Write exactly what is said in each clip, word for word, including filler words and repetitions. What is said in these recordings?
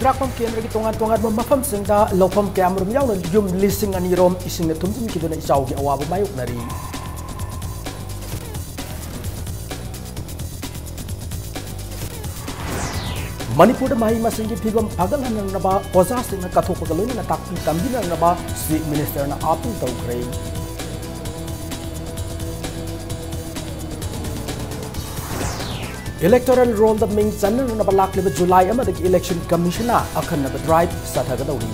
ꯈꯨꯟꯗ꯭ꯔꯥꯛꯄꯝ ꯀꯦꯟꯗ꯭ꯔꯒꯤ ꯇꯣꯉꯥꯟ ꯇꯣꯉꯥꯟꯕ ꯃꯐꯝꯁꯤꯡꯗ ꯂꯧꯐꯝ ꯀꯌꯥꯃꯔꯨꯝ ꯌꯥꯎꯅ ꯌꯨꯝ ꯂꯤꯁꯤꯡ ꯑꯅꯤ ꯔꯣꯝ ꯏꯁꯤꯡꯅ ꯊꯨꯝꯖꯤꯟꯈꯤꯗꯨꯅ ꯏꯆꯥꯎꯒꯤ ꯑꯋꯥꯕ ꯃꯥꯌꯣꯛꯅꯔꯤ꯫ ꯃꯅꯤꯄꯨꯔꯗ ꯃꯍꯩ ꯃꯁꯤꯡꯒꯤ ꯐꯤꯕꯝ ꯐꯒꯠꯍꯟꯅꯅꯕ ꯑꯣꯖꯥꯁꯤꯡꯅ ꯀꯠꯊꯣꯛꯄꯒ ꯂꯣꯏꯅꯅ ꯇꯥꯛꯄꯤ ꯇꯝꯕꯤꯅꯅꯕ Chief Minister ꯅ appeal ꯇꯧꯈ꯭ꯔꯦ꯫ Electoral roll ꯗ ꯃꯤꯡ ꯆꯟꯅꯅꯕ ꯂꯥꯛꯂꯤꯕ July ꯑꯃꯗꯒꯤ Election Commission ꯅ ꯑꯈꯟꯅꯕ drive ꯆꯠꯊꯒꯗꯧꯔꯤ꯫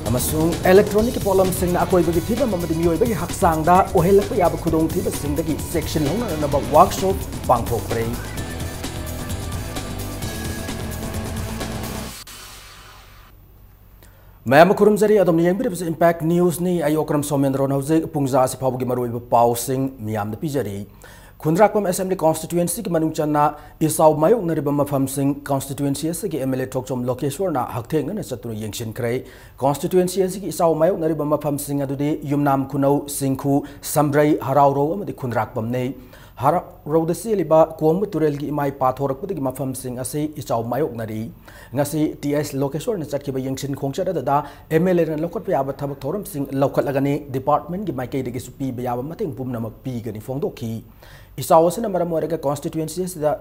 ꯑꯃꯁꯨꯡ electronic ꯀꯤ ꯄꯣꯠꯂꯝꯁꯤꯡꯅ ꯑꯀꯣꯏꯕꯒꯤ ꯐꯤꯕꯝ ꯑꯃꯗꯤ ꯃꯤꯑꯣꯏꯕꯒꯤ ꯍꯛꯆꯥꯡꯗ ꯑꯣꯏꯍꯜꯂꯛꯄ ꯌꯥꯕ ꯈꯨꯗꯣꯡꯊꯤꯕꯁꯤꯡꯗꯒꯤ ꯆꯦꯛꯁꯤꯟ ꯍꯧꯅꯅꯕ workshop ꯄꯥꯡꯊꯣꯛꯈ꯭ꯔꯦ꯫ ꯃꯌꯥꯝ ꯑꯃ ꯈꯨꯔꯨꯝꯖꯔꯤ, ꯑꯗꯣꯝꯅ ꯌꯦꯡꯕꯤꯔꯤꯕꯁꯤ Impact News ꯅꯤ꯫ ꯑꯩ ꯑꯣꯀ꯭ꯔꯝ ꯁꯣꯃꯦꯟꯗ꯭ꯔꯣꯅ ꯍꯧꯖꯤꯛ ꯄꯨꯡꯖꯥ ꯑꯁꯤ ꯐꯥꯎꯕꯒꯤ ꯃꯔꯨꯑꯣꯏꯕ ꯄꯥꯎꯁꯤꯡ ꯃꯤꯌꯥꯝꯗ ꯄꯤꯖꯔꯤ꯫ ꯈꯨꯟꯗ꯭ꯔꯥꯛꯄꯝ Assembly Constituency ꯒꯤ ꯃꯅꯨꯡ ꯆꯟꯅ ꯏꯆꯥꯎ ꯃꯥꯌꯣꯛꯅꯔꯤꯕ ꯃꯐꯝꯁꯤꯡ constituency ꯑꯁꯤꯒꯤ M L A ꯊꯣꯛꯆꯣꯝ ꯂꯣꯀꯦꯁ꯭ꯋꯔꯅ ꯍꯛꯊꯦꯡꯅꯅ ꯆꯠꯇꯨꯅ ꯌꯦꯡꯁꯤꯟꯈ꯭ꯔꯦ꯫ Constituency ꯑꯁꯤꯒꯤ ꯏꯆꯥꯎ ꯃꯥꯌꯣꯛꯅꯔꯤꯕ ꯃꯐꯝꯁꯤꯡ ꯑꯗꯨꯗꯤ ꯌꯨꯝꯅꯥꯝ ꯈꯨꯅꯧ, ꯁꯤꯡꯈꯨ, ꯁꯝꯕ꯭ꯔꯩ, ꯍꯔꯥꯎꯔꯧ ꯑꯃꯗꯤ ꯈꯨꯟꯗ꯭ꯔꯥꯛꯄꯝꯅꯤ꯫ ꯍꯔꯥꯎꯔꯧꯗ ꯆꯦꯜꯂꯤꯕ ꯀꯣꯡꯕ ꯇꯨꯔꯦꯜꯒꯤ ꯏꯃꯥꯏ ꯄꯥꯊꯣꯔꯛꯄꯗꯒꯤ ꯃꯐꯝꯁꯤꯡ ꯑꯁꯤ ꯏꯆꯥꯎ ꯃꯥꯌꯣꯛꯅꯔꯤ꯫ ꯉꯁꯤ T S ꯂꯣꯀꯦꯁ꯭ꯋꯔꯅ ꯆꯠꯈꯤꯕ ꯌꯦꯡꯁꯤꯟ ꯈꯣꯡꯆꯠ ꯑꯗꯨꯗ M L A ꯅ ꯂꯧꯈꯠꯄ ꯌꯥꯕ ꯊꯕꯛ ꯊꯧꯔꯝꯁꯤꯡ ꯂꯧꯈꯠꯂꯒꯅꯤ, department ꯀꯤ ꯃꯥꯏꯀꯩꯗꯒꯤꯁꯨ ꯄꯤꯕ ꯌꯥꯕ ꯃꯇꯦꯡ ꯄꯨꯝꯅꯃꯛ ꯄꯤꯒꯅꯤ ꯐꯣꯡꯗꯣꯛꯈꯤ꯫ ꯏꯆꯥꯎ ꯑꯁꯤꯅ ꯃꯔꯝ ꯑꯣꯏꯔꯒ constituency ꯑꯁꯤꯗ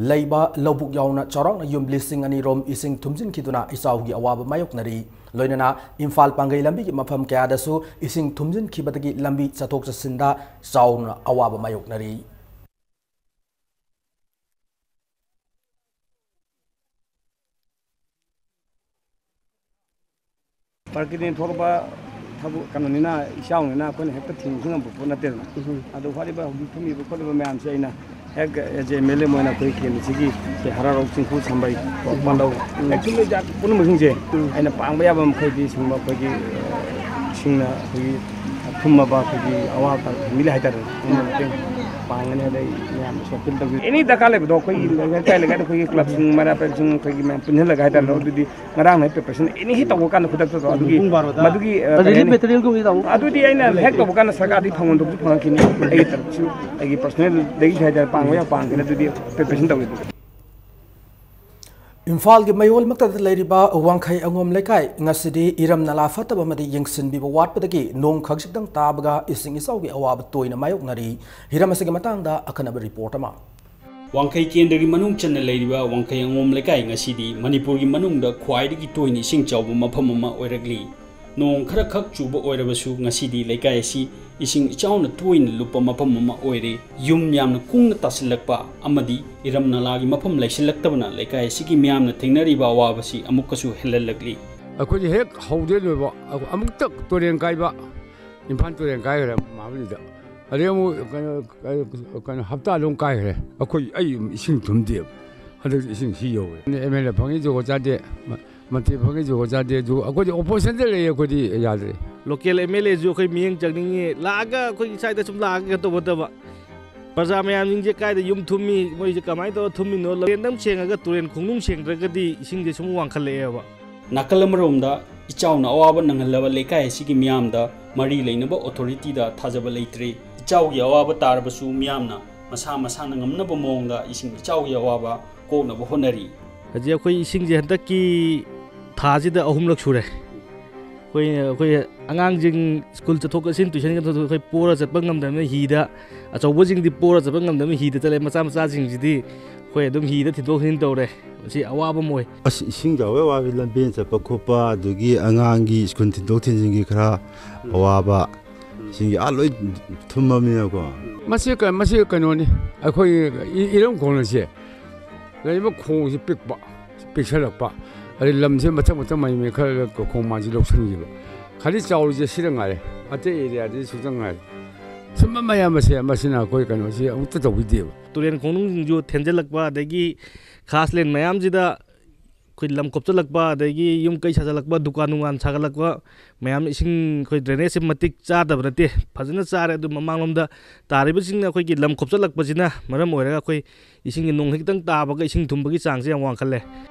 ꯂꯩꯕ ꯂꯧꯕꯨꯛ ꯌꯥꯎꯅ ꯆꯥꯎꯔꯥꯛꯅ ꯌꯨꯝ ꯂꯤꯁꯤꯡ ꯑꯅꯤ ꯔꯣꯝ ꯏꯁꯤꯡ ꯊꯨꯝꯖꯤꯟꯈꯤꯗꯨꯅ ꯏꯆꯥꯎꯒꯤ ꯑꯋꯥꯕ ꯃꯥꯌꯣꯛꯅꯔꯤ꯫ ꯂꯣꯏꯅꯅ ꯏꯝꯐꯥꯜ ꯄꯥꯡꯒꯩ ꯂꯝꯕꯤꯒꯤ ꯃꯐꯝ ꯀꯌꯥꯗꯁꯨ ꯏꯁꯤꯡ ꯊꯨꯝꯖꯤꯟꯈꯤꯕꯗꯒꯤ ꯂꯝꯕꯤ ꯆꯠꯊꯣꯛ ꯆꯠꯁꯤꯟꯗ ꯆꯥꯎꯅ ꯑꯋꯥꯕ ꯃꯥꯌꯣꯛꯅꯔꯤ꯫ ꯄ꯭ꯔꯀꯤꯇꯤꯅ ꯊꯣꯛꯂꯛꯄ ꯊꯕꯛ ꯀꯩꯅꯣꯅꯤꯅ, ꯏꯆꯥꯎꯅꯤꯅ ꯑꯩꯈꯣꯏꯅ ꯍꯦꯛꯇ ꯊꯤꯡꯕꯁꯨ ꯉꯝꯕ ꯄꯣꯠ ꯅꯠꯇꯦꯗꯅ꯫ ꯎꯝ꯫ ꯑꯗꯨ ꯐꯔꯤꯕ ꯍꯧꯖꯤꯛ ꯊꯨꯝꯃꯤꯕ ꯈꯣꯠꯂꯤꯕ ꯃꯌꯥꯝꯁꯦ ꯑꯩꯅ ꯍꯦꯛ as a M L A ꯑꯣꯏꯅ ꯑꯩꯈꯣꯏ ꯀꯦꯟꯗ꯭ꯔꯁꯤꯒꯤ ꯁꯤ ꯍꯔꯥꯎꯔꯧ, ꯆꯤꯡꯈꯨ, ꯁꯝꯕꯩ, ꯄꯥꯟꯗꯧ, ꯎꯝ꯫ ꯍꯦꯛ ꯊꯨꯝꯃꯤ ꯖꯥꯠ ꯄꯨꯝꯅꯃꯛꯁꯤꯡꯁꯦ, ꯎꯝ꯫ ꯑꯩꯅ ꯄꯥꯡꯕ ꯌꯥꯕ ꯃꯈꯩꯗꯤ ꯁꯨꯝꯕ ꯑꯩꯈꯣꯏꯒꯤ ꯏꯁꯤꯡꯅ ꯑꯩꯈꯣꯏꯒꯤ ꯊꯨꯝꯃꯕ ꯑꯩꯈꯣꯏꯒꯤ ꯑꯋꯥꯕ ꯐꯦꯃꯤꯂꯤ ꯍꯥꯏꯇꯥꯔꯦ, ꯄꯨꯝꯅꯃꯛ ꯃꯇꯦꯡ ꯄꯥꯡꯒꯅꯤ꯫ ꯑꯗꯩ ꯃꯌꯥꯝꯗꯁꯨ ꯑꯄꯤꯜ ꯇꯧꯖꯩ꯫ ꯑꯦꯅꯤ ꯗꯔꯀꯥꯔ ꯂꯩꯕꯗꯣ ꯑꯩꯈꯣꯏꯒꯤ ꯂꯩꯀꯥꯏ ꯂꯩꯀꯥꯏꯗ ꯑꯩꯈꯣꯏꯒꯤ ꯀ꯭ꯂꯕꯁꯤꯡ, ꯃꯔꯥ ꯄꯥꯏꯕꯁꯤꯡ, ꯑꯩꯈꯣꯏꯒꯤ ꯃꯌꯥꯝ ꯄꯨꯟꯁꯤꯜꯂꯒ ꯍꯥꯏꯇꯥꯔꯦ꯫ ꯑꯗꯨꯗꯤ ꯉꯔꯥꯡ ꯅꯨꯃꯤꯠ ꯄ꯭ꯔꯤꯄꯦꯔꯦꯁꯟ ꯑꯦꯅꯤ ꯍꯦꯛ ꯇꯧꯕ ꯀꯥꯟꯗ ꯈꯨꯗꯛꯇ ꯇꯧ꯫ ꯑꯗꯨꯒꯤ ꯄꯨꯡ ꯕꯥꯔꯣꯗ꯫ ꯃꯗꯨꯒꯤ, ꯑ, ꯀꯔꯤ ꯔꯤꯂꯤꯐ ꯍꯥꯏꯅꯤ? ꯃꯦꯇꯔꯤꯌꯦꯜꯒꯨꯝꯕꯗꯤ ꯇꯧ? ꯑꯗꯨꯗꯤ ꯑꯩꯅ ꯍꯦꯛ ꯇꯧꯕ ꯀꯥꯟꯗ ꯁꯔꯀꯥꯔꯗꯒꯤ ꯐꯪꯐꯝ ꯊꯣꯛꯄꯁꯨ ꯐꯪꯉꯛꯈꯤꯅꯤ꯫ ꯑꯩꯒꯤ ꯇꯔꯞꯁꯨ, ꯑꯩꯒꯤ ꯄꯔꯁꯣꯅꯦꯜꯗꯒꯤ ꯍꯥꯏꯇꯥꯔꯦ, ꯄꯥꯡꯕ ꯌꯥꯕ ꯄꯥꯡꯒꯅꯤ꯫ ꯑꯗꯨꯗꯤ ꯄ꯭ꯔꯤꯄꯦꯔꯦꯁꯟ ꯇꯧꯒꯦ꯫ ꯏꯝꯐꯥꯜꯒꯤ ꯃꯌꯣꯜꯃꯛꯇꯗ ꯂꯩꯔꯤꯕ ꯋꯥꯡꯈꯩ ꯑꯉꯣꯝ ꯂꯩꯀꯥꯏ ꯉꯁꯤꯗꯤ ꯏꯔꯝ ꯅꯂꯥ ꯐꯠꯇꯕ ꯑꯃꯗꯤ ꯌꯦꯡꯁꯤꯟꯕꯤꯕ ꯋꯥꯠꯄꯗꯒꯤ ꯅꯣꯡ ꯈꯖꯤꯛꯇꯪ ꯇꯥꯕꯒ ꯏꯁꯤꯡ ꯏꯆꯥꯎꯒꯤ ꯑꯋꯥꯕ ꯇꯣꯏꯅ ꯃꯥꯌꯣꯛꯅꯔꯤ꯫ ꯍꯤꯔꯝ ꯑꯁꯤꯒꯤ ꯃꯇꯥꯡꯗ ꯑꯈꯟꯅꯕ ꯔꯤꯄꯣꯔꯠ ꯑꯃ꯫ ꯋꯥꯡꯈꯩ ꯀꯦꯟꯗ꯭ꯔꯒꯤ ꯃꯅꯨꯡ ꯆꯟꯅ ꯂꯩꯔꯤꯕ ꯋꯥꯡꯈꯩ ꯑꯉꯣꯝ ꯂꯩꯀꯥꯏ ꯉꯁꯤꯗꯤ ꯃꯅꯤꯄꯨꯔꯒꯤ ꯃꯅꯨꯡꯗ ꯈ꯭ꯋꯥꯏꯗꯒꯤ ꯇꯣꯏꯅ ꯏꯁꯤꯡ ꯆꯥꯎꯕ ꯃꯐꯝ ꯑꯃ ꯑꯣꯏꯔꯛꯂꯤ꯫ ꯅꯣꯡ ꯈꯔ ꯈꯛ ꯆꯨꯕ ꯑꯣꯏꯔꯕꯁꯨ ꯉꯁꯤꯗꯤ ꯂꯩꯀꯥꯏ ꯑꯁꯤ ꯏꯁꯤꯡ ꯏꯆꯥꯎꯅ ꯇꯣꯏꯅ ꯂꯨꯞꯄ ꯃꯐꯝ ꯑꯃ ꯑꯣꯏꯔꯦ꯫ ꯌꯨꯝ ꯌꯥꯝꯅ ꯀꯨꯡꯅ ꯇꯥꯁꯤꯜꯂꯛꯄ ꯑꯃꯗꯤ ꯏꯔꯝ ꯅꯂꯥꯒꯤ ꯃꯐꯝ ꯂꯩꯁꯤꯜꯂꯛꯇꯕꯅ ꯂꯩꯀꯥꯏ ꯑꯁꯤꯒꯤ ꯃꯤꯌꯥꯝꯅ ꯊꯦꯡꯅꯔꯤꯕ ꯑꯋꯥꯕꯁꯤ ꯑꯃꯨꯛꯀꯁꯨ ꯍꯦꯜꯍꯜꯂꯛꯂꯤ꯫ ꯑꯩꯈꯣꯏꯗꯤ ꯍꯦꯛ ꯍꯧꯗꯦ ꯂꯣꯏꯕ ꯑꯃꯨꯛꯇ ꯇꯨꯔꯦꯟ ꯀꯥꯏꯕ, ꯏꯝꯐꯥꯜ ꯇꯨꯔꯦꯟ ꯀꯥꯏꯈ꯭ꯔꯦ ꯃꯍꯥꯕꯂꯤꯗ꯫ ꯑꯗꯩ ꯑꯃꯨꯛ ꯀꯩꯅꯣ, ꯀꯩꯅꯣ, ꯍꯞꯇꯥꯗ ꯑꯃꯨꯛ ꯀꯥꯏꯈ꯭ꯔꯦ꯫ ꯑꯩꯈꯣꯏ, ꯑꯩ ꯏꯁꯤꯡ ꯊꯨꯝꯗꯦꯕ꯫ ꯍꯟꯗꯛ ꯏꯁꯤꯡ ꯁꯤ ꯌꯧꯔꯦ꯫ ꯑꯦꯝ ꯑꯦꯜ ꯑꯦ ꯐꯪꯉꯤ ꯖꯨꯒꯣꯠ ꯆꯥꯗꯦ, ꯃ-, ꯃꯟꯇ꯭ꯔꯤ ꯐꯪꯉꯤ ꯖꯨꯒꯣꯠ ꯆꯥꯗꯦ꯫ ꯖꯨ-, ꯑꯩꯈꯣꯏꯗꯤ ꯑꯣꯄꯣꯖꯤꯁꯟꯗ ꯂꯩꯌꯦ, ꯑꯩꯈꯣꯏꯗꯤ ꯌꯥꯗ꯭ꯔꯦ꯫ ꯂꯣꯀꯦꯜ ꯑꯦꯝ ꯑꯦꯜ ꯑꯦꯁꯨ ꯑꯩꯈꯣꯏ ꯃꯤꯠꯌꯦꯡ ꯆꯪꯅꯤꯡꯉꯤ, ꯂꯥꯛꯑꯒ ꯑꯩꯈꯣꯏꯒꯤ ꯁ꯭ꯋꯥꯏꯗ ꯁꯨꯝ ꯂꯥꯛꯑꯒ ꯀꯩꯅꯣ ꯇꯧꯕ ꯅꯠꯇꯕ꯫ ꯄ꯭ꯔꯖꯥ ꯃꯌꯥꯝꯁꯤꯡꯁꯦ ꯀꯥꯏꯗ ꯌꯨꯝ ꯊꯨꯝꯃꯤ, ꯃꯣꯏꯁꯦ ꯀꯃꯥꯏꯅ ꯇꯧꯔ ꯊꯨꯝꯃꯤꯅꯣ? ꯇꯨꯔꯦꯟꯗꯪ ꯁꯦꯡꯉꯒ ꯇꯨꯔꯦꯟ ꯈꯣꯡꯅꯨꯡ ꯁꯦꯡꯗ꯭ꯔꯒꯗꯤ ꯏꯁꯤꯡꯁꯦ ꯁꯨꯝ ꯋꯥꯡꯈꯠꯂꯛꯑꯦꯕ꯫ ꯅꯥꯀꯜ ꯑꯃꯔꯣꯝꯗ ꯏꯆꯥꯎꯅ ꯑꯋꯥꯕ ꯅꯪꯍꯜꯂꯕ ꯂꯩꯀꯥꯏ ꯑꯁꯤꯒꯤ ꯃꯤꯌꯥꯝꯗ ꯃꯔꯤ ꯂꯩꯅꯕ ꯑꯣꯊꯣꯔꯤꯇꯤꯗ ꯊꯥꯖꯕ ꯂꯩꯇ꯭ꯔꯦ꯫ ꯏꯆꯥꯎꯒꯤ ꯑꯋꯥꯕ ꯇꯥꯔꯕꯁꯨ ꯃꯤꯌꯥꯝꯅ ꯃꯁꯥ ꯃꯁꯥꯅ ꯉꯝꯅꯕ ꯃꯑꯣꯡꯗ ꯏꯁꯤꯡ ꯏꯆꯥꯎꯒꯤ ꯑꯋꯥꯕ ꯀꯣꯛꯅꯕ ꯍꯣꯠꯅꯔꯤ꯫ ꯍꯧꯖꯤꯛ ꯑꯩꯈꯣꯏ ꯏꯁꯤꯡꯁꯦ ꯍꯟꯗꯛꯀꯤ ꯊꯥꯁꯤꯗ ꯑꯍꯨꯝꯂꯛ ꯁꯨꯔꯦ꯫ ꯑꯩꯈꯣꯏ, ꯑꯩꯈꯣꯏ ꯑꯉꯥꯡꯁꯤꯡ ꯁ꯭ꯀꯨꯜ ꯆꯠꯊꯣꯛ ꯆꯠꯁꯤꯟ, ꯇ꯭ꯌꯨꯁꯟ ꯆꯠꯊꯣꯛ, ꯑꯩꯈꯣꯏ ꯄꯣꯔ ꯆꯠꯄ ꯉꯝꯗꯕꯅꯤꯅ ꯍꯤꯗ, ꯑꯆꯧꯕꯁꯤꯡꯗꯤ ꯄꯣꯔ ꯆꯠꯄ ꯉꯝꯗꯕꯅꯤꯅ ꯍꯤꯗ ꯆꯠꯂꯦ, ꯃꯆꯥ ꯃꯆꯥꯁꯤꯡꯁꯤꯗꯤ ꯑꯩꯈꯣꯏ ꯑꯗꯨꯝ ꯍꯤꯗ ꯊꯤꯟꯗꯣꯛ ꯊꯤꯟꯖꯤꯟ ꯇꯧꯔꯦ꯫ ꯃꯁꯤ ꯑꯋꯥꯕ ꯑꯃ ꯑꯣꯏ꯫ ꯑꯁ, ꯏꯁꯤꯡ ꯆꯥꯎꯕꯩ ꯑꯋꯥꯕꯁꯤ ꯂꯝꯕꯦꯟ ꯆꯠꯄ ꯈꯣꯠꯄ, ꯑꯗꯨꯗꯒꯤ ꯑꯉꯥꯡꯒꯤ ꯁ꯭ꯀꯨꯜ ꯊꯤꯟꯗꯣꯛ ꯊꯤꯟꯖꯤꯟꯒꯤ ꯈꯔ ꯎꯝ꯫ ꯑꯋꯥꯕ, ꯎꯝ꯫ ꯏꯁꯤꯡꯒꯤ ꯑꯥ ꯂꯣꯏ ꯊꯨꯝꯃꯕꯅꯤꯅꯀꯣ꯫ ꯃꯁꯤ ꯀ-, ꯃꯁꯤ ꯀꯩꯅꯣꯅꯤ, ꯑꯩꯈꯣꯏ ꯏ-, ꯏꯔꯝ ꯈꯣꯡꯅꯁꯦ ꯂꯩꯔꯤꯕ ꯈꯣꯡꯁꯤ ꯄꯤꯛꯄ, ꯄꯤꯛꯁꯜꯂꯛꯄ, ꯑꯗꯩ ꯂꯝꯁꯦ ꯃꯊꯪ ꯃꯊꯪ ꯃꯥꯏ ꯃꯥꯏ ꯈꯔ ꯈꯣꯡꯕꯥꯟꯁꯤ ꯂꯧꯁꯤꯟꯈꯤꯕ꯫ ꯈ꯭ꯋꯥꯏꯗꯒꯤ ꯆꯥꯎꯔꯤꯁꯦ ꯁꯤꯗ ꯉꯥꯏꯔꯦ, ꯑꯇꯩ ꯑꯦꯔꯤꯌꯥꯗꯗꯤ ꯁꯨꯗ ꯉꯥꯏꯔꯦ꯫ ꯁꯨꯝꯕ ꯃꯌꯥꯝ ꯑꯁꯦ ꯃꯁꯤꯅ ꯑꯩꯈꯣꯏ ꯀꯩꯅꯣꯁꯤ ꯑꯃꯨꯛꯇ ꯇꯧꯕꯤꯗꯦꯕ꯫ ꯇꯨꯔꯦꯟ ꯈꯣꯡꯅꯨꯡꯁꯤꯡꯁꯨ ꯊꯦꯟꯖꯤꯜꯂꯛꯄ, ꯑꯗꯒꯤ ꯈꯥꯁ ꯂꯦꯟ ꯃꯌꯥꯝꯁꯤꯗ ꯑꯩꯈꯣꯏ ꯂꯝ ꯈꯣꯞꯆꯜꯂꯛꯄ, ꯑꯗꯒꯤ ꯌꯨꯝ ꯀꯩ ꯁꯥꯖꯜꯂꯛꯄ, ꯗꯨꯀꯥꯟ ꯅꯨꯡꯒꯥꯟ ꯁꯥꯒꯠꯂꯛꯄ ꯃꯌꯥꯝ, ꯏꯁꯤꯡ ꯑꯩꯈꯣꯏ drainage ꯁꯦ ꯃꯇꯤꯛ ꯆꯥꯗꯕ ꯅꯠꯇꯦ, ꯐꯖꯅ ꯆꯥꯔꯦ꯫ ꯑꯗꯨ ꯃꯃꯥꯡꯂꯣꯝꯗ ꯇꯥꯔꯤꯕꯁꯤꯡꯅ ꯑꯩꯈꯣꯏꯒꯤ ꯂꯝ ꯈꯣꯞꯆꯜꯂꯛꯄꯁꯤꯅ ꯃꯔꯝ ꯑꯣꯏꯔꯒ ꯑꯩꯈꯣꯏ ꯏꯁꯤꯡꯒꯤ, ꯅꯣꯡ ꯈꯤꯇꯪ ꯇꯥꯕꯒ ꯏꯁꯤꯡ ꯊꯨꯝꯕꯒꯤ ꯆꯥꯡꯁꯦ ꯌꯥꯝ ꯋꯥꯡꯈꯠꯂꯦ꯫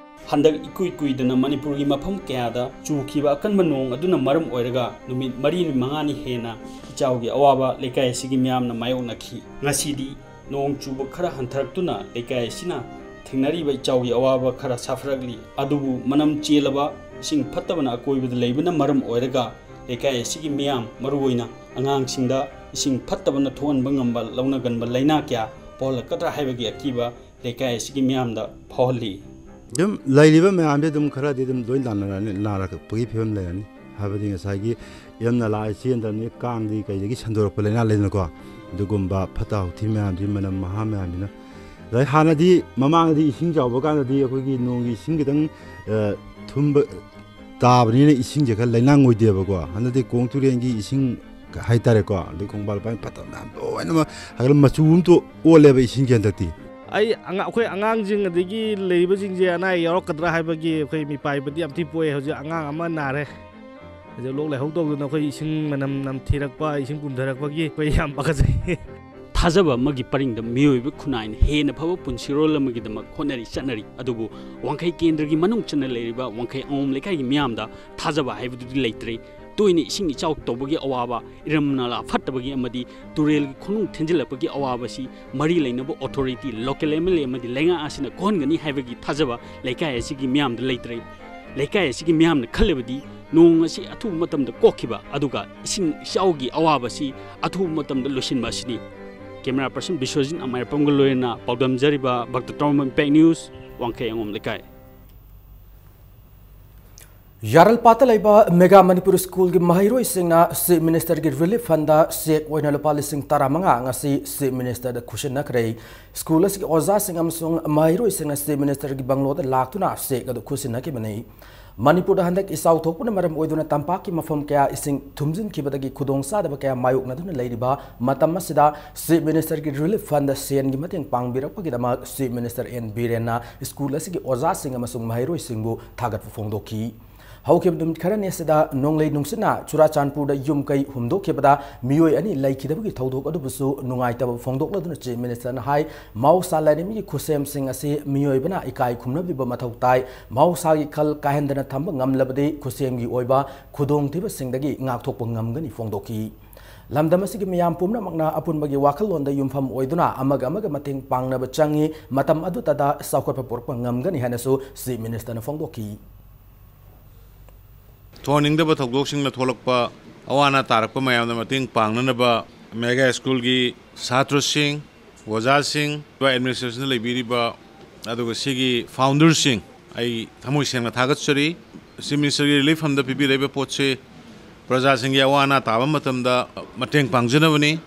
ꯍꯟꯗꯛ ꯏꯀꯨꯏ ꯀꯨꯏꯗꯅ ꯃꯅꯤꯄꯨꯔꯒꯤ ꯃꯐꯝ ꯀꯌꯥꯗ ꯆꯨꯈꯤꯕ ꯑꯀꯟꯕ ꯅꯣꯡ ꯑꯗꯨꯅ ꯃꯔꯝ ꯑꯣꯏꯔꯒ ꯅꯨꯃꯤꯠ ꯃꯔꯤꯅꯤ ꯃꯉꯥꯅꯤ ꯍꯦꯟꯅ ꯏꯆꯥꯎꯒꯤ ꯑꯋꯥꯕ ꯂꯩꯀꯥꯏ ꯑꯁꯤꯒꯤ ꯃꯤꯌꯥꯝꯅ ꯃꯥꯌꯣꯛꯅꯈꯤ꯫ ꯉꯁꯤꯗꯤ ꯅꯣꯡ ꯆꯨꯕ ꯈꯔ ꯍꯟꯊꯔꯛꯇꯨꯅ ꯂꯩꯀꯥꯏ ꯑꯁꯤꯅ ꯊꯦꯡꯅꯔꯤꯕ ꯏꯆꯥꯎꯒꯤ ꯑꯋꯥꯕ ꯈꯔ ꯁꯥꯐꯔꯛꯂꯤ꯫ ꯑꯗꯨꯕꯨ ꯃꯅꯝ ꯆꯦꯜꯂꯕ ꯏꯁꯤꯡ ꯐꯠꯇꯕꯅ ꯑꯀꯣꯏꯕꯗ ꯂꯩꯕꯅ ꯃꯔꯝ ꯑꯣꯏꯔꯒ ꯂꯩꯀꯥꯏ ꯑꯁꯤꯒꯤ ꯃꯤꯌꯥꯝ, ꯃꯔꯨꯑꯣꯏꯅ ꯑꯉꯥꯡꯁꯤꯡꯗ ꯏꯁꯤꯡ ꯐꯠꯇꯕꯅ ꯊꯣꯛꯍꯟꯕ ꯉꯝꯕ ꯂꯧꯅꯒꯟꯕ ꯂꯥꯏꯅꯥ ꯀꯌꯥ ꯄꯣꯛꯍꯜꯂꯛꯀꯗ꯭ꯔꯥ ꯍꯥꯏꯕꯒꯤ ꯑꯀꯤꯕ ꯂꯩꯀꯥꯏ ꯑꯁꯤꯒꯤ ꯃꯤꯌꯥꯝꯗ ꯐꯥꯎꯍꯜꯂꯤ꯫ ꯑꯗꯨꯝ ꯂꯩꯔꯤꯕ ꯃꯌꯥꯝꯁꯦ ꯑꯗꯨꯝ ꯈꯔꯗꯤ ꯑꯗꯨꯝ ꯂꯣꯏ ꯅꯥꯟꯅꯔꯅꯤ, ꯅꯥꯔꯛꯄꯒꯤ ꯐꯤꯕꯝ ꯂꯩꯔꯅꯤ꯫ ꯍꯥꯏꯕꯗꯤ ꯉꯁꯥꯏꯒꯤ ꯌꯨꯝ ꯅꯂꯥ ꯆꯦꯟꯗꯕꯅꯤ, ꯀꯥꯡꯗꯒꯤ ꯀꯩꯗꯒꯤ ꯁꯟꯗꯣꯔꯛꯄ ꯂꯥꯏꯅꯥ ꯂꯩꯗꯅꯀꯣ꯫ ꯑꯗꯨꯒꯨꯝꯕ ꯐꯠꯇ ꯍꯥꯎꯊꯤ ꯃꯌꯥꯝꯁꯤ, ꯃꯅꯝ ꯃꯍꯥ ꯃꯌꯥꯝꯁꯤꯅ꯫ ꯑꯗꯩ ꯍꯥꯟꯅꯗꯤ, ꯃꯃꯥꯡꯗꯗꯤ ꯏꯁꯤꯡ ꯆꯥꯎꯕ ꯀꯥꯟꯗꯗꯤ ꯑꯩꯈꯣꯏꯒꯤ ꯅꯣꯡꯒꯤ ꯏꯁꯤꯡ ꯈꯤꯇꯪ, ꯑ, ꯊꯨꯝꯕ, ꯇꯥꯕꯅꯤꯅ ꯏꯁꯤꯡꯁꯦ ꯈꯔ ꯂꯩꯅꯥꯡ ꯑꯣꯏꯗꯦꯕꯀꯣ꯫ ꯍꯟꯗꯛꯇꯤ ꯀꯣꯡ ꯇꯨꯔꯦꯟꯒꯤ ꯏꯁꯤꯡ ꯍꯥꯏꯇꯥꯔꯦꯀꯣ, ꯑꯗꯩ ꯈꯣꯡꯕꯥꯟ ꯂꯨꯄꯥꯟ ꯐꯠꯇꯕ ꯃꯌꯥꯝ ꯂꯣꯏꯅꯃꯛ ꯍꯥꯏꯒꯠꯂ ꯃꯆꯨ ꯑꯃꯇ ꯑꯣꯜꯂꯦꯕ ꯏꯁꯤꯡꯁꯦ ꯍꯟꯗꯛꯇꯤ꯫ ꯑꯩ ꯑꯉꯥ-, ꯑꯩꯈꯣꯏ ꯑꯉꯥꯡꯁꯤꯡ ꯑꯗꯒꯤ ꯂꯩꯔꯤꯕꯁꯤꯡꯁꯦ ꯑꯅꯥ ꯑꯌꯦꯛ ꯌꯥꯎꯔꯛꯀꯗ꯭ꯔꯥ ꯍꯥꯏꯕꯒꯤ ꯑꯩꯈꯣꯏ ꯃꯤꯄꯥꯏꯕꯗꯤ ꯌꯥꯝ ꯊꯤ ꯄꯣꯛꯑꯦ꯫ ꯍꯧꯖꯤꯛ ꯑꯉꯥꯡ ꯑꯃ ꯅꯥꯔꯦ꯫ ꯍꯧꯖꯤꯛ ꯂꯣꯛ ꯂꯥꯏꯍꯧ ꯇꯧꯗꯅ ꯑꯩꯈꯣꯏ ꯏꯁꯤꯡ ꯃꯅꯝ ꯅꯝꯊꯤꯔꯛꯄ, ꯏꯁꯤꯡ ꯄꯨꯝꯊꯔꯛꯄꯒꯤ ꯑꯩꯈꯣꯏ ꯌꯥꯝ ꯄꯥꯈꯠꯆꯩ꯫ ꯊꯥꯖꯕ ꯑꯃꯒꯤ ꯄꯔꯤꯡꯗ ꯃꯤꯑꯣꯏꯕ ꯈꯨꯟꯅꯥꯏꯅ ꯍꯦꯟꯅ ꯐꯕ ꯄꯨꯟꯁꯤꯔꯣꯜ ꯑꯃꯒꯤꯗꯃꯛ ꯍꯣꯠꯅꯔꯤ ꯆꯠꯅꯔꯤ꯫ ꯑꯗꯨꯕꯨ ꯋꯥꯡꯈꯩ ꯀꯦꯟꯗ꯭ꯔꯒꯤ ꯃꯅꯨꯡ ꯆꯟꯅ ꯂꯩꯔꯤꯕ ꯋꯥꯡꯈꯩ ꯑꯉꯣꯝ ꯂꯩꯀꯥꯏꯒꯤ ꯃꯤꯌꯥꯝꯗ ꯊꯥꯖꯕ ꯍꯥꯏꯕꯗꯨꯗꯤ ꯂꯩꯇ꯭ꯔꯦ꯫ ꯇꯣꯏꯅ ꯏꯁꯤꯡ ꯏꯆꯥꯎ ꯇꯧꯕꯒꯤ ꯑꯋꯥꯕ, ꯏꯔꯝ ꯅꯂꯥ ꯐꯠꯇꯕꯒꯤ ꯑꯃꯗꯤ ꯇꯨꯔꯦꯜꯒꯤ ꯈꯣꯡꯅꯨꯡ ꯊꯦꯟꯖꯤꯜꯂꯛꯄꯒꯤ ꯑꯋꯥꯕꯁꯤ ꯃꯔꯤ ꯂꯩꯅꯕ authority, local M L A ꯑꯃꯗꯤ ꯂꯩꯉꯥꯛ ꯑꯁꯤꯅ ꯀꯣꯛꯍꯟꯒꯅꯤ ꯍꯥꯏꯕꯒꯤ ꯊꯥꯖꯕ ꯂꯩꯀꯥꯏ ꯑꯁꯤꯒꯤ ꯃꯤꯌꯥꯝꯗ ꯂꯩꯇ꯭ꯔꯦ꯫ ꯂꯩꯀꯥꯏ ꯑꯁꯤꯒꯤ ꯃꯤꯌꯥꯝꯅ ꯈꯜꯂꯕꯗꯤ ꯅꯣꯡ ꯑꯁꯤ ꯑꯊꯨꯕ ꯃꯇꯝꯗ ꯀꯣꯛꯈꯤꯕ, ꯑꯗꯨꯒ ꯏꯁꯤꯡ ꯏꯆꯥꯎꯒꯤ ꯑꯋꯥꯕꯁꯤ ꯑꯊꯨꯕ ꯃꯇꯝꯗ ꯂꯣꯏꯁꯤꯟꯕ ꯑꯁꯤꯅꯤ꯫ Camera person ꯕꯤꯁ꯭ꯋꯖꯤꯠ ꯑꯃꯥꯏꯔꯄꯝꯒ ꯂꯣꯏꯅꯅ ꯄꯥꯎꯗꯝꯖꯔꯤꯕ ꯚꯛꯇ ꯇꯔꯥꯃꯥꯄꯜ Impact News, ꯋꯥꯡꯈꯩ ꯑꯉꯣꯝ ꯂꯩꯀꯥꯏ꯫ ꯌꯥꯔꯜꯄꯥꯠꯇ ꯂꯩꯕ ꯃꯦꯒꯥ ꯃꯅꯤꯄꯨꯔ ꯁ꯭ꯀꯨꯜꯒꯤ ꯃꯍꯩꯔꯣꯏꯁꯤꯡꯅ Chief Ministerꯒꯤ relief fundꯗ cheque ꯑꯣꯏꯅ ꯂꯨꯄꯥ ꯂꯤꯁꯤꯡ ꯇꯔꯥꯃꯉꯥ ꯉꯁꯤ Chief Ministerꯗ ꯈꯨꯠꯁꯤꯟꯅꯈ꯭ꯔꯦ꯫ ꯁ꯭ꯀꯨꯜ ꯑꯁꯤꯒꯤ ꯑꯣꯖꯥꯁꯤꯡ ꯑꯃꯁꯨꯡ ꯃꯍꯩꯔꯣꯏꯁꯤꯡꯅ Chief Ministerꯒꯤ ꯕꯪꯒꯂꯣꯗ ꯂꯥꯛꯇꯨꯅ cheque ꯑꯗꯨ ꯈꯨꯠꯁꯤꯟꯅꯈꯤꯕꯅꯤ꯫ ꯃꯅꯤꯄꯨꯔꯗ ꯍꯟꯗꯛ ꯏꯆꯥꯎ ꯊꯣꯛꯄꯅ ꯃꯔꯝ ꯑꯣꯏꯗꯨꯅ ꯇꯝꯄꯥꯛꯀꯤ ꯃꯐꯝ ꯀꯌꯥ ꯏꯁꯤꯡ ꯊꯨꯝꯖꯤꯟꯈꯤꯕꯗꯒꯤ ꯈꯨꯗꯣꯡꯆꯥꯗꯕ ꯀꯌꯥ ꯃꯥꯌꯣꯛꯅꯗꯨꯅ ꯂꯩꯔꯤꯕ ꯃꯇꯝ ꯑꯁꯤꯗ Chief Minister ꯒꯤ relief fund ꯗ ꯁꯦꯟꯒꯤ ꯃꯇꯦꯡ ꯄꯥꯡꯕꯤꯔꯛꯄꯒꯤꯗꯃꯛ Chief Minister N ꯕꯤꯔꯦꯟꯅ ꯁ꯭ꯀꯨꯜ ꯑꯁꯤꯒꯤ ꯑꯣꯖꯥꯁꯤꯡ ꯑꯃꯁꯨꯡ ꯃꯍꯩꯔꯣꯏꯁꯤꯡꯕꯨ ꯊꯥꯒꯠꯄ ꯐꯣꯡꯗꯣꯛꯈꯤ꯫ ꯍꯧꯈꯤꯕ ꯅꯨꯃꯤꯠ ꯈꯔꯅꯤ ꯑꯁꯤꯗ ꯅꯣꯡꯂꯩ ꯅꯨꯡꯁꯤꯠꯅ ꯆꯨꯔꯥꯆꯥꯟꯄꯨꯔꯗ ꯌꯨꯝ ꯀꯩ ꯍꯨꯝꯗꯣꯛꯈꯤꯕꯗ ꯃꯤꯑꯣꯏ ꯑꯅꯤ ꯂꯩꯈꯤꯗꯕꯒꯤ ꯊꯧꯗꯣꯛ ꯑꯗꯨꯕꯨꯁꯨ ꯅꯨꯡꯉꯥꯏꯇꯕ ꯐꯣꯡꯗꯣꯛꯂꯗꯨꯅ Chief Minister ꯅ ꯍꯥꯏ, ꯃꯍꯧꯁꯥ ꯂꯥꯏꯔꯦꯝꯕꯤꯒꯤ ꯈꯨꯠꯁꯦꯝꯁꯤꯡ ꯑꯁꯤ ꯃꯤꯑꯣꯏꯕꯅ ꯏꯀꯥꯏ ꯈꯨꯝꯅꯕꯤꯕ ꯃꯊꯧ ꯇꯥꯏ꯫ ꯃꯍꯧꯁꯥꯒꯤ ꯈꯜ ꯀꯥꯏꯍꯟꯗꯅ ꯊꯝꯕ ꯉꯝꯂꯕꯗꯤ ꯈꯨꯠꯁꯦꯝꯒꯤ ꯑꯣꯏꯕ ꯈꯨꯗꯣꯡꯊꯤꯕꯁꯤꯡꯗꯒꯤ ꯉꯥꯛꯊꯣꯛꯄ ꯉꯝꯒꯅꯤ ꯐꯣꯡꯗꯣꯛꯈꯤ꯫ ꯂꯝꯗꯝ ꯑꯁꯤꯒꯤ ꯃꯤꯌꯥꯝ ꯄꯨꯝꯅꯃꯛꯅ ꯑꯄꯨꯟꯕꯒꯤ ꯋꯥꯈꯜꯂꯣꯟꯗ ꯌꯨꯝꯐꯝ ꯑꯣꯏꯗꯨꯅ ꯑꯃꯒ ꯑꯃꯒ ꯃꯇꯦꯡ ꯄꯥꯡꯅꯕ ꯆꯪꯏ꯫ ꯃꯇꯝ ꯑꯗꯨꯇꯗ ꯆꯥꯎꯈꯠꯄ ꯄꯨꯔꯛꯄ ꯉꯝꯒꯅꯤ ꯍꯥꯏꯅꯁꯨ Chief Minister ꯅ ꯐꯣꯡꯗꯣꯛꯈꯤ꯫ ꯊꯣꯛꯍꯟꯅꯤꯡꯗꯕ ꯊꯧꯗꯣꯛꯁꯤꯡꯅ ꯊꯣꯛꯂꯛꯄ, ꯑꯋꯥ ꯑꯅꯥ ꯇꯥꯔꯛꯄ ꯃꯌꯥꯝꯗ ꯃꯇꯦꯡ ꯄꯥꯡꯅꯅꯕ ꯃꯦꯒꯥ ꯁ꯭ꯀꯨꯜꯒꯤ ꯁꯥꯇ꯭ꯔꯁꯤꯡ, ꯑꯣꯖꯥꯁꯤꯡ, administration ꯗ ꯂꯩꯕꯤꯔꯤꯕ, ꯑꯗꯨꯒ ꯁꯤꯒꯤ founder ꯁꯤꯡ ꯑꯩ ꯊꯃꯣꯏ ꯁꯦꯡꯅ ꯊꯥꯒꯠꯆꯔꯤ꯫ Chief Minister ꯒꯤ relief fund ꯗ ꯄꯤꯕꯤꯔꯛꯏꯕ ꯄꯣꯠꯁꯤ ꯄ꯭ꯔꯖꯥꯁꯤꯡꯒꯤ ꯑꯋꯥ ꯑꯅꯥ ꯇꯥꯕ ꯃꯇꯝꯗ ꯃꯇꯦꯡ ꯄꯥꯡꯖꯅꯕꯅꯤ꯫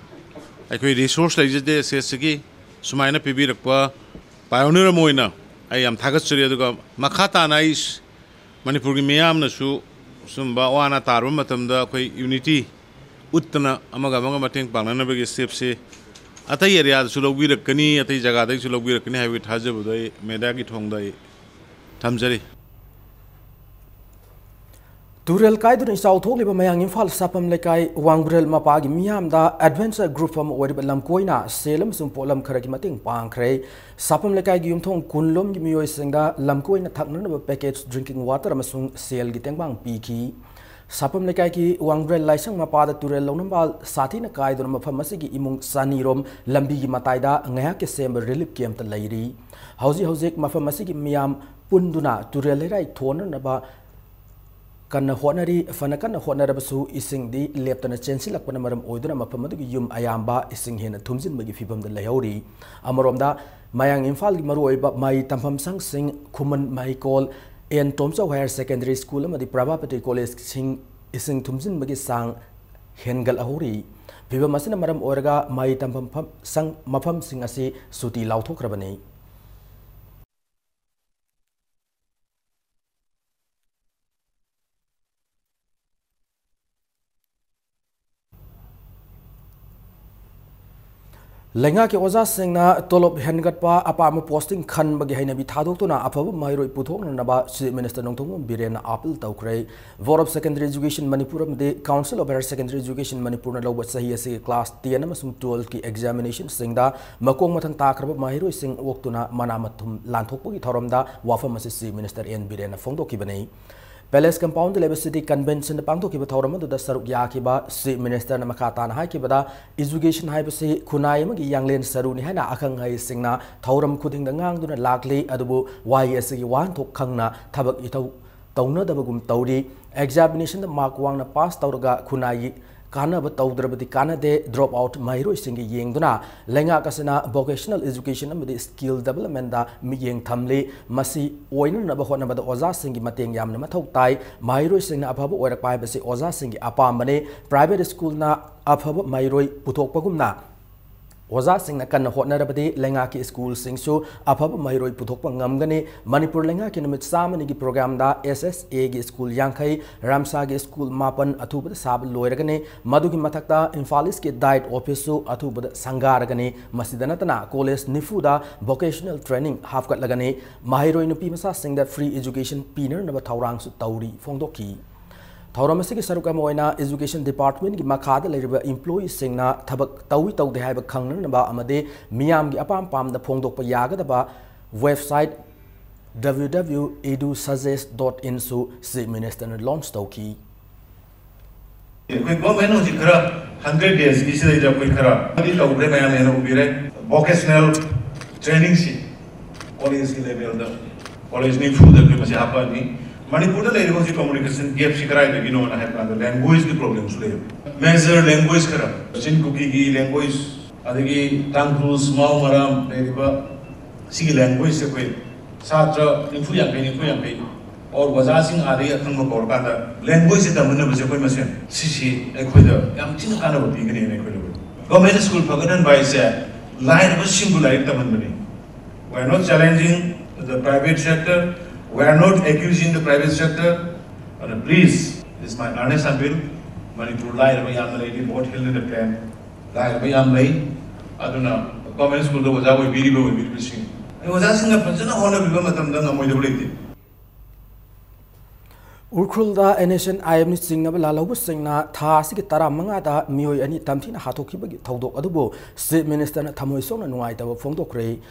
ꯑꯩꯈꯣꯏ resource ꯂꯩꯖꯗꯦ state ꯁꯤꯒꯤ꯫ ꯁꯨꯃꯥꯏꯅ ꯄꯤꯕꯤꯔꯛꯄ pioneer ꯑꯃ ꯑꯣꯏꯅ ꯑꯩ ꯌꯥꯝ ꯊꯥꯒꯠꯆꯔꯤ꯫ ꯑꯗꯨꯒ ꯃꯈꯥ ꯇꯥꯅ ꯑꯩ ꯃꯅꯤꯄꯨꯔꯒꯤ ꯃꯤꯌꯥꯝꯅꯁꯨ ꯁꯨꯝꯕ ꯑꯋꯥ ꯑꯅꯥ ꯇꯥꯔꯕ ꯃꯇꯝꯗ ꯑꯩꯈꯣꯏ unity ꯎꯠꯇꯅ ꯑꯃꯒ ꯑꯃꯒ ꯃꯇꯦꯡ ꯄꯥꯡꯅꯅꯕꯒꯤ step ꯁꯤ ꯑꯇꯩ area ꯗꯁꯨ ꯂꯧꯕꯤꯔꯛꯀꯅꯤ, ꯑꯇꯩ ꯖꯒꯥꯗꯒꯤꯁꯨ ꯂꯧꯕꯤꯔꯛꯀꯅꯤ ꯍꯥꯏꯕꯒꯤ ꯊꯥꯖꯕꯗꯣ ꯑꯩ media ꯒꯤ ꯊꯣꯡꯗ ꯑꯩ ꯊꯝꯖꯔꯤ꯫ ꯇꯨꯔꯦꯜ ꯀꯥꯏꯗꯨꯅ ꯏꯆꯥꯎ ꯊꯣꯛꯂꯤꯕ ꯃꯌꯥꯡ ꯏꯝꯐꯥꯜ ꯁꯥꯄꯝ ꯂꯩꯀꯥꯏ ꯋꯥꯡꯕ꯭ꯔꯦꯜ ꯃꯄꯥꯒꯤ ꯃꯤꯌꯥꯝꯗ adventure group ꯑꯃ ꯑꯣꯏꯔꯤꯕ ꯂꯝꯀꯣꯏꯅ ꯁꯦꯜ ꯑꯃꯁꯨꯡ ꯄꯣꯠꯂꯝ ꯈꯔꯒꯤ ꯃꯇꯦꯡ ꯄꯥꯡꯈ꯭ꯔꯦ꯫ ꯁꯥꯄꯝ ꯂꯩꯀꯥꯏꯒꯤ ꯌꯨꯝꯊꯣꯡ ꯀꯨꯟ ꯂꯣꯝꯒꯤ ꯃꯤꯑꯣꯏꯁꯤꯡꯗ ꯂꯝꯀꯣꯏꯅ ꯊꯛꯅꯅꯕ package drinking water ꯑꯃꯁꯨꯡ ꯁꯦꯜꯒꯤ ꯇꯦꯡꯕꯥꯡ ꯄꯤꯈꯤ꯫ ꯁꯥꯄꯝ ꯂꯩꯀꯥꯏꯒꯤ ꯋꯥꯡꯕ꯭ꯔꯦꯜ ꯂꯥꯏꯁꯪ ꯃꯄꯥꯗ ꯇꯨꯔꯦꯜ ꯂꯧꯅꯝꯕꯥꯜ ꯁꯥꯊꯤꯅ ꯀꯥꯏꯗꯨꯅ ꯃꯐꯝ ꯑꯁꯤꯒꯤ ꯏꯃꯨꯡ ꯆꯅꯤꯔꯣꯝ ꯂꯝꯕꯤꯒꯤ ꯃꯇꯥꯏꯗ ꯉꯥꯏꯍꯥꯛꯀꯤ ꯁꯦꯝꯕ relief camp ꯇ ꯂꯩꯔꯤ꯫ ꯍꯧꯖꯤꯛ ꯍꯧꯖꯤꯛ ꯃꯐꯝ ꯑꯁꯤꯒꯤ ꯃꯤꯌꯥꯝ ꯄꯨꯟꯗꯨꯅ ꯇꯨꯔꯦꯜ ꯂꯩꯔꯥꯏ ꯊꯣꯟꯅꯅꯕ ꯀꯟꯅ ꯍꯣꯠꯅꯔꯤ꯫ ꯐꯅ ꯀꯟꯅ ꯍꯣꯠꯅꯔꯕꯁꯨ ꯏꯁꯤꯡꯗꯤ ꯂꯦꯞꯇꯅ ꯆꯦꯟꯁꯤꯜꯂꯛꯄꯅ ꯃꯔꯝ ꯑꯣꯏꯗꯨꯅ ꯃꯐꯝ ꯑꯗꯨꯒꯤ ꯌꯨꯝ ꯑꯌꯥꯝꯕ ꯏꯁꯤꯡ ꯍꯦꯟꯅ ꯊꯨꯝꯖꯤꯟꯕꯒꯤ ꯐꯤꯕꯝꯗ ꯂꯩꯍꯧꯔꯤ꯫ ꯑꯃꯔꯣꯝꯗ ꯃꯌꯥꯡ ꯏꯝꯐꯥꯜꯒꯤ ꯃꯔꯨꯑꯣꯏꯕ ꯃꯍꯩ ꯇꯝꯐꯝ ꯁꯪꯁꯤꯡ ꯈꯨꯃꯟ ꯃꯍꯩꯀꯣꯜ, ꯑꯦꯟ ꯇꯣꯝꯆꯧ Higher Secondary School ꯑꯃꯗꯤ ꯄ꯭ꯔꯚꯥꯄꯇꯤ College ꯁꯤꯡ ꯏꯁꯤꯡ ꯊꯨꯝꯖꯤꯟꯕꯒꯤ ꯆꯥꯡ ꯍꯦꯟꯒꯠꯍꯧꯔꯤ꯫ ꯐꯤꯕꯝ ꯑꯁꯤꯅ ꯃꯔꯝ ꯑꯣꯏꯔꯒ ꯃꯍꯩ ꯇꯝꯐꯝ ꯐꯝ-, ꯁꯪ-, ꯃꯐꯝꯁꯤꯡ ꯑꯁꯤ ꯁꯨꯇꯤ ꯂꯥꯎꯊꯣꯛꯈ꯭ꯔꯕꯅꯤ꯫ ꯂꯩꯉꯥꯛꯀꯤ ꯑꯣꯖꯥꯁꯤꯡꯅ ꯇꯣꯂꯣꯞ ꯍꯦꯟꯒꯠꯄ, ꯑꯄꯥꯝꯕ posting ꯈꯟꯕꯒꯤ ꯍꯩꯅꯕꯤ ꯊꯥꯗꯣꯛꯇꯨꯅ ꯑꯐꯕ ꯃꯍꯩꯔꯣꯏ ꯄꯨꯊꯣꯛꯅꯅꯕ Chief Minister ꯅꯣꯡꯊꯣꯝꯕꯝ ꯕꯤꯔꯦꯟꯅ appeal ꯇꯧꯈ꯭ꯔꯦ꯫ Board of Secondary Education Manipur ꯑꯃꯗꯤ Council of Higher Secondary Education ꯃꯅꯤꯄꯨꯔꯅ ꯂꯧꯕ ꯆꯍꯤ ꯑꯁꯤꯒꯤ class ten ꯑꯃꯁꯨꯡ twelve ꯀꯤ examination ꯁꯤꯡꯗ ꯃꯈꯣꯡ ꯃꯊꯪ ꯇꯥꯈ꯭ꯔꯕ ꯃꯍꯩꯔꯣꯏꯁꯤꯡ ꯑꯣꯛꯇꯨꯅ ꯃꯅꯥ ꯃꯊꯨꯝ ꯂꯥꯟꯊꯣꯛꯄꯒꯤ ꯊꯧꯔꯝꯗ ꯋꯥꯐꯝ ꯑꯁꯤ Chief Minister ꯑꯦꯟ ꯕꯤꯔꯦꯟꯅ ꯐꯣꯡꯗꯣꯛꯈꯤꯕꯅꯤ꯫ Palace Compound ꯗ ꯂꯩꯕ City Convention ꯗ ꯄꯥꯡꯊꯣꯛꯈꯤꯕ ꯊꯧꯔꯝ ꯑꯗꯨꯗ ꯁꯔꯨꯛ ꯌꯥꯈꯤꯕ Chief Minister ꯅ ꯃꯈꯥ ꯇꯥꯅ ꯍꯥꯏꯈꯤꯕꯗ, education ꯍꯥꯏꯕꯁꯤ ꯈꯨꯟꯅꯥꯏ ꯑꯃꯒꯤ ꯌꯥꯡꯂꯦꯟ ꯁꯔꯨꯅꯤ ꯍꯥꯏꯅ ꯑꯈꯪ ꯑꯍꯩꯁꯤꯡꯅ ꯊꯧꯔꯝ ꯈꯨꯗꯤꯡꯗ ꯉꯥꯡꯗꯨꯅ ꯂꯥꯛꯂꯤ꯫ ꯑꯗꯨꯕꯨ ꯋꯥꯍꯩ ꯑꯁꯤꯒꯤ ꯋꯥꯍꯟꯊꯣꯛ ꯈꯪꯅ ꯊꯕꯛ ꯏꯊꯧ ꯇꯧꯅꯗꯕꯒꯨꯝ ꯇꯧꯔꯤ꯫ Examination ꯗ mark ꯋꯥꯡꯅ pass ꯇꯧꯔꯒ ꯈꯨꯟꯅꯥꯏꯒꯤ ꯀꯥꯟꯅꯕ ꯇꯧꯗ꯭ꯔꯕꯗꯤ ꯀꯥꯟꯅꯗꯦ꯫ Drop out ꯃꯍꯩꯔꯣꯏꯁꯤꯡꯒꯤ ꯌꯦꯡꯗꯨꯅ ꯂꯩꯉꯥꯛ ꯑꯁꯤꯅ vocational education ꯑꯃꯗꯤ skill development ꯗ ꯃꯤꯠꯌꯦꯡ ꯊꯝꯂꯤ꯫ ꯃꯁꯤ ꯑꯣꯏꯅꯅꯕ ꯍꯣꯠꯅꯕꯗ ꯑꯣꯖꯥꯁꯤꯡꯒꯤ ꯃꯇꯦꯡ ꯌꯥꯝꯅ ꯃꯊꯧ ꯇꯥꯏ꯫ ꯃꯍꯩꯔꯣꯏꯁꯤꯡꯅ ꯑꯐꯕ ꯑꯣꯏꯔꯛꯄ ꯍꯥꯏꯕꯁꯤ ꯑꯣꯖꯥꯁꯤꯡꯒꯤ ꯑꯄꯥꯝꯕꯅꯤ꯫ Private school ꯅ ꯑꯐꯕ ꯃꯍꯩꯔꯣꯏ ꯄꯨꯊꯣꯛꯄꯒꯨꯝꯅ ꯑꯣꯖꯥꯁꯤꯡꯅ ꯀꯟꯅ ꯍꯣꯠꯅꯔꯕꯗꯤ ꯂꯩꯉꯥꯛꯀꯤ school ꯁꯤꯡꯁꯨ ꯑꯐꯕ ꯃꯍꯩꯔꯣꯏ ꯄꯨꯊꯣꯛꯄ ꯉꯝꯒꯅꯤ꯫ ꯃꯅꯤꯄꯨꯔ ꯂꯩꯉꯥꯛꯀꯤ ꯅꯨꯃꯤꯠ ꯆꯥꯝꯃꯅꯤꯒꯤ program the S S A ꯒꯤ school ꯌꯥꯡꯈꯩ, ꯔꯥꯝꯁꯥꯒꯤ school ꯃꯥꯄꯟ ꯑꯊꯨꯕꯗ ꯁꯥꯕ ꯂꯣꯏꯔꯒꯅꯤ꯫ ꯃꯗꯨꯒꯤ ꯃꯊꯛꯇ Imphal East ꯀꯤ diet office ꯁꯨ ꯑꯊꯨꯕꯗ ꯁꯪꯒꯥꯔꯒꯅꯤ꯫ ꯃꯁꯤꯗ ꯅꯠꯇꯅ college ꯅꯤꯐꯨꯗ vocational training ꯍꯥꯞꯀꯠꯂꯒꯅꯤ꯫ ꯃꯍꯩꯔꯣꯏ ꯅꯨꯄꯤ ꯃꯆꯥꯁꯤꯡꯗ free education ꯄꯤꯅꯅꯕ ꯊꯧꯔꯥꯡꯁꯨ ꯇꯧꯔꯤ ꯐꯣꯡꯗꯣꯛꯈꯤ꯫ ꯊꯧꯔꯝ ꯑꯁꯤꯒꯤ ꯁꯔꯨꯛ ꯑꯃ ꯑꯣꯏꯅ education department ꯀꯤ ꯃꯈꯥꯗ ꯂꯩꯔꯤꯕ employee ꯁꯤꯡꯅ ꯊꯕꯛ ꯇꯧꯏ ꯇꯧꯗꯦ ꯍꯥꯏꯕ ꯈꯪꯅꯅꯕ ꯑꯃꯗꯤ ꯃꯤꯌꯥꯝꯒꯤ ꯑꯄꯥꯝ ꯄꯥꯝꯗ ꯐꯣꯡꯗꯣꯛꯄ ꯌꯥꯒꯗꯕ website W W W dot edu suggest dot in ꯁꯨ Chief Minister ꯅ launch ꯇꯧꯈꯤ꯫ ꯑꯩꯈꯣꯏ government ꯍꯧꯖꯤꯛ ꯈꯔ hundred days ꯀꯤ ꯁꯤꯗꯩꯗ ꯑꯩꯈꯣꯏ ꯈꯔ ꯑꯃꯗꯤ ꯇꯧꯈ꯭ꯔꯦ, ꯃꯌꯥꯝꯅ ꯍꯦꯟꯅ ꯎꯕꯤꯔꯦ꯫ Vocational training ꯁꯤ college ꯀꯤ level ꯗ, college ꯅꯤꯐꯨꯗ ꯑꯩꯈꯣꯏ ꯃꯁꯤ ꯍꯥꯞꯄꯛꯑꯅꯤ꯫ ꯃꯅꯤꯄꯨꯔꯗ ꯂꯩꯔꯤꯕ ꯍꯧꯖꯤꯛ communication gap ꯁꯤ ꯀꯗꯥꯏꯗꯒꯤꯅꯣꯅ ꯍꯥꯏꯕ ꯀꯥꯟꯗ language ꯀꯤ problem ꯁꯨ ꯂꯩꯌꯦꯕ꯫ Major language ꯈꯔ, ꯆꯤꯟ ꯀꯨꯀꯤꯒꯤ language, ꯑꯗꯒꯤ ꯇꯥꯡꯈꯨꯜ, ꯃꯥꯎ, ꯃꯔꯥꯝ ꯂꯩꯔꯤꯕ ꯁꯤꯒꯤ language ꯁꯦ ꯑꯩꯈꯣꯏ ꯁꯥꯇ꯭ꯔ ꯅꯤꯐꯨ ꯌꯥꯡꯈꯩ, ꯅꯤꯐꯨ ꯌꯥꯡꯈꯩ, or ꯑꯣꯖꯥꯁꯤꯡ ꯑꯥꯗꯒꯤ ꯑꯈꯪꯕ ꯀꯧꯔꯀꯥꯟꯗ language ꯁꯦ ꯇꯝꯍꯟꯅꯕꯁꯦ ꯑꯩꯈꯣꯏ ꯃꯁꯦꯟ, ꯁꯤꯁꯤ ꯑꯩꯈꯣꯏꯗ ꯌꯥꯝ ꯊꯤꯅ ꯀꯥꯟꯅꯕ ꯄꯤꯒꯅꯤꯅ ꯑꯩꯈꯣꯏ ꯂꯧꯏ꯫ Government school ꯐꯒꯠꯍꯟꯕ ꯍꯥꯏꯁꯦ ꯂꯥꯏꯔꯕꯁꯤꯡꯕꯨ ꯂꯥꯏꯔꯤꯛ ꯇꯝꯍꯟꯕꯅꯤ꯫ We are not challenging the private sector, we are not accusing the private sector, but please, this is my earnest appeal, Manipur ꯂꯥꯏꯔꯕ ꯌꯥꯝꯅ ꯂꯩꯔꯤ, ꯚꯣꯠ ꯍꯦꯜꯂꯤꯅ plan, ꯂꯥꯏꯔꯕ ꯌꯥꯝ ꯂꯩ꯫ ꯑꯗꯨꯅ ꯒꯚꯔꯟꯃꯦꯟ ꯁ꯭ꯀꯨꯜꯗ ꯑꯣꯖꯥ ꯑꯣꯏꯕꯤꯔꯤꯕ ꯑꯣꯏꯕꯤꯔꯤꯕꯁꯤꯡ, ꯑꯩ ꯑꯣꯖꯥꯁꯤꯡꯅ ꯐꯖꯅ ꯍꯣꯠꯅꯕꯤꯕ ꯃꯇꯝꯗ ꯉꯝꯃꯣꯏꯗꯕ ꯂꯩꯇꯦ꯫ ꯎꯈ꯭ꯔꯨꯜꯗ NSCN-IM-ꯅ ꯆꯤꯡꯅꯕ ꯂꯥꯜꯍꯧꯕꯁꯤꯡꯅ ꯊꯥ ꯑꯁꯤꯒꯤ ꯇꯔꯥꯃꯉꯥꯗ ꯃꯤꯑꯣꯏ ꯑꯅꯤ ꯇꯝꯊꯤꯅ ꯍꯥꯠꯇꯣꯛꯈꯤꯕꯒꯤ ꯊꯧꯗꯣꯛ ꯑꯗꯨꯕꯨ Chief Minister-ꯅ ꯊꯃꯣꯏ ꯁꯣꯛꯅ ꯅꯨꯡꯉꯥꯏꯇꯕ ꯐꯣꯡꯗꯣꯛꯈ꯭ꯔꯦ꯫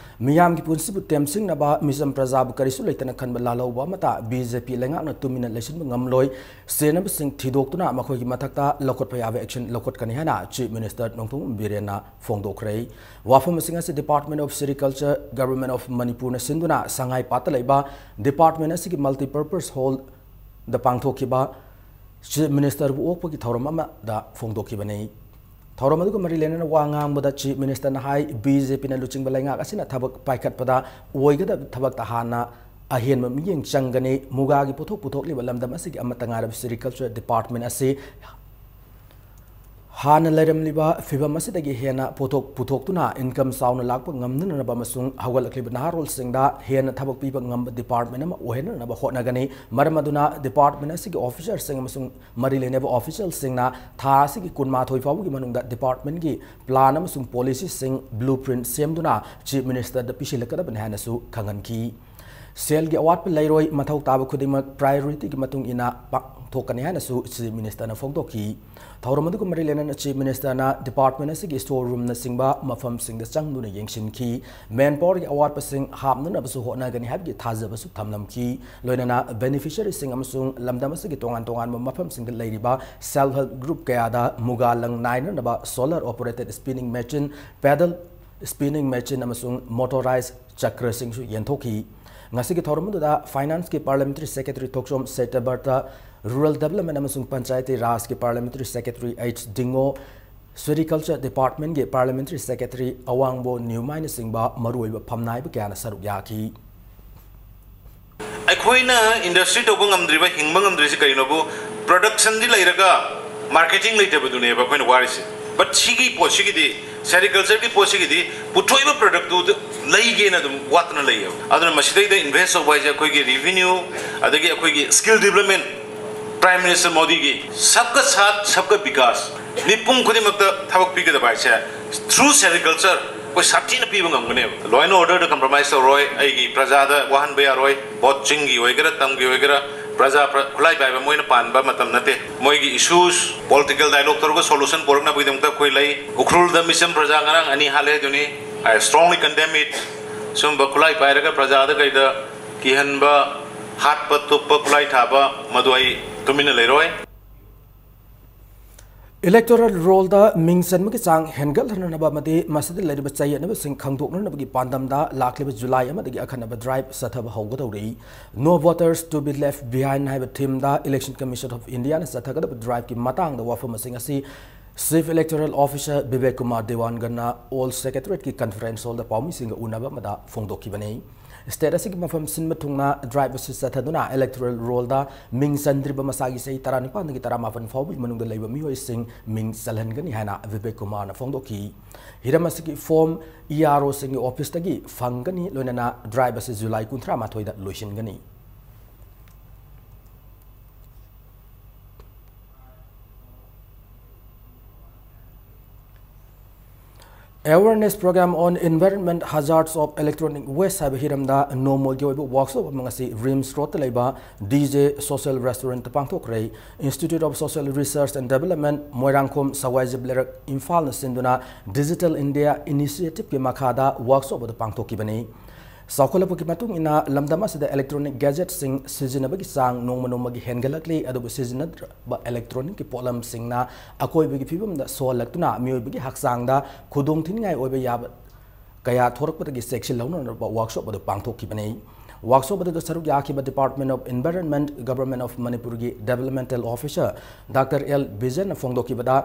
ꯃꯤꯌꯥꯝꯒꯤ ꯄꯨꯟꯁꯤꯕꯨ ꯇꯦꯝꯁꯤꯡꯅꯕ, ꯃꯤꯆꯝ ꯄ꯭ꯔꯖꯥꯕꯨ ꯀꯔꯤꯁꯨ ꯂꯩꯇꯅ ꯈꯟꯕ ꯂꯥꯜꯍꯧꯕ ꯑꯃꯠꯇ BJP ꯂꯩꯉꯥꯛꯅ ꯇꯨꯃꯤꯟꯅ ꯂꯩꯁꯤꯟꯕ ꯉꯝꯂꯣꯏ꯫ ꯆꯦꯟꯅꯕꯁꯤꯡ ꯊꯤꯗꯣꯛꯇꯨꯅ ꯃꯈꯣꯏꯒꯤ ꯃꯊꯛꯇ ꯂꯧꯈꯠꯄ ꯌꯥꯕ action ꯂꯧꯈꯠꯀꯅꯤ ꯍꯥꯏꯅ Chief Minister ꯅꯣꯡꯊꯣꯝꯕꯝ ꯕꯤꯔꯦꯟꯅ ꯐꯣꯡꯗꯣꯛꯈ꯭ꯔꯦ꯫ ꯋꯥꯐꯝꯁꯤꯡ ꯑꯁꯤ Department of Sericulture, Government of Manipur-ꯅ ꯁꯤꯟꯗꯨꯅ ꯁꯉꯥꯏ ꯄꯥꯠꯇ ꯂꯩꯕ department ꯑꯁꯤꯒꯤ multipurpose hall-ꯗ ꯄꯥꯡꯊꯣꯛꯈꯤꯕ Chief Minister-ꯕꯨ ꯑꯣꯛꯄꯒꯤ ꯊꯧꯔꯝ ꯑꯃꯗ ꯐꯣꯡꯗꯣꯛꯈꯤꯕꯅꯤ꯫ ꯊꯧꯔꯝ ꯑꯗꯨꯒ ꯃꯔꯤ ꯂꯩꯅꯅ ꯋꯥ ꯉꯥꯡꯕꯗ Chief Minister-ꯅ ꯍꯥꯏ, BJP-ꯅ ꯂꯨꯆꯤꯡꯕ ꯂꯩꯉꯥꯛ ꯑꯁꯤꯅ ꯊꯕꯛ ꯄꯥꯏꯈꯠꯄꯗ ꯑꯣꯏꯒꯗꯕ ꯊꯕꯛꯇ ꯍꯥꯟꯅ ꯑꯍꯦꯟꯕ ꯃꯤꯠꯌꯦꯡ ꯆꯪꯒꯅꯤ꯫ ꯃꯨꯒꯥꯒꯤ ꯄꯣꯠꯊꯣꯛ ꯄꯨꯊꯣꯛꯂꯤꯕ ꯂꯝꯗꯝ ꯑꯁꯤꯒꯤ ꯑꯃꯠꯇ ꯉꯥꯏꯔꯕ sericulture department ꯑꯁꯤ ꯍꯥꯟꯅ ꯂꯩꯔꯝꯂꯤꯕ ꯐꯤꯚꯝ ꯑꯁꯤꯗꯒꯤ ꯍꯦꯟꯅ ꯄꯣꯠꯊꯣꯛ ꯄꯨꯊꯣꯛꯇꯨꯅ income ꯆꯥꯎꯅ ꯂꯥꯛꯄ ꯉꯝꯅꯅꯕ ꯑꯃꯁꯨꯡ ꯍꯧꯒꯠꯂꯛꯂꯤꯕ ꯅꯍꯥꯔꯣꯜꯁꯤꯡꯗ ꯍꯦꯟꯅ ꯊꯕꯛ ꯄꯤꯕ ꯉꯝꯕ department ꯑꯃ ꯑꯣꯏꯍꯟꯅꯅꯕ ꯍꯣꯠꯅꯒꯅꯤ꯫ ꯃꯔꯝ ꯑꯗꯨꯅ department ꯑꯁꯤꯒꯤ officer-ꯁꯤꯡ ꯑꯃꯁꯨꯡ ꯃꯔꯤ ꯂꯩꯅꯕ official-ꯁꯤꯡꯅ ꯊꯥ ꯑꯁꯤꯒꯤ ꯀꯨꯟꯃꯥꯊꯣꯏ ꯐꯥꯎꯕꯒꯤ ꯃꯅꯨꯡꯗ department-ꯒꯤ plan ꯑꯃꯁꯨꯡ policy-ꯁꯤꯡ blueprint ꯁꯦꯝꯗꯨꯅ Chief Minister-ꯗ ꯄꯤꯁꯤꯜꯂꯛꯀꯗꯕꯅꯤ ꯍꯥꯏꯅꯁꯨ ꯈꯪꯍꯟꯈꯤ꯫ ꯁꯦꯜꯒꯤ ꯑꯋꯥꯠꯄ ꯂꯩꯔꯣꯏ, ꯃꯊꯧ ꯇꯥꯕ ꯈꯨꯗꯤꯡꯃꯛ priority-ꯒꯤ ꯃꯇꯨꯡ ꯏꯟꯅ ꯄꯥꯡꯊꯣꯛꯀꯅꯤ ꯍꯥꯏꯅꯁꯨ Chief Minister-ꯅ ꯐꯣꯡꯗꯣꯛꯈꯤ꯫ ꯊꯧꯔꯝ ꯑꯗꯨꯒ ꯃꯔꯤ ꯂꯩꯅꯅ Chief Minister-ꯅ department ꯑꯁꯤꯒꯤ store room-ꯅꯆꯤꯡꯕ ꯃꯐꯝꯁꯤꯡꯗ ꯆꯪꯗꯨꯅ ꯌꯦꯡꯁꯤꯟꯈꯤ꯫ Manpower-ꯒꯤ ꯑꯋꯥꯠꯄꯁꯤꯡ ꯍꯥꯞꯅꯅꯕꯁꯨ ꯍꯣꯠꯅꯒꯅꯤ ꯍꯥꯏꯕꯒꯤ ꯊꯥꯖꯕꯁꯨ ꯊꯝꯂꯝꯈꯤ꯫ ꯂꯣꯏꯅꯅ beneficiary-ꯁꯤꯡ ꯑꯃꯁꯨꯡ ꯂꯝꯗꯝ ꯑꯁꯤꯒꯤ ꯇꯣꯉꯥꯟ ꯇꯣꯉꯥꯟꯕ ꯃꯐꯝꯁꯤꯡꯗ ꯂꯩꯔꯤꯕ self help group ꯀꯌꯥꯗ ꯃꯨꯒꯥ ꯂꯪ ꯅꯥꯏꯅꯅꯕ solar operated spinning machine, paddle spinning machine ꯑꯃꯁꯨꯡ motorized ꯆꯀ꯭ꯔꯁꯤꯡꯁꯨ ꯌꯦꯟꯊꯣꯛꯈꯤ꯫ ꯉꯁꯤꯒꯤ ꯊꯧꯔꯝ ꯑꯗꯨꯗ Finance-ꯀꯤ Parliamentary Secretary ꯊꯣꯛꯆꯣꯝ ꯁꯇ꯭ꯌꯕ꯭ꯔꯇ, Rural Development ꯑꯃꯁꯨꯡ Panchayati Raj-ꯀꯤ Parliamentary Secretary H ꯗꯤꯡꯉꯣ, Sericulture Department-ꯀꯤ Parliamentary Secretary ꯑꯋꯥꯡꯕꯣ ꯅ꯭ꯌꯨꯃꯥꯏꯅꯆꯤꯡꯕ ꯃꯔꯨꯑꯣꯏꯕ ꯐꯝꯅꯥꯏꯕ ꯀꯌꯥꯅ ꯁꯔꯨꯛ ꯌꯥꯈꯤ꯫ ꯑꯩꯈꯣꯏꯅ industry ꯇꯧꯕ ꯉꯝꯗ꯭ꯔꯤꯕ, ꯍꯤꯡꯕ ꯉꯝꯗ꯭ꯔꯤꯁꯤ ꯀꯔꯤꯅꯣꯕꯨ, production-ꯗꯤ ꯂꯩꯔꯒ marketing ꯂꯩꯇꯕꯗꯨꯅꯦꯕ ꯑꯩꯈꯣꯏꯅ ꯋꯥꯔꯤꯁꯦ꯫ But ꯁꯤꯒꯤ ꯄꯣꯠꯁꯤꯒꯤꯗꯤ, sericulture-ꯒꯤ ꯄꯣꯠꯁꯤꯒꯤꯗꯤ ꯄꯨꯊꯣꯛꯏꯕ product-ꯇꯨ ꯂꯩꯒꯦꯅ ꯑꯗꯨꯝ ꯋꯥꯠꯇꯅ ꯂꯩꯌꯦꯕ꯫ ꯑꯗꯨꯅ ꯃꯁꯤꯗꯩꯗ invest ꯇꯧꯕ ꯍꯥꯏꯁꯦ ꯑꯩꯈꯣꯏꯒꯤ revenue, ꯑꯗꯒꯤ ꯑꯩꯈꯣꯏꯒꯤ skill development, Prime Minister ꯃꯣꯗꯤꯒꯤ Sabka Saath Sabka Vikas, ꯃꯤꯄꯨꯝ ꯈꯨꯗꯤꯡꯃꯛꯇ ꯊꯕꯛ ꯄꯤꯒꯗꯕ ꯍꯥꯏꯁꯦ Through sericulture ꯑꯩꯈꯣꯏ ꯁꯥꯊꯤꯅ ꯄꯤꯕ ꯉꯝꯒꯅꯦꯕ꯫ Law and orderꯗ compromise ꯇꯧꯔꯣꯏ, ꯑꯩꯒꯤ ꯄ꯭ꯔꯖꯥꯗ ꯋꯥꯍꯟꯕ ꯌꯥꯔꯣꯏ꯫ ꯕꯣꯠ ꯆꯤꯡꯒꯤ ꯑꯣꯏꯒꯦꯔꯥ, ꯇꯝꯒꯤ ꯑꯣꯏꯒꯦꯔꯥ, ꯄ꯭ꯔꯖꯥ ꯈꯨꯠꯂꯥꯏ ꯄꯥꯏꯕ ꯃꯣꯏꯅ ꯄꯥꯟꯕ ꯃꯇꯝ ꯅꯠꯇꯦ꯫ ꯃꯣꯏꯒꯤ issues political dialogue ꯇꯧꯔꯒ solution ꯄꯨꯔꯛꯅꯕꯒꯤꯗꯃꯛꯇ ꯑꯩꯈꯣꯏ ꯂꯩ꯫ ꯎꯈ꯭ꯔꯨꯜꯗ ꯃꯤꯆꯝ ꯄ꯭ꯔꯖꯥ ꯉꯔꯥꯡ ꯑꯅꯤ ꯍꯥꯠꯂꯦ ꯑꯗꯨꯅꯤ꯫ I strongly condemn it꯫ ꯁꯨꯝꯕ ꯈꯨꯠꯂꯥꯏ ꯄꯥꯏꯔꯒ ꯄ꯭ꯔꯖꯥꯗ ꯀꯩꯗ ꯀꯤꯍꯟꯕ, ꯍꯥꯠꯄ ꯇꯨꯞꯄ, ꯈꯨꯠꯂꯥꯏ ꯊꯥꯕ, ꯃꯗꯨ ꯑꯩ ꯇꯨꯃꯤꯟꯅ ꯂꯩꯔꯣꯏ꯫ Electoral rollꯗ ꯃꯤꯡ ꯆꯟꯕꯒꯤ ꯆꯥꯡ ꯍꯦꯟꯒꯠꯍꯟꯅꯕ ꯑꯃꯗꯤ ꯃꯁꯤꯗ ꯂꯩꯔꯤꯕ ꯆꯌꯦꯠꯅꯕꯁꯤꯡ ꯈꯪꯗꯣꯛꯅꯅꯕꯒꯤ ꯄꯥꯟꯗꯝꯗ ꯂꯥꯛꯂꯤꯕ July ꯑꯃꯗꯒꯤ ꯑꯈꯟꯅꯕ drive ꯆꯠꯊꯕ ꯍꯧꯒꯗꯧꯔꯤ꯫ No Voters to be Left Behind ꯍꯥꯏꯕ themeꯗ Election Commission of Indiaꯅ ꯆꯠꯊꯒꯗꯕ driveꯀꯤ ꯃꯇꯥꯡꯗ ꯋꯥꯐꯝꯁꯤꯡ ꯑꯁꯤ Chief Electoral Officer Bibek Kumar ꯗꯦꯋꯥꯟꯒꯟꯅ Old Secretariatꯀꯤ conference hallꯗ ꯄꯥꯎꯃꯤꯁꯤꯡꯒ ꯎꯅꯕ ꯑꯃꯗ ꯐꯣꯡꯗꯣꯛꯈꯤꯕꯅꯤ꯫ State ꯑꯁꯤꯒꯤ ꯃꯐꯝ ꯁꯤꯟꯕ ꯊꯨꯡꯅ drive ꯑꯁꯤ ꯆꯠꯊꯗꯨꯅ electoral rollꯗ ꯃꯤꯡ ꯆꯟꯗ꯭ꯔꯤꯕ ꯃꯁꯥꯒꯤ ꯆꯍꯤ ꯇꯔꯥꯅꯤꯄꯥꯟꯗꯒꯤ ꯇꯔꯥꯃꯥꯄꯟ ꯐꯥꯎꯕꯒꯤ ꯃꯅꯨꯡꯗ ꯂꯩꯕ ꯃꯤꯑꯣꯏꯁꯤꯡ ꯃꯤꯡ ꯆꯜꯍꯟꯒꯅꯤ ꯍꯥꯏꯅ ꯕꯤꯕꯦꯛ ꯀꯨꯃꯥꯔꯅ ꯐꯣꯡꯗꯣꯛꯈꯤ꯫ ꯍꯤꯔꯝ ꯑꯁꯤꯒꯤ form EROꯁꯤꯡꯒꯤ officeꯇꯒꯤ ꯐꯪꯒꯅꯤ, ꯂꯣꯏꯅꯅ drive ꯑꯁꯤ July ꯀꯨꯟꯊ꯭ꯔꯥ ꯃꯥꯊꯣꯏꯗ ꯂꯣꯏꯁꯤꯟꯒꯅꯤ꯫ Awareness Program on Environment Hazards of Electronic Waste ꯍꯥꯏꯕ ꯍꯤꯔꯝꯗ ꯅꯣꯡꯃꯒꯤ ꯑꯣꯏꯕ workshop ꯑꯃ ꯉꯁꯤ RIMS Roadꯇ ꯂꯩꯕ DJ Social Restaurantꯇ ꯄꯥꯡꯊꯣꯛꯈ꯭ꯔꯦ꯫ Institute of Social Research and Development, Moirangkhom ꯁꯋꯥꯏꯖꯤꯞ ꯂꯩꯔꯛ ꯏꯝꯐꯥꯜꯅ ꯁꯤꯟꯗꯨꯅ Digital India Initiativeꯀꯤ ꯃꯈꯥꯗ workshop ꯑꯗꯨ ꯄꯥꯡꯊꯣꯛꯈꯤꯕꯅꯤ꯫ ꯆꯥꯎꯈꯠꯂꯛꯄꯒꯤ ꯃꯇꯨꯡ ꯏꯟꯅ ꯂꯝꯗꯝ ꯑꯁꯤꯗ electronic gadgetꯁꯤꯡ ꯁꯤꯖꯤꯟꯅꯕꯒꯤ ꯆꯥꯡ ꯅꯣꯡꯃ ꯅꯣꯡꯃꯒꯤ ꯍꯦꯟꯒꯠꯂꯛꯂꯤ, ꯑꯗꯨꯕꯨ ꯁꯤꯖꯤꯟꯅꯗ꯭ꯔꯕ electronicꯀꯤ ꯄꯣꯠꯂꯝꯁꯤꯡꯅ ꯑꯀꯣꯏꯕꯒꯤ ꯐꯤꯕꯝꯗ ꯁꯣꯛꯍꯜꯂꯛꯇꯨꯅ ꯃꯤꯑꯣꯏꯕꯒꯤ ꯍꯛꯆꯥꯡꯗ ꯈꯨꯗꯣꯡꯊꯤꯅꯤꯡꯉꯥꯏ ꯑꯣꯏꯕ ꯌꯥꯕ ꯀꯌꯥ ꯊꯣꯔꯛꯄꯗꯒꯤ ꯆꯦꯛꯁꯤꯜꯍꯧꯅꯅꯕ workshop ꯑꯗꯨ ꯄꯥꯡꯊꯣꯛꯈꯤꯕꯅꯤ꯫ Workshop ꯑꯗꯨꯗ ꯁꯔꯨꯛ ꯌꯥꯈꯤꯕ Department of Environment, Government of ꯃꯅꯤꯄꯨꯔꯒꯤ Developmental Officer Doctor L ꯕꯤꯖꯟꯅ ꯐꯣꯡꯗꯣꯛꯈꯤꯕꯗ,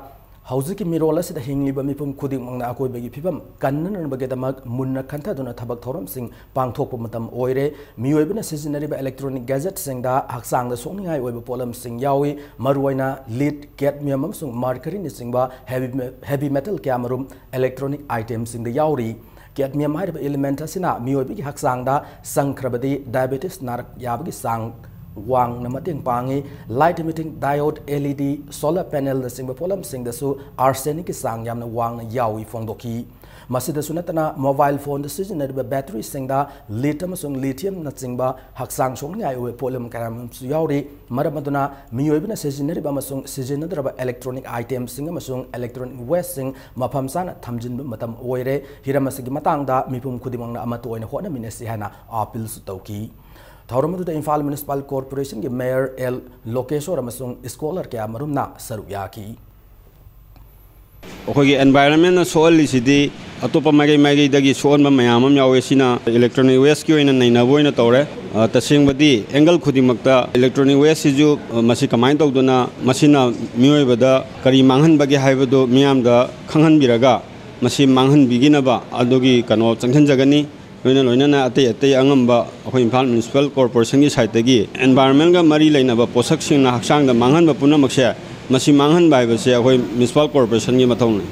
ꯍꯧꯖꯤꯛꯀꯤ ꯃꯤꯔꯣꯜ ꯑꯁꯤꯗ ꯍꯤꯡꯂꯤꯕ ꯃꯤꯄꯨꯝ ꯈꯨꯗꯤꯡꯃꯛꯅ ꯑꯀꯣꯏꯕꯒꯤ ꯐꯤꯕꯝ ꯀꯟꯅꯅꯕꯒꯤꯗꯃꯛ ꯃꯨꯟꯅ ꯈꯟꯊꯗꯨꯅ ꯊꯕꯛ ꯊꯧꯔꯝꯁꯤꯡ ꯄꯥꯡꯊꯣꯛꯄ ꯃꯇꯝ ꯑꯣꯏꯔꯦ꯫ ꯃꯤꯑꯣꯏꯕꯅ ꯁꯤꯖꯤꯟꯅꯔꯤꯕ electronic gadgetꯁꯤꯡꯗ ꯍꯛꯆꯥꯡꯗ ꯁꯣꯛꯅꯤꯡꯉꯥꯏ ꯑꯣꯏꯕ ꯄꯣꯠꯂꯝꯁꯤꯡ ꯌꯥꯎꯏ꯫ ꯃꯔꯨꯑꯣꯏꯅ lead, cadmium ꯑꯃꯁꯨꯡ mercuryꯅꯆꯤꯡꯕ heavy, heavy metal ꯀꯌꯥꯃꯔꯨꯝ electronic itemꯁꯤꯡꯗ ꯌꯥꯎꯔꯤ꯫ Cadmium ꯍꯥꯏꯔꯤꯕ element ꯑꯁꯤꯅ ꯃꯤꯑꯣꯏꯕꯒꯤ ꯍꯛꯆꯥꯡꯗ ꯆꯪꯈ꯭ꯔꯕꯗꯤ diabetes ꯅꯥꯔꯛ ꯌꯥꯕꯒꯤ ꯆꯥꯡ ꯋꯥꯡꯅ ꯃꯇꯦꯡ ꯄꯥꯡꯏ꯫ Light emitting diode, L E D, solar panelꯅꯆꯤꯡꯕ ꯄꯣꯠꯂꯝꯁꯤꯡꯗꯁꯨ arsenicꯀꯤ ꯆꯥꯡ ꯌꯥꯝꯅ ꯋꯥꯡꯅ ꯌꯥꯎꯏ ꯐꯣꯡꯗꯣꯛꯈꯤ꯫ ꯃꯁꯤꯗꯁꯨ ꯅꯠꯇꯅ mobile phoneꯗ ꯁꯤꯖꯤꯟꯅꯔꯤꯕ batteryꯁꯤꯡꯗ lead ꯑꯃꯁꯨꯡ lithiumꯅꯆꯤꯡꯕ ꯍꯛꯆꯥꯡ ꯁꯣꯛꯅꯤꯡꯉꯥꯏ ꯑꯣꯏꯕ ꯄꯣꯠꯂꯝ ꯀꯌꯥ ꯑꯃꯁꯨ ꯌꯥꯎꯔꯤ꯫ ꯃꯔꯝ ꯑꯗꯨꯅ ꯃꯤꯑꯣꯏꯕꯅ ꯁꯤꯖꯤꯟꯅꯔꯤꯕ ꯑꯃꯁꯨꯡ ꯁꯤꯖꯤꯟꯅꯗ꯭ꯔꯕ electronic itemꯁꯤꯡ ꯑꯃꯁꯨꯡ electronic wasteꯁꯤꯡ ꯃꯐꯝ ꯆꯥꯅ ꯊꯝꯖꯤꯟꯕ ꯃꯇꯝ ꯑꯣꯏꯔꯦ꯫ ꯍꯤꯔꯝ ꯑꯁꯤꯒꯤ ꯃꯇꯥꯡꯗ ꯃꯤꯄꯨꯝ ꯈꯨꯗꯤꯡꯃꯛꯅ ꯑꯃꯠꯇ ꯑꯣꯏꯅ ꯍꯣꯠꯅꯃꯤꯟꯅꯁꯤ ꯍꯥꯏꯅ appealꯁꯨ ꯇꯧꯈꯤ꯫ ꯊꯧꯔꯝ ꯑꯗꯨꯗ ꯏꯝꯐꯥꯜ Municipal Corporationꯒꯤ Mayor L ꯂꯣꯀꯦꯁꯣꯔ ꯑꯃꯁꯨꯡ scholar ꯀꯌꯥ ꯃꯔꯨꯝꯅ ꯁꯔꯨꯛ ꯌꯥꯈꯤ꯫ ꯑꯩꯈꯣꯏꯒꯤ environmentꯅ ꯁꯣꯛꯍꯜꯂꯤꯁꯤꯗꯤ ꯑꯇꯣꯞꯄ ꯃꯥꯏꯀꯩ ꯃꯥꯏꯀꯩꯗꯒꯤ ꯁꯣꯛꯍꯟꯕ ꯃꯌꯥꯝ ꯑꯃ ꯌꯥꯎꯋꯦ꯫ ꯁꯤꯅ electronic wasteꯀꯤ ꯑꯣꯏꯅ ꯅꯩꯅꯕ ꯑꯣꯏꯅ ꯇꯧꯔꯦ꯫ ꯑ, ꯇꯁꯦꯡꯕꯗꯤ angle ꯈꯨꯗꯤꯡꯃꯛꯇ electronic wasteꯁꯤꯁꯨ, ꯑ, ꯃꯁꯤ ꯀꯃꯥꯏꯅ ꯇꯧꯗꯅ ꯃꯁꯤꯅ ꯃꯤꯑꯣꯏꯕꯗ ꯀꯔꯤ ꯃꯥꯡꯍꯟꯕꯒꯦ ꯍꯥꯏꯕꯗꯨ ꯃꯤꯌꯥꯝꯗ ꯈꯪꯍꯟꯕꯤꯔꯒ ꯃꯁꯤ ꯃꯥꯡꯍꯟꯕꯤꯒꯤꯅꯕ ꯑꯗꯨꯒꯤ ꯀꯩꯅꯣ ꯆꯪꯁꯤꯟꯖꯒꯅꯤ꯫ ꯂꯣꯏꯅ ꯂꯣꯏꯅꯅ ꯑꯇꯩ ꯑꯇꯩ ꯑꯉꯝꯕ ꯑꯩꯈꯣꯏ ꯏꯝꯐꯥꯜ Municipal Corporationꯒꯤ sideꯇꯒꯤ environmentꯒ ꯃꯔꯤ ꯂꯩꯅꯕ ꯄꯣꯠꯁꯛꯁꯤꯡꯅ ꯍꯛꯆꯥꯡꯗ ꯃꯥꯡꯍꯟꯕ ꯄꯨꯝꯅꯃꯛꯁꯦ, ꯃꯁꯤ ꯃꯥꯡꯍꯟꯕ ꯍꯥꯏꯕꯁꯦ ꯑꯩꯈꯣꯏ Municipal Corporationꯒꯤ ꯃꯊꯧꯅꯤ꯫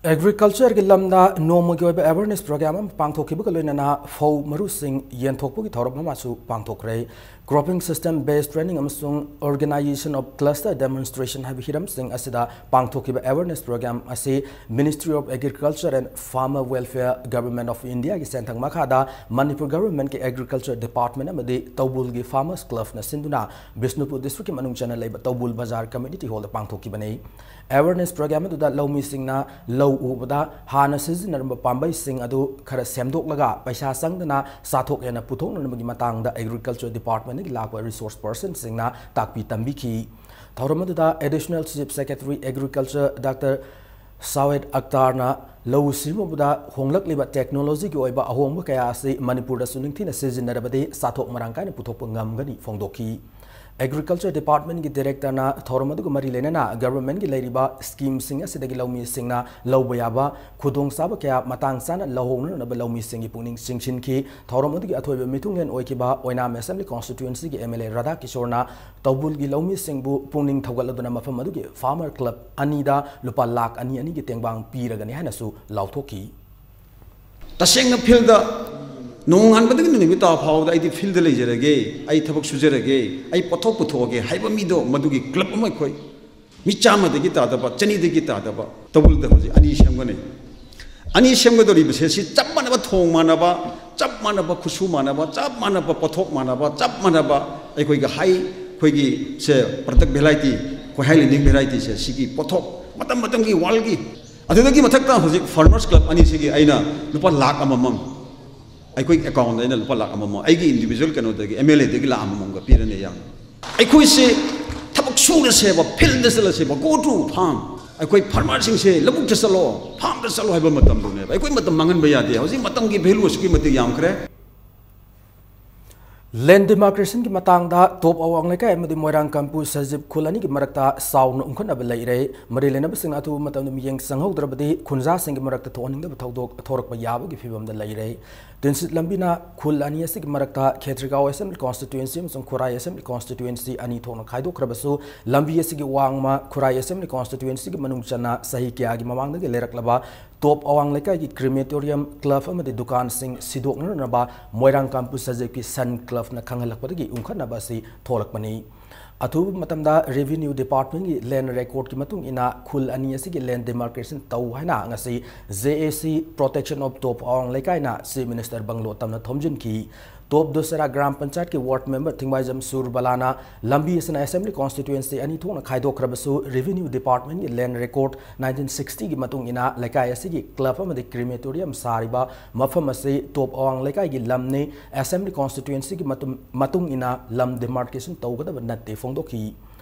Agricultureꯒꯤ ꯂꯝꯗ ꯅꯣꯡꯃꯒꯤ ꯑꯣꯏꯕ awareness program ꯑꯃ ꯄꯥꯡꯊꯣꯛꯈꯤꯕꯒ ꯂꯣꯏꯅꯅ ꯐꯧ ꯃꯔꯨꯁꯤꯡ ꯌꯦꯟꯊꯣꯛꯄꯒꯤ ꯊꯧꯔꯝ ꯑꯃꯁꯨ ꯄꯥꯡꯊꯣꯛꯈ꯭ꯔꯦ꯫ Cropping system based training ꯑꯃꯁꯨꯡ organization of cluster demonstration ꯍꯥꯏꯕ ꯍꯤꯔꯝꯁꯤꯡ ꯑꯁꯤꯗ ꯄꯥꯡꯊꯣꯛꯈꯤꯕ awareness program ꯑꯁꯤ Ministry of Agriculture and Farmer Welfare, Government of Indiaꯒꯤ ꯁꯦꯟꯊꯪ ꯃꯈꯥꯗ ꯃꯅꯤꯄꯨꯔ governmentꯀꯤ Agriculture Department ꯑꯃꯗꯤ ꯇꯧꯕꯨꯜꯒꯤ Farmers Clubꯅ ꯁꯤꯟꯗꯨꯅ ꯕꯤꯁꯅꯨꯄꯨꯔ districtꯀꯤ ꯃꯅꯨꯡ ꯆꯟꯅ ꯂꯩꯕ ꯇꯧꯕꯨꯜ ꯕꯖꯥꯔ community hallꯗ ꯄꯥꯡꯊꯣꯛꯈꯤꯕꯅꯤ꯫ Awareness program ꯑꯗꯨꯗ ꯂꯧꯃꯤꯁꯤꯡꯅ ꯂꯧ ꯎꯕꯗ ꯍꯥꯟꯅ ꯁꯤꯖꯤꯟꯅꯔꯝꯕ ꯄꯥꯝꯕꯩꯁꯤꯡ ꯑꯗꯨ ꯈꯔ ꯁꯦꯝꯗꯣꯛꯂꯒ ꯄꯩꯁꯥ ꯆꯪꯗꯅ ꯆꯥꯊꯣꯛ ꯍꯦꯟꯅ ꯄꯨꯊꯣꯛꯅꯅꯕꯒꯤ ꯃꯇꯥꯡꯗ Agriculture Departmentꯗꯒꯤ ꯂꯥꯛꯄ resource personꯁꯤꯡꯅ ꯇꯥꯛꯄꯤ ꯇꯝꯕꯤꯈꯤ꯫ ꯊꯧꯔꯝ ꯑꯗꯨꯗ Additional Chief Secretary Agriculture Doctor ꯁꯥꯋꯦꯗ ꯑꯛꯇꯥꯔꯅ ꯂꯧꯎ ꯁꯤꯡꯎꯕꯗ ꯍꯣꯡꯂꯛꯂꯤꯕ technologyꯒꯤ ꯑꯣꯏꯕ ꯑꯍꯣꯡꯕ ꯀꯌꯥ ꯑꯁꯤ ꯃꯅꯤꯄꯨꯔꯗꯁꯨ ꯅꯤꯡꯊꯤꯅ ꯁꯤꯖꯤꯟꯅꯔꯕꯗꯤ ꯆꯥꯊꯣꯛ ꯃꯔꯥꯡ ꯀꯥꯏꯅ ꯄꯨꯊꯣꯛꯄ ꯉꯝꯒꯅꯤ ꯐꯣꯡꯗꯣꯛꯈꯤ꯫ Agriculture Departmentꯀꯤ directorꯅ ꯊꯧꯔꯝ ꯑꯗꯨꯒ ꯃꯔꯤ ꯂꯩꯅꯅ governmentꯀꯤ ꯂꯩꯔꯤꯕ schemeꯁꯤꯡ ꯑꯁꯤꯗꯒꯤ ꯂꯧꯃꯤꯁꯤꯡꯅ ꯂꯧꯕ ꯌꯥꯕ ꯈꯨꯗꯣꯡꯆꯥꯕ ꯀꯌꯥ ꯃꯇꯥꯡ ꯆꯥꯅ ꯂꯧꯍꯧꯅꯅꯕ ꯂꯧꯃꯤꯁꯤꯡꯒꯤ ꯄꯨꯛꯅꯤꯡ ꯆꯤꯡꯁꯤꯟꯈꯤ꯫ ꯊꯧꯔꯝ ꯑꯗꯨꯒꯤ ꯑꯊꯣꯏꯕ ꯃꯤꯊꯨꯡꯂꯦꯟ ꯑꯣꯏꯈꯤꯕ ꯑꯣꯏꯅꯥꯝ Assembly Constituencyꯒꯤ M L A Radha ꯀꯤꯁꯣꯔꯅ ꯇꯧꯕꯨꯜꯒꯤ ꯂꯧꯃꯤꯁꯤꯡꯕꯨ ꯄꯨꯛꯅꯤꯡ ꯊꯧꯒꯠꯂꯗꯨꯅ ꯃꯐꯝ ꯑꯗꯨꯒꯤ farmer club ꯑꯅꯤꯗ ꯂꯨꯄꯥ ꯂꯥꯈ ꯑꯅꯤ ꯑꯅꯤꯒꯤ ꯇꯦꯡꯕꯥꯡ ꯄꯤꯔꯒꯅꯤ ꯍꯥꯏꯅꯁꯨ ꯂꯥꯎꯊꯣꯛꯈꯤ꯫ ꯇꯁꯦꯡꯅ fieldꯗ ꯅꯣꯡꯉꯥꯟꯕꯗꯒꯤ ꯅꯨꯃꯤꯠ ꯇꯥꯕ ꯐꯥꯎꯕꯗ ꯑꯩꯗꯤ ꯐꯤꯜꯗ ꯂꯩꯖꯔꯒꯦ, ꯑꯩ ꯊꯕꯛ ꯁꯨꯖꯔꯒꯦ, ꯑꯩ ꯄꯣꯠꯊꯣꯛ ꯄꯨꯊꯣꯛꯑꯒꯦ ꯍꯥꯏꯕ ꯃꯤꯗꯣ, ꯃꯗꯨꯒꯤ ꯀ꯭ꯂꯕ ꯑꯃ ꯑꯩꯈꯣꯏ ꯃꯤ ꯆꯥꯝꯃꯗꯒꯤ ꯇꯥꯗꯕ, ꯆꯅꯤꯗꯒꯤ ꯇꯥꯗꯕ ꯇꯧꯕꯜꯗ ꯍꯧꯖꯤꯛ ꯑꯅꯤ ꯁꯦꯝꯒꯅꯤ꯫ ꯑꯅꯤ ꯁꯦꯝꯒꯗꯧꯔꯤꯕꯁꯦ ꯁꯤ ꯆꯞ ꯃꯥꯟꯅꯕ ꯊꯣꯡ ꯃꯥꯟꯅꯕ, ꯆꯞ ꯃꯥꯟꯅꯕ ꯈꯨꯠꯁꯨ ꯃꯥꯟꯅꯕ, ꯆꯞ ꯃꯥꯟꯅꯕ ꯄꯣꯠꯊꯣꯛ ꯃꯥꯟꯅꯕ, ꯆꯞ ꯃꯥꯟꯅꯕ ꯑꯩꯈꯣꯏꯒꯤ ꯍꯥꯏ, ꯑꯩꯈꯣꯏꯒꯤ ꯁꯦ ꯄ꯭ꯔꯗꯛ ꯚꯦꯔꯥꯏꯇꯤ, ꯑꯩꯈꯣꯏ ꯍꯥꯏ ꯂꯦꯟꯗꯤꯡ ꯚꯦꯔꯥꯏꯇꯤꯁꯦ, ꯁꯤꯒꯤ ꯄꯣꯠꯊꯣꯛ ꯃꯇꯝ ꯃꯇꯝꯒꯤ ꯋꯥꯔꯜꯒꯤ, ꯑꯗꯨꯗꯒꯤ ꯃꯊꯛꯇ ꯍꯧꯖꯤꯛ ꯐꯥꯔꯃꯔꯁ ꯀ꯭ꯂꯕ ꯑꯅꯤꯁꯤꯒꯤ ꯑꯩꯅ ꯂꯨꯄꯥ ꯂꯥꯈ ꯑꯃꯃꯝ ꯑꯩꯈꯣꯏꯒꯤ ꯑꯦꯀꯥꯎꯟꯗ ꯑꯩꯅ ꯂꯨꯄꯥ ꯂꯥꯈ ꯑꯃꯃꯝ ꯑꯩꯒꯤ ꯏꯟꯗꯤꯕꯤꯖꯨꯋꯦꯜ ꯀꯩꯅꯣꯗꯒꯤ, ꯑꯦꯝ ꯑꯦꯜ ꯑꯦꯗꯒꯤ ꯂꯥꯈ ꯑꯃꯃꯝꯒ ꯄꯤꯔꯅꯤ ꯌꯥꯝꯅ꯫ ꯑꯩꯈꯣꯏꯁꯦ ꯊꯕꯛ ꯁꯨꯔꯁꯦꯕ, ꯐꯤꯜꯗ ꯆꯠꯂꯁꯦꯕ, go to farm꯫ ꯑꯩꯈꯣꯏ ꯐꯥꯔꯃꯔꯁꯤꯡꯁꯦ ꯂꯧꯕꯨꯛꯇ ꯆꯠꯂꯣ, ꯐꯥꯔꯝꯗ ꯆꯠꯂꯣ ꯍꯥꯏꯕ ꯃꯇꯝꯗꯨꯅꯦꯕ꯫ ꯑꯩꯈꯣꯏ ꯃꯇꯝ ꯃꯥꯡꯍꯟꯕ ꯌꯥꯗꯦ꯫ ꯍꯧꯖꯤꯛ ꯃꯇꯝꯒꯤ ꯚꯦꯂꯨ ꯑꯁꯨꯛꯀꯤ ꯃꯇꯤꯛ ꯌꯥꯝꯈ꯭ꯔꯦ꯫ ꯂꯦꯟ ꯗꯤꯃꯥꯔꯀꯦꯁꯟꯒꯤ ꯃꯇꯥꯡꯗ ꯇꯣꯞ ꯑꯋꯥꯡ ꯂꯩꯀꯥꯏ ꯑꯃꯗꯤ ꯃꯣꯏꯔꯥꯡ ꯀꯥꯡꯄꯨ ꯁꯖꯤꯞ ꯈꯨꯜ ꯑꯅꯤꯒꯤ ꯃꯔꯛꯇ ꯆꯥꯎꯅ ꯎꯪꯈꯠꯅꯕ ꯂꯩꯔꯦ꯫ ꯃꯔꯤ ꯂꯩꯅꯕꯁꯤꯡꯅ ꯑꯊꯨꯕ ꯃꯇꯝꯗ ꯃꯤꯠꯌꯦꯡ ꯆꯪꯍꯧꯗ꯭ꯔꯕꯗꯤ ꯈꯨꯟꯖꯥꯁꯤꯡꯒꯤ ꯃꯔꯛꯇ ꯊꯣꯛꯍꯟꯅꯤꯡꯗꯕ ꯊꯧꯗꯣꯛ ꯊꯣꯔꯛꯄ ꯌꯥꯕꯒꯤ ꯐꯤꯕꯝꯗ ꯂꯩꯔꯦ꯫ ꯇꯤꯟꯁꯤꯠ ꯂꯝꯕꯤꯅ ꯈꯨꯜ ꯑꯅꯤ ꯑꯁꯤꯒꯤ ꯃꯔꯛꯇ ꯈꯦꯇ꯭ꯔꯤꯒꯥꯎ ꯑꯦꯁꯦꯝꯕ꯭ꯂꯤ ꯀꯣꯟꯁꯇꯤꯇ꯭ꯋꯦꯟꯁꯤ ꯑꯃꯁꯨꯡ ꯈꯨꯔꯥꯏ ꯑꯦꯁꯦꯝꯕ꯭ꯂꯤ ꯀꯣꯟꯁꯇꯤꯇ꯭ꯋꯦꯟꯁꯤ ꯑꯅꯤ ꯊꯣꯛꯅ ꯈꯥꯏꯗꯣꯛꯈ꯭ꯔꯕꯁꯨ, ꯂꯝꯕꯤ ꯑꯁꯤꯒꯤ ꯋꯥꯡꯃ ꯈꯨꯔꯥꯏ ꯑꯦꯁꯦꯝꯕ꯭ꯂꯤ ꯀꯣꯟꯁꯇꯤꯇ꯭ꯋꯦꯟꯁꯤꯒꯤ ꯃꯅꯨꯡ ꯆꯟꯅ ꯆꯍꯤ ꯀꯌꯥꯒꯤ ꯃꯃꯥꯡꯗꯒꯤ ꯂꯩꯔꯛꯂꯕ ꯇꯣꯞ ꯑꯋꯥꯡ ꯂꯩꯀꯥꯏꯒꯤ ꯀ꯭ꯔꯤꯃꯦꯇꯣꯔꯤꯌꯝ ꯀ꯭ꯂꯕ ꯑꯃꯗꯤ ꯗꯨꯀꯥꯟꯁꯤꯡ ꯁꯤꯗꯣꯛꯅꯅꯕ ꯃꯣꯏꯔꯥꯡ ꯀꯥꯡꯄꯨ ꯁꯖꯤꯛꯀꯤ ꯁꯟ ꯀ꯭ꯂꯕꯅ ꯈꯪꯍꯜꯂꯛꯄꯗꯒꯤ ꯎꯪꯈꯠꯅꯕ ꯑꯁꯤ ꯊꯣꯛꯂꯛꯄꯅꯤ꯫ ꯑꯊꯨꯕ ꯃꯇꯝꯗ ꯔꯦꯚꯤꯅ꯭ꯌꯨ ꯗꯤꯄꯥꯔꯠꯃꯦꯟꯒꯤ ꯂꯦꯟ ꯔꯦꯀꯣꯔꯗꯀꯤ ꯃꯇꯨꯡ ꯏꯟꯅ ꯈꯨꯜ ꯑꯅꯤ ꯑꯁꯤꯒꯤ ꯂꯦꯟ ꯗꯤꯃꯥꯔꯀꯦꯁꯟ ꯇꯧ ꯍꯥꯏꯅ ꯉꯁꯤ ꯖꯦ ꯑꯦ ꯁꯤ ꯄ꯭ꯔꯣꯇꯦꯛꯁꯟ ꯑꯣꯐ ꯇꯣꯞ ꯑꯋꯥꯡ ꯂꯩꯀꯥꯏꯅ ꯆꯤꯐ ꯃꯤꯅꯤꯁꯇꯔ ꯕꯪꯒ꯭ꯂꯣ ꯇꯝꯅ ꯊꯣꯝꯖꯤꯟꯈꯤ꯫ ꯇꯣꯞ ꯗꯣꯁꯦꯔꯥ ꯒ꯭ꯔꯥꯝ ꯄꯟꯆꯥꯌꯠꯀꯤ ꯋꯥꯔꯗ ꯃꯦꯝꯕꯔ ꯊꯤꯡꯕꯥꯏꯖꯝ ꯁꯨꯔꯕꯂꯥꯅ ꯂꯝꯕꯤ ꯑꯁꯤꯅ ꯑꯦꯁꯦꯝꯕ꯭ꯂꯤ ꯀꯣꯟꯁꯇꯤꯇ꯭ꯋꯦꯟꯁꯤ ꯑꯅꯤ ꯊꯣꯛꯅ ꯈꯥꯏꯗꯣꯛꯈ꯭ꯔꯕꯁꯨ, ꯔꯦꯚꯤꯅ꯭ꯌꯨ ꯗꯤꯄꯥꯔꯠꯃꯦꯟꯒꯤ ꯂꯦꯟ ꯔꯦꯀꯣꯔꯗ ꯅꯥꯏꯟꯇꯤꯟ ꯁꯤꯛꯁꯇꯤꯒꯤ ꯃꯇꯨꯡ ꯏꯟꯅ ꯂꯩꯀꯥꯏ ꯑꯁꯤꯒꯤ ꯀ꯭ꯂꯕ ꯑꯃꯗꯤ ꯀ꯭ꯔꯤꯃꯦꯇꯣꯔꯤꯌꯝ ꯁꯥꯔꯤꯕ ꯃꯐꯝ ꯑꯁꯤ ꯇꯣꯞ ꯑꯋꯥꯡ ꯂꯩꯀꯥꯏꯒꯤ ꯂꯝꯅꯤ꯫ ꯑꯦꯁꯦꯝꯕ꯭ꯂꯤ ꯀꯣꯟꯁꯇꯤꯇ꯭ꯋꯦꯟꯁꯤꯒꯤ ꯃꯇꯨꯡ, ꯃꯇꯨꯡ ꯏꯟꯅ ꯂꯝ ꯗꯤꯃꯥꯔꯀꯦꯁꯟ ꯇꯧꯒꯗꯕ ꯅꯠꯇꯦ ꯐꯣꯡꯗꯣꯛꯈꯤ꯫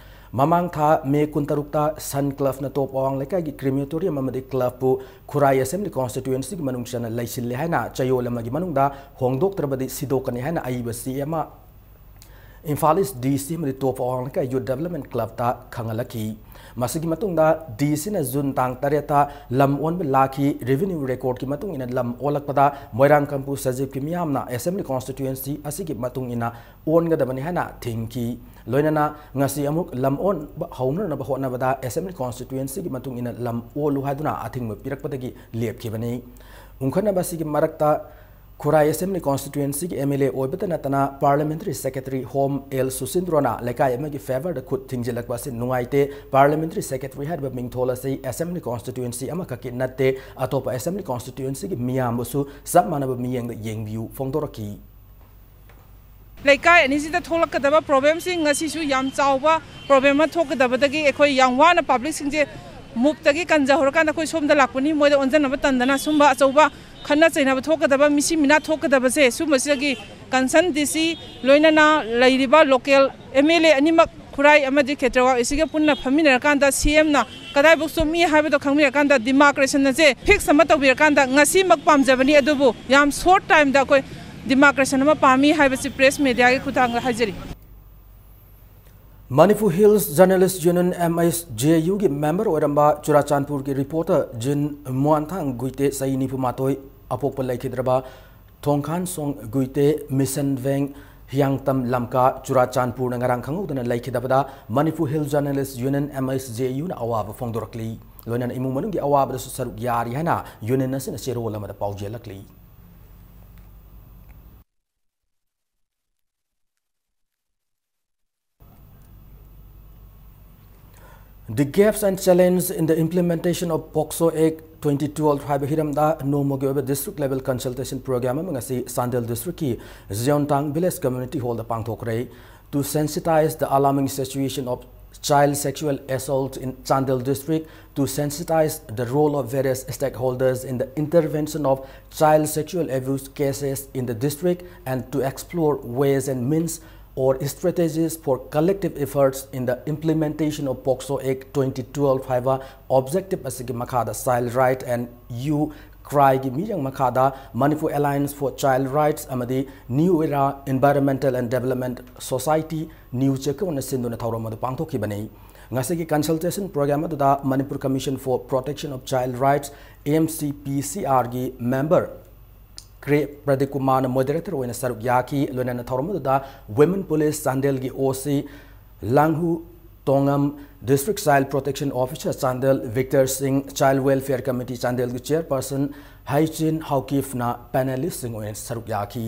ꯃꯃꯥꯡ ꯊꯥ ꯃꯦ ꯀꯨꯟꯇꯔꯨꯛꯇ ꯁꯟ ꯀ꯭ꯂꯕꯅ ꯇꯣꯞ ꯑꯋꯥꯡ ꯂꯩꯀꯥꯏꯒꯤ ꯀ꯭ꯔꯤꯃꯦꯇꯣꯔꯤꯌꯝ ꯑꯃꯗꯤ ꯀ꯭ꯂꯕꯄꯨ ꯈꯨꯔꯥꯏ ꯑꯦꯁꯦꯝꯕ꯭ꯂꯤ ꯀꯣꯟꯁꯇꯤꯇ꯭ꯋꯦꯟꯁꯤꯒꯤ ꯃꯅꯨꯡ ꯆꯟꯅ ꯂꯩꯁꯤꯜꯂꯦ ꯍꯥꯏꯅ ꯆꯌꯣꯜ ꯑꯃꯒꯤ ꯃꯅꯨꯡꯗ ꯍꯣꯡꯗꯣꯛꯇ꯭ꯔꯕꯗꯤ ꯁꯤꯗꯣꯛꯀꯅꯤ ꯍꯥꯏꯅ ꯑꯏꯕ ꯆꯦ ꯑꯃ ꯏꯝꯐꯥꯜ ꯏꯁ ꯗꯤ ꯁꯤ ꯑꯃꯗꯤ ꯇꯣꯞ ꯑꯋꯥꯡ ꯂꯩꯀꯥꯏ ꯌꯨꯠ ꯗꯦꯕꯂꯞꯃꯦꯟ ꯀ꯭ꯂꯕꯇ ꯈꯪꯍꯜꯂꯛꯈꯤ꯫ ꯃꯁꯤꯒꯤ ꯃꯇꯨꯡꯗ ꯗꯤ ꯁꯤꯅ ꯖꯨꯟ ꯇꯥꯡ ꯇꯔꯦꯠꯇ ꯂꯝ ꯑꯣꯟꯕ ꯂꯥꯛꯈꯤ꯫ ꯔꯦꯚꯤꯅ꯭ꯌꯨ ꯔꯦꯀꯣꯔꯗꯀꯤ ꯃꯇꯨꯡ ꯏꯟꯅ ꯂꯝ ꯑꯣꯜꯂꯛꯄꯗ ꯃꯣꯏꯔꯥꯡ ꯀꯥꯡꯄꯨ ꯁꯖꯤꯞꯀꯤ ꯃꯤꯌꯥꯝꯅ ꯑꯦꯁꯦꯝꯕ꯭ꯂꯤ ꯀꯣꯟꯁꯇꯤꯇ꯭ꯋꯦꯟꯁꯤ ꯑꯁꯤꯒꯤ ꯃꯇꯨꯡ ꯏꯟꯅ ꯑꯣꯟꯒꯗꯕꯅꯤ ꯍꯥꯏꯅ ꯊꯤꯡꯈꯤ꯫ ꯂꯣꯏꯅꯅ ꯉꯁꯤ ꯑꯃꯨꯛ ꯂꯝ ꯑꯣꯟꯕ ꯍꯧꯅꯅꯕ ꯍꯣꯠꯅꯕꯗ ꯑꯦꯁꯦꯝꯕ꯭ꯂꯤ ꯀꯣꯟꯁꯇꯤꯇ꯭ꯋꯦꯟꯁꯤꯒꯤ ꯃꯇꯨꯡ ꯏꯟꯅ ꯂꯝ ꯑꯣꯜꯂꯨ ꯍꯥꯏꯗꯨꯅ ꯑꯊꯤꯡꯕ ꯄꯤꯔꯛꯄꯗꯒꯤ ꯂꯦꯞꯈꯤꯕꯅꯤ꯫ ꯎꯪꯈꯠꯅꯕ ꯑꯁꯤꯒꯤ ꯃꯔꯛꯇ ꯈꯨꯔꯥꯏ Assembly Constituencyꯒꯤ MLA ꯑꯣꯏꯕꯇ ꯅꯠꯇꯅ Parliamentary Secretary Home L Susindroꯅ ꯂꯩꯀꯥꯏ ꯑꯃꯒꯤ favourꯗ ꯈꯨꯠ ꯊꯤꯡꯖꯤꯜꯂꯛꯄ ꯑꯁꯤ ꯅꯨꯡꯉꯥꯏꯇꯦ꯫ Parliamentary Secretary ꯍꯥꯏꯔꯤꯕ ꯃꯤꯡꯊꯣꯜ ꯑꯁꯤ Assembly Constituency ꯑꯃꯈꯛꯀꯤ ꯅꯠꯇꯦ, ꯑꯇꯣꯞꯄ Assembly Constituencyꯒꯤ ꯃꯤꯌꯥꯝꯕꯨꯁꯨ ꯆꯞ ꯃꯥꯟꯅꯕ ꯃꯤꯠꯌꯦꯡꯗ ꯌꯦꯡꯕꯤꯌꯨ ꯐꯣꯡꯗꯣꯔꯛꯈꯤ꯫ ꯂꯩꯀꯥꯏ ꯑꯅꯤꯁꯤꯗ ꯊꯣꯛꯂꯛꯀꯗꯕ problemꯁꯤꯡ ꯉꯁꯤꯁꯨ ꯌꯥꯝ ꯆꯥꯎꯕ problem ꯑꯃ ꯊꯣꯛꯀꯗꯕꯗꯒꯤ ꯑꯩꯈꯣꯏ ꯌꯥꯝ ꯋꯥꯅ publicꯁꯤꯡꯁꯦ ꯃꯨꯞꯇꯒꯤ ꯀꯟꯖꯍꯧꯔꯀꯥꯟꯗ ꯑꯩꯈꯣꯏ ꯁꯣꯝꯗ ꯂꯥꯛꯄꯅꯤ꯫ ꯃꯣꯏꯗ ꯑꯣꯟꯁꯤꯟꯅꯕ ꯇꯟꯗꯅ ꯁꯨꯝꯕ ꯑꯆꯧꯕ ꯈꯠꯅ ꯆꯩꯅꯕ ꯊꯣꯛꯀꯗꯕ, ꯃꯤꯁꯤ ꯃꯤꯅꯥ ꯊꯣꯛꯀꯗꯕꯁꯦ ꯁꯨꯝꯕꯁꯤꯗꯒꯤ concern DC ꯂꯣꯏꯅꯅ ꯂꯩꯔꯤꯕ local MLA ꯑꯅꯤꯃꯛ ꯈꯨꯔꯥꯏ ꯑꯃꯗꯤ ꯈꯦꯇ꯭ꯔꯋꯥꯜ ꯑꯁꯤꯒ ꯄꯨꯟꯅ ꯐꯝꯃꯤꯟꯅꯔꯀꯥꯟꯗ CMꯅ ꯀꯗꯥꯏꯕꯨꯛ ꯆꯨꯝꯃꯤ ꯍꯥꯏꯕꯗꯣ ꯈꯪꯕꯤꯔꯀꯥꯟꯗ demarcation ꯑꯁꯦ fix ꯑꯃ ꯇꯧꯕꯤꯔꯀꯥꯟꯗ ꯉꯁꯤꯃꯛ ꯄꯥꯝꯖꯕꯅꯤ, ꯑꯗꯨꯕꯨ ꯌꯥꯝ short timeꯗ ꯑꯩꯈꯣꯏ demarcation ꯑꯃ ꯄꯥꯝꯃꯤ ꯍꯥꯏꯕꯁꯤ press mediaꯒꯤ ꯈꯨꯠꯊꯥꯡꯗ ꯍꯥꯏꯖꯔꯤ꯫ Manipur Hills Journalist Union MHJUꯒꯤ member ꯑꯣꯏꯔꯝꯕ ꯆꯨꯔꯥꯆꯥꯟꯄꯨꯔꯒꯤ reporter ꯖꯤꯟ ꯃꯨꯋꯥꯟꯊꯥꯡ ꯒꯨꯏꯇꯦ ꯆꯍꯤ ꯅꯤꯐꯨ ꯃꯥꯊꯣꯏ ꯑꯄꯣꯛꯄ ꯂꯩꯈꯤꯗ꯭ꯔꯕ ꯊꯣꯡꯈꯥꯟꯁꯣꯡ ꯒꯨꯏꯇꯦ ꯃꯤꯁꯟ ꯚꯦꯡ ꯍꯤꯌꯥꯡꯇꯝ ꯂꯝꯀꯥ ꯆꯨꯔꯥꯆꯥꯟꯄꯨꯔꯅ ꯉꯔꯥꯡ ꯈꯪꯍꯧꯗꯅ ꯂꯩꯈꯤꯗꯕꯗ Manipur Hills Journalist Union MHJUꯅ ꯑꯋꯥꯕ ꯐꯣꯡꯗꯣꯔꯛꯂꯤ꯫ ꯂꯣꯏꯅꯅ ꯏꯃꯨꯡ ꯃꯅꯨꯡꯒꯤ ꯑꯋꯥꯕꯗꯁꯨ ꯁꯔꯨꯛ ꯌꯥꯔꯤ ꯍꯥꯏꯅ union ꯑꯁꯤꯅ ꯆꯦꯔꯣꯜ ꯑꯃꯗ ꯄꯥꯎꯖꯦꯜꯂꯛꯂꯤ꯫ The gaps and challenge in the implementation of POCSO Act twenty twelve ꯍꯥꯏꯕ ꯍꯤꯔꯝꯗ ꯅꯣꯡꯃꯒꯤ ꯑꯣꯏꯕ district level consultation program ꯑꯃ ꯉꯁꯤ Chandel districtꯀꯤ ꯖꯤꯌꯣꯟꯇꯥꯡ village community hallꯗ ꯄꯥꯡꯊꯣꯛꯈ꯭ꯔꯦ꯫ To sensitize the alarming situation of child sexual assault in Chandel district, to sensitize the role of various stakeholders in the intervention of child sexual abuse cases in the district, and to explore ways and means or strategies for collective efforts in the implementation of POCSO Act twenty twelve ꯍꯥꯏꯕ objective ꯑꯁꯤꯒꯤ ꯃꯈꯥꯗ Child Right and Youth Cryꯒꯤ ꯃꯤꯠꯌꯦꯡ ꯃꯈꯥꯗ Manipur Alliance for Child Rights ꯑꯃꯗꯤ New Era Environmental and Development Society, New Chekon ꯅ ꯁꯤꯟꯗꯨꯅ ꯊꯧꯔꯝ ꯑꯗꯨ ꯄꯥꯡꯊꯣꯛꯈꯤꯕꯅꯤ꯫ ꯉꯁꯤꯒꯤ consultation program ꯑꯗꯨꯗ Manipur Commission for Protection of Child Rights, MCPCRꯒꯤ member ꯀ꯭ꯔꯦ Pradeep ꯀꯨꯃꯥꯔꯅ moderator ꯑꯣꯏꯅ ꯁꯔꯨꯛ ꯌꯥꯈꯤ꯫ ꯂꯣꯏꯅꯅ ꯊꯧꯔꯝ ꯑꯗꯨꯗ Women Police ꯆꯥꯟꯗꯦꯜꯒꯤ OC ꯂꯥꯡꯍꯨ ꯇꯣꯉꯝ, District Child Protection Officer Chandel Victor ꯁꯤꯡ, Child Welfare Committee ꯆꯥꯟꯗꯦꯜꯒꯤ chairperson ꯍꯩꯆꯤꯟ ꯍꯥꯎꯀꯤꯐꯅ ꯄꯦꯅꯦꯂꯤꯁꯁꯤꯡ ꯑꯣꯏꯅ ꯁꯔꯨꯛ ꯌꯥꯈꯤ꯫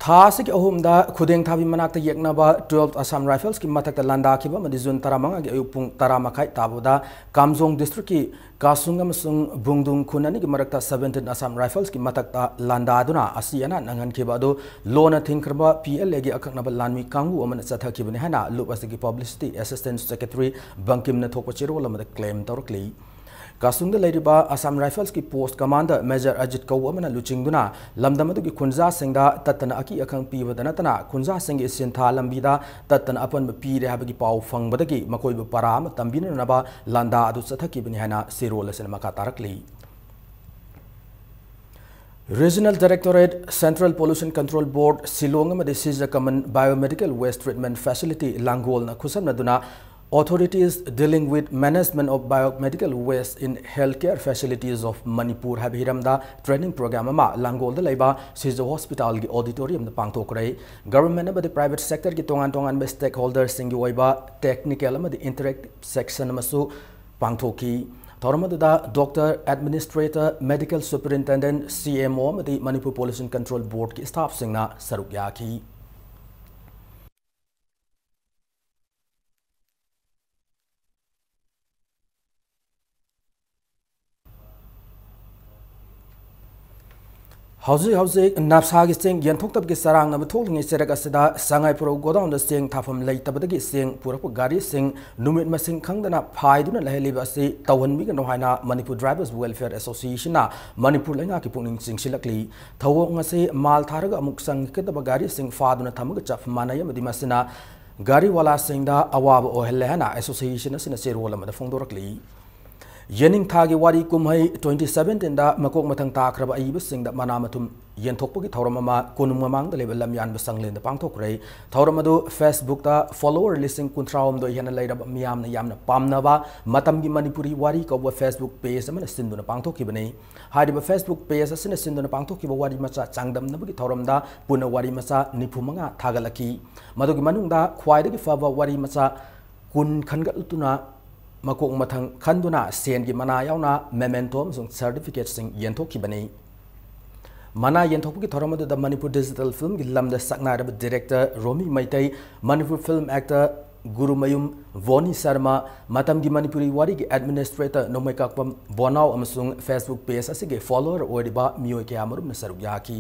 ꯊꯥ ꯑꯁꯤꯒꯤ ꯑꯍꯨꯝꯗ ꯈꯨꯗꯦꯡꯊꯥꯕꯤ ꯃꯅꯥꯛꯇ ꯌꯦꯛꯅꯕ twelfth Assam Riflesꯀꯤ ꯃꯊꯛꯇ ꯂꯥꯟꯗꯥꯈꯤꯕ ꯑꯃꯗꯤ ꯖꯨꯟ ꯇꯔꯥꯃꯉꯥꯒꯤ ꯑꯌꯨꯛ ꯄꯨꯡ ꯇꯔꯥ ꯃꯈꯥꯏ ꯇꯥꯕꯗ ꯀꯥꯝꯖꯣꯡ districtꯀꯤ ꯀꯥꯁꯨꯡ ꯑꯃꯁꯨꯡ ꯕꯨꯡꯗꯨꯡ ꯈꯨꯟ ꯑꯅꯤꯒꯤ ꯃꯔꯛꯇ seventeen Assam Riflesꯀꯤ ꯃꯊꯛꯇ ꯂꯥꯟꯗꯥꯗꯨꯅ ꯑꯁꯤ ꯑꯅꯥ ꯅꯪꯍꯟꯈꯤꯕ ꯑꯗꯨ ꯂꯣꯟꯅ ꯊꯤꯡꯈ꯭ꯔꯕ PLAꯒꯤ ꯑꯀꯛꯅꯕ ꯂꯥꯟꯃꯤ ꯀꯥꯡꯕꯨ ꯑꯃꯅ ꯆꯠꯊꯈꯤꯕꯅꯤ ꯍꯥꯏꯅ ꯂꯨꯞ ꯑꯁꯤꯒꯤ publicity assistant secretary ꯕꯪꯀꯤꯝꯅ ꯊꯣꯛꯄ ꯆꯦꯔꯣꯜ ꯑꯃꯗ claim ꯇꯧꯔꯛꯂꯤ꯫ ꯀꯥꯁꯨꯡꯗ ꯂꯩꯔꯤꯕ Assam Riflesꯀꯤ post commander Major Ajit ꯀꯧꯕ ꯑꯃꯅ ꯂꯨꯆꯤꯡꯗꯨꯅ ꯂꯝꯗꯝ ꯑꯗꯨꯒꯤ ꯈꯨꯟꯖꯥꯁꯤꯡꯗ ꯇꯠꯇꯅ ꯑꯀꯤ ꯑꯈꯪ ꯄꯤꯕꯗ ꯅꯠꯇꯅ ꯈꯨꯟꯖꯥꯁꯤꯡꯒꯤ ꯁꯤꯟꯊꯥ ꯂꯝꯕꯤꯗ ꯇꯠꯇꯅ ꯑꯄꯟꯕ ꯄꯤꯔꯦ ꯍꯥꯏꯕꯒꯤ ꯄꯥꯎ ꯐꯪꯕꯗꯒꯤ ꯃꯈꯣꯏꯕꯨ ꯄꯔꯥ ꯑꯃ ꯇꯝꯕꯤꯅꯅꯕ ꯂꯥꯟꯗꯥ ꯑꯗꯨ ꯆꯠꯊꯈꯤꯕꯅꯤ ꯍꯥꯏꯅ ꯆꯦꯔꯣꯜ ꯑꯁꯤꯅ ꯃꯈꯥ ꯇꯥꯔꯛꯂꯤ꯫ Regional Directorate, Central Pollution Control Board, Shillong ꯑꯃꯗꯤ ꯁꯤꯖ ꯀꯃꯟ Biomedical Waste Treatment Facility ꯂꯥꯡꯒꯣꯜꯅ ꯈꯨꯠꯁꯝꯅꯗꯨꯅ Authorities Dealing with Management of Biomedical Waste in Healthcare Facilities of Manipur ꯍꯥꯏꯕ ꯍꯤꯔꯝꯗ training program ꯑꯃ ꯂꯥꯡꯒꯣꯜꯗ ꯂꯩꯕ ꯁꯤꯖ hospitalꯒꯤ auditoriumꯗ ꯄꯥꯡꯊꯣꯛꯈ꯭ꯔꯦ꯫ Government ꯑꯃꯗꯤ private sectorꯒꯤ ꯇꯣꯉꯥꯟ ꯇꯣꯉꯥꯟꯕ stakeholderꯁꯤꯡꯒꯤ ꯑꯣꯏꯕ technical ꯑꯃꯗꯤ interactive section ꯑꯃꯁꯨ ꯄꯥꯡꯊꯣꯛꯈꯤ꯫ ꯊꯧꯔꯝ ꯑꯗꯨꯗ doctor, administrator, medical superintendent, CMO ꯑꯃꯗꯤ Manipur Pollution Control Boardꯀꯤ staffꯁꯤꯡꯅ ꯁꯔꯨꯛ ꯌꯥꯈꯤ꯫ ꯍꯧꯖꯤꯛ ꯍꯧꯖꯤꯛ ꯅꯞꯁꯥꯒꯤ ꯆꯦꯡ ꯌꯦꯟꯊꯣꯛꯇꯕꯒꯤ ꯆꯔꯥꯡꯅꯕ ꯊꯣꯛꯂꯤꯉꯩ ꯆꯩꯔꯛ ꯑꯁꯤꯗ ꯁꯉꯥꯏꯄ꯭ꯔꯧ godownꯗ ꯆꯦꯡ ꯊꯥꯐꯝ ꯂꯩꯇꯕꯗꯒꯤ ꯆꯦꯡ ꯄꯨꯔꯛꯄ ꯒꯥꯔꯤꯁꯤꯡ ꯅꯨꯃꯤꯠ ꯃꯁꯤꯡ ꯈꯪꯗꯅ ꯐꯥꯏꯗꯨꯅ ꯂꯩꯍꯜꯂꯤꯕ ꯑꯁꯤ ꯇꯧꯍꯟꯕꯤꯒꯅꯨ ꯍꯥꯏꯅ Manipur Drivers Welfare Associationꯅ ꯃꯅꯤꯄꯨꯔ ꯂꯩꯉꯥꯛꯀꯤ ꯄꯨꯛꯅꯤꯡ ꯆꯤꯡꯁꯤꯜꯂꯛꯂꯤ꯫ ꯊꯧꯑꯣꯡ ꯑꯁꯤ ꯃꯥꯜ ꯊꯥꯔꯒ ꯑꯃꯨꯛ ꯆꯪꯒꯗꯕ ꯒꯥꯔꯤꯁꯤꯡ ꯐꯥꯗꯨꯅ ꯊꯝꯕꯒ ꯆꯞ ꯃꯥꯟꯅꯩ ꯑꯃꯗꯤ ꯃꯁꯤꯅ ꯒꯥꯔꯤꯋꯥꯂꯥꯁꯤꯡꯗ ꯑꯋꯥꯕ ꯑꯣꯏꯍꯜꯂꯦ ꯍꯥꯏꯅ association ꯑꯁꯤꯅ ꯆꯦꯔꯣꯜ ꯑꯃꯗ ꯐꯣꯡꯗꯣꯔꯛꯂꯤ꯫ ꯌꯦꯅꯤꯡꯊꯥꯒꯤ ꯋꯥꯔꯤ ꯀꯨꯝꯍꯩ twenty seventeenꯗ ꯃꯀꯣꯛ ꯃꯊꯪ ꯇꯥꯈ꯭ꯔꯕ ꯑꯏꯕꯁꯤꯡꯗ ꯃꯅꯥ ꯃꯊꯨꯝ ꯌꯦꯟꯊꯣꯛꯄꯒꯤ ꯊꯧꯔꯝ ꯑꯃ ꯀꯣꯅꯨꯡ ꯃꯃꯥꯡꯗ ꯂꯩꯕ ꯂꯝꯌꯥꯟꯕ ꯁꯪꯂꯦꯟꯗ ꯄꯥꯡꯊꯣꯛꯈ꯭ꯔꯦ꯫ ꯊꯧꯔꯝ ꯑꯗꯨ Facebookꯇ follower ꯂꯤꯁꯤꯡ ꯀꯨꯟꯊ꯭ꯔꯥ ꯍꯨꯝꯗꯣꯏ ꯍꯦꯟꯅ ꯂꯩꯔꯕ ꯃꯤꯌꯥꯝꯅ ꯌꯥꯝꯅ ꯄꯥꯝꯅꯕ ꯃꯇꯝꯒꯤ ꯃꯅꯤꯄꯨꯔꯤ ꯋꯥꯔꯤ ꯀꯧꯕ Facebook page ꯑꯃꯅ ꯁꯤꯟꯗꯨꯅ ꯄꯥꯡꯊꯣꯛꯈꯤꯕꯅꯤ꯫ ꯍꯥꯏꯔꯤꯕ Facebook page ꯑꯁꯤꯅ ꯁꯤꯟꯗꯨꯅ ꯄꯥꯡꯊꯣꯛꯈꯤꯕ ꯋꯥꯔꯤ ꯃꯆꯥ ꯆꯥꯡꯗꯝꯅꯕꯒꯤ ꯊꯧꯔꯝꯗ ꯄꯨꯟꯅ ꯋꯥꯔꯤ ꯃꯆꯥ ꯅꯤꯐꯨ ꯃꯉꯥ ꯊꯥꯒꯠꯂꯛꯈꯤ꯫ ꯃꯗꯨꯒꯤ ꯃꯅꯨꯡꯗ ꯈ꯭ꯋꯥꯏꯗꯒꯤ ꯐꯕ ꯋꯥꯔꯤ ꯃꯆꯥ ꯀꯨꯟ ꯈꯟꯒꯠꯇꯨꯅ ꯃꯀꯣꯛ ꯃꯊꯪ ꯈꯟꯗꯨꯅ ꯁꯦꯟꯒꯤ ꯃꯅꯥ ꯌꯥꯎꯅ memento ꯑꯃꯁꯨꯡ certificateꯁꯤꯡ ꯌꯦꯟꯊꯣꯛꯈꯤꯕꯅꯤ꯫ ꯃꯅꯥ ꯌꯦꯟꯊꯣꯛꯄꯒꯤ ꯊꯧꯔꯝ ꯑꯗꯨꯗ ꯃꯅꯤꯄꯨꯔ digital filmꯒꯤ ꯂꯝꯗ ꯁꯛꯅꯥꯏꯔꯕ director ꯔꯣꯃꯤ ꯃꯩꯇꯩ, ꯃꯅꯤꯄꯨꯔ film actor ꯒꯨꯔꯨꯃꯌꯨꯝ ꯕꯣꯅꯤ ꯁꯔꯃ, ꯃꯇꯝꯒꯤ ꯃꯅꯤꯄꯨꯔꯤ ꯋꯥꯔꯤꯒꯤ administrator ꯅꯣꯡꯃꯩꯀꯥꯛꯄꯝ ꯕꯣꯅꯥꯎ ꯑꯃꯁꯨꯡ Facebook page ꯑꯁꯤꯒꯤ follower ꯑꯣꯏꯔꯤꯕ ꯃꯤꯑꯣꯏ ꯀꯌꯥ ꯃꯔꯨꯝꯅ ꯁꯔꯨꯛ ꯌꯥꯈꯤ꯫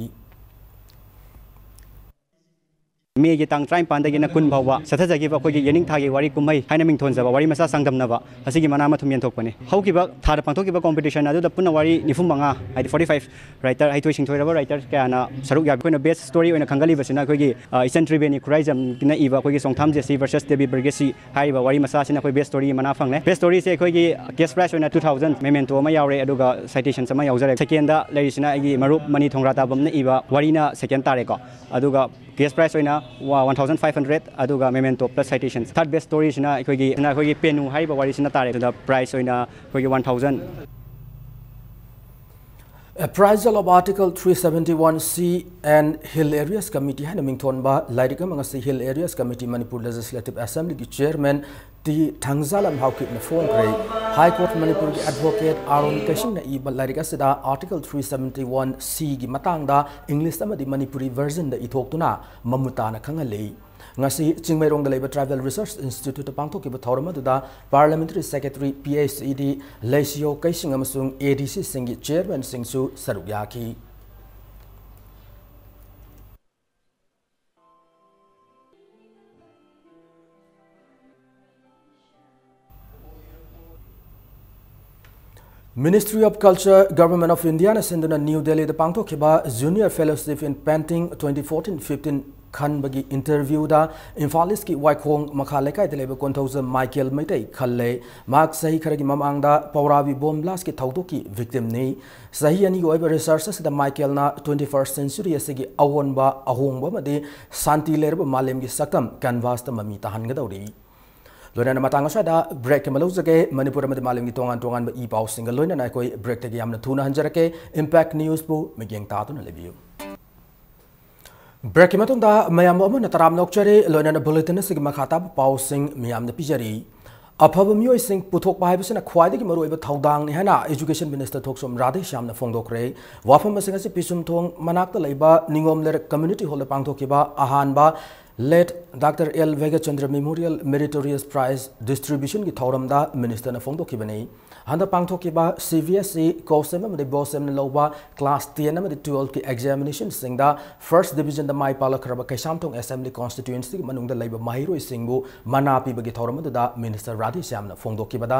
ꯃꯦꯒꯤ ꯇꯥꯡ ꯇꯔꯥꯅꯤꯄꯥꯟꯗꯒꯤꯅ ꯀꯨꯟ ꯐꯥꯎꯕ ꯆꯠꯊꯖꯈꯤꯕ ꯑꯩꯈꯣꯏꯒꯤ ꯌꯦꯅꯤꯡꯊꯥꯒꯤ ꯋꯥꯔꯤ ꯀꯨꯝꯍꯩ ꯍꯥꯏꯅ ꯃꯤꯡꯊꯣꯟꯖꯕ ꯋꯥꯔꯤ ꯃꯆꯥ ꯆꯥꯡꯗꯝꯅꯕ ꯑꯁꯤꯒꯤ ꯃꯅꯥ ꯃꯊꯨꯝ ꯌꯦꯟꯊꯣꯛꯄꯅꯤ꯫ ꯍꯧꯈꯤꯕ ꯊꯥꯗ ꯄꯥꯡꯊꯣꯛꯈꯤꯕ competition ꯑꯗꯨꯗ ꯄꯨꯟꯅ ꯋꯥꯔꯤ ꯅꯤꯐꯨ ꯃꯉꯥ, ꯍꯥꯏꯗꯤ forty five writer, ꯍꯩꯊꯣꯏ ꯁꯤꯡꯊꯣꯏꯔꯕ writers ꯀꯌꯥꯅ ꯁꯔꯨꯛ ꯌꯥꯕꯤ꯫ ꯑꯩꯈꯣꯏꯅ best story ꯑꯣꯏꯅ ꯈꯟꯒꯠꯂꯤꯕꯁꯤꯅ ꯑꯩꯈꯣꯏꯒꯤ, ꯑ, ꯏꯆꯟ ꯇ꯭ꯔꯤꯕꯦꯅꯤ ꯈꯨꯔꯥꯏꯖꯝꯒꯤꯅ ꯏꯕ ꯑꯩꯈꯣꯏꯒꯤ ꯆꯣꯡꯊꯥꯝ ꯖꯦꯁꯤ versus ꯗꯦꯕꯤ ꯕꯔꯒꯦꯁꯤ ꯍꯥꯏꯔꯤꯕ ꯋꯥꯔꯤ ꯃꯆꯥꯁꯤꯅ ꯑꯩꯈꯣꯏ best storyꯒꯤ ꯃꯅꯥ ꯐꯪꯂꯦ꯫ Best storyꯁꯦ ꯑꯩꯈꯣꯏꯒꯤ cash prize ꯑꯣꯏꯅ two thousand, memento ꯑꯃ ꯌꯥꯎꯔꯦ, ꯑꯗꯨꯒ citations ꯑꯃ ꯌꯥꯎꯖꯔꯦ꯫ Secondꯗ ꯂꯩꯔꯤꯁꯤꯅ ꯑꯩꯒꯤ ꯃꯔꯨꯞ ꯃꯅꯤ ꯊꯣꯡꯒ꯭ꯔꯥꯇꯥꯕꯝꯅ ꯏꯕ ꯋꯥꯔꯤꯅ second ꯇꯥꯔꯦꯀꯣ꯫ ꯑꯗꯨꯒ cash prize ꯑꯣꯏꯅ one thousand five hundred, ꯑꯗꯨꯒ memento plus citations꯫ Third best storyꯁꯤꯅ ꯑꯩꯈꯣꯏꯒꯤ, ꯁꯤꯅ ꯑꯩꯈꯣꯏꯒꯤ ꯄꯦꯅꯨ ꯍꯥꯏꯔꯤꯕ ꯋꯥꯔꯤꯁꯤꯅ ꯇꯥꯔꯦ꯫ ꯑꯗꯨꯗ prize ꯑꯣꯏꯅ ꯑꯩꯈꯣꯏꯒꯤ one thousand꯫ Appraisal of Article three seventy-one C and Hill Areas Committee ꯍꯥꯏꯅ ꯃꯤꯡꯊꯣꯟꯕ ꯂꯥꯏꯔꯤꯛ ꯑꯃ ꯉꯁꯤ Hill Areas Committee Manipur Legislative Assemblyꯒꯤ chairman ꯇꯤ ꯊꯥꯡꯖꯥꯂꯝ ꯍꯥꯎꯀꯤꯞꯅ ꯐꯣꯡꯈ꯭ꯔꯦ꯫ High Court ꯃꯅꯤꯄꯨꯔꯒꯤ advocate ꯑꯥꯔꯣꯟ ꯀꯩꯁꯤꯡꯅ ꯏꯕ ꯂꯥꯏꯔꯤꯛ ꯑꯁꯤꯗ Article three seventy-one Cꯒꯤ ꯃꯇꯥꯡꯗ English ꯑꯃꯗꯤ ꯃꯅꯤꯄꯨꯔꯤ versionꯗ ꯏꯊꯣꯛꯇꯨꯅ ꯃꯃꯨꯠ ꯇꯥꯅ ꯈꯪꯍꯜꯂꯤ꯫ ꯉꯁꯤ ꯆꯤꯡꯃꯩꯔꯣꯡꯗ ꯂꯩꯕ Tribal Research Instituteꯇ ꯄꯥꯡꯊꯣꯛꯈꯤꯕ ꯊꯧꯔꯝ ꯑꯗꯨꯗ Parliamentary Secretary, PhD, ꯂꯩꯁꯤꯌꯣ ꯀꯩꯁꯤꯡ ꯑꯃꯁꯨꯡ ADCꯁꯤꯡꯒꯤ chairmanꯁꯤꯡꯁꯨ ꯁꯔꯨꯛ ꯌꯥꯈꯤ꯫ Ministry of Culture, Government of Indiaꯅ ꯁꯤꯟꯗꯨꯅ ꯅ꯭ꯌꯨ ꯗꯦꯜꯂꯤꯗ ꯄꯥꯡꯊꯣꯛꯈꯤꯕ Junior Fellowship in Painting twenty fourteen fifteen ꯈꯟꯕꯒꯤ ꯏꯟꯇꯔꯚ꯭ꯌꯨꯗ ꯏꯝꯐꯥꯜ ꯏꯁꯀꯤ ꯋꯥꯏꯈꯣꯡ ꯃꯈꯥ ꯂꯩꯀꯥꯏꯗ ꯂꯩꯕ ꯀꯣꯟꯊꯧꯖꯝ ꯃꯥꯏꯀꯦꯜ ꯃꯩꯇꯩ ꯈꯜꯂꯦ꯫ ꯃꯍꯥꯛ ꯆꯍꯤ ꯈꯔꯒꯤ ꯃꯃꯥꯡꯗ ꯄꯧꯔꯥꯕꯤ ꯕꯣꯝ ꯕ꯭ꯂꯥꯁꯀꯤ ꯊꯧꯗꯣꯛꯀꯤ ꯚꯤꯛꯇꯤꯝꯅꯤ꯫ ꯆꯍꯤ ꯑꯅꯤꯒꯤ ꯑꯣꯏꯕ ꯔꯤꯁꯔꯆ ꯑꯁꯤꯗ ꯃꯥꯏꯀꯦꯜꯅ twenty first century ꯑꯁꯤꯒꯤ ꯑꯑꯣꯟꯕ ꯑꯍꯣꯡꯕ ꯑꯃꯗꯤ ꯁꯥꯟꯇꯤ ꯂꯩꯔꯕ ꯃꯥꯂꯦꯝꯒꯤ ꯁꯛꯇꯝ ꯀꯦꯟꯚꯥꯁꯇ ꯃꯃꯤ ꯇꯥꯍꯟꯒꯗꯧꯔꯤ꯫ ꯂꯣꯏꯅꯅ ꯃꯇꯥꯡ ꯑꯁ꯭ꯋꯥꯏꯗ ꯕ꯭ꯔꯦꯛ ꯑꯃ ꯂꯧꯖꯒꯦ꯫ ꯃꯅꯤꯄꯨꯔ ꯑꯃꯗꯤ ꯃꯥꯂꯦꯝꯒꯤ ꯇꯣꯉꯥꯟ ꯇꯣꯉꯥꯟꯕ ꯏ ꯄꯥꯎꯁꯤꯡꯒ ꯂꯣꯏꯅꯅ ꯑꯩꯈꯣꯏ ꯕ꯭ꯔꯦꯛꯇꯒꯤ ꯌꯥꯝꯅ ꯊꯨꯅ ꯍꯟꯖꯔꯛꯀꯦ꯫ ꯏꯝꯄꯦꯛ ꯅ꯭ꯌꯨꯁꯄꯨ ꯃꯤꯠꯌꯦꯡ ꯇꯥꯗꯨꯅ ꯂꯩꯕꯤꯌꯨ꯫ ꯕ꯭ꯔꯦꯛꯀꯤ ꯃꯇꯨꯡꯗ ꯃꯌꯥꯝ ꯑꯃꯨꯛ ꯍꯟꯅ ꯇꯔꯥꯝꯅ ꯑꯣꯛꯆꯔꯤ꯫ ꯂꯣꯏꯅꯅ ꯕꯨꯂꯦꯇꯤꯟ ꯑꯁꯤꯒꯤ ꯃꯈꯥ ꯇꯥꯕ ꯄꯥꯎꯁꯤꯡ ꯃꯤꯌꯥꯝꯗ ꯄꯤꯖꯔꯤ꯫ ꯑꯐꯕ ꯃꯤꯑꯣꯏꯁꯤꯡ ꯄꯨꯊꯣꯛꯄ ꯍꯥꯏꯕꯁꯤꯅ ꯈ꯭ꯋꯥꯏꯗꯒꯤ ꯃꯔꯨꯑꯣꯏꯕ ꯊꯧꯗꯥꯡꯅꯤ ꯍꯥꯏꯅ ꯏꯖꯨꯀꯦꯁꯟ ꯃꯤꯅꯤꯁꯇꯔ ꯊꯣꯛꯆꯣꯝ ꯔꯥꯙꯦꯁ꯭ꯌꯥꯝꯅ ꯐꯣꯡꯗꯣꯛꯈ꯭ꯔꯦ꯫ ꯋꯥꯐꯝ ꯑꯁꯤꯡ ꯑꯁꯤ ꯄꯤꯁꯨꯝꯊꯣꯡ ꯃꯅꯥꯛꯇ ꯂꯩꯕ ꯅꯤꯉꯣꯝ ꯂꯩꯔꯛ ꯀꯝꯃ꯭ꯌꯨꯅꯤꯇꯤ ꯍꯣꯜꯗ ꯄꯥꯡꯊꯣꯛꯈꯤꯕ ꯑꯍꯥꯟꯕ late doctor L Bhagyachandra memorial meritorious prize ꯗꯤꯁꯇ꯭ꯔꯤꯕ꯭ꯌꯨꯁꯟꯒꯤ ꯊꯧꯔꯝꯗ ꯃꯤꯅꯤꯁꯇꯔꯅ ꯐꯣꯡꯗꯣꯛꯈꯤꯕꯅꯤ꯫ ꯍꯟꯗꯛ ꯄꯥꯡꯊꯣꯛꯈꯤꯕ ꯁꯤ ꯕꯤ ꯑꯦꯁ ꯏ ꯀꯣꯁꯦꯝ ꯑꯃꯗꯤ ꯕꯣꯁꯦꯝꯅ ꯂꯧꯕ ꯀ꯭ꯂꯥꯁ ꯇꯦꯟ ꯑꯃꯗꯤ ꯇꯨꯋꯦꯜꯐꯀꯤ ꯑꯦꯛꯖꯥꯃꯤꯅꯦꯁꯟꯁꯤꯡꯗ ꯐꯥꯔꯁ ꯗꯤꯕꯤꯖꯟꯗ ꯃꯥꯏ ꯄꯥꯛꯂꯛꯈ꯭ꯔꯕ ꯀꯩꯁꯥꯝꯊꯣꯡ ꯑꯦꯁꯦꯝꯕ꯭ꯂꯤ ꯀꯣꯟꯁꯇꯤꯇ꯭ꯌꯨꯑꯦꯟꯁꯤꯒꯤ ꯃꯅꯨꯡꯗ ꯂꯩꯕ ꯃꯍꯩꯔꯣꯏꯁꯤꯡꯕꯨ ꯃꯅꯥ ꯄꯤꯕꯒꯤ ꯊꯧꯔꯝ ꯑꯗꯨꯗ ꯃꯤꯅꯤꯁꯇꯔ ꯔꯥꯙꯦꯁ꯭ꯌꯥꯝꯅ ꯐꯣꯡꯗꯣꯛꯈꯤꯕꯗ,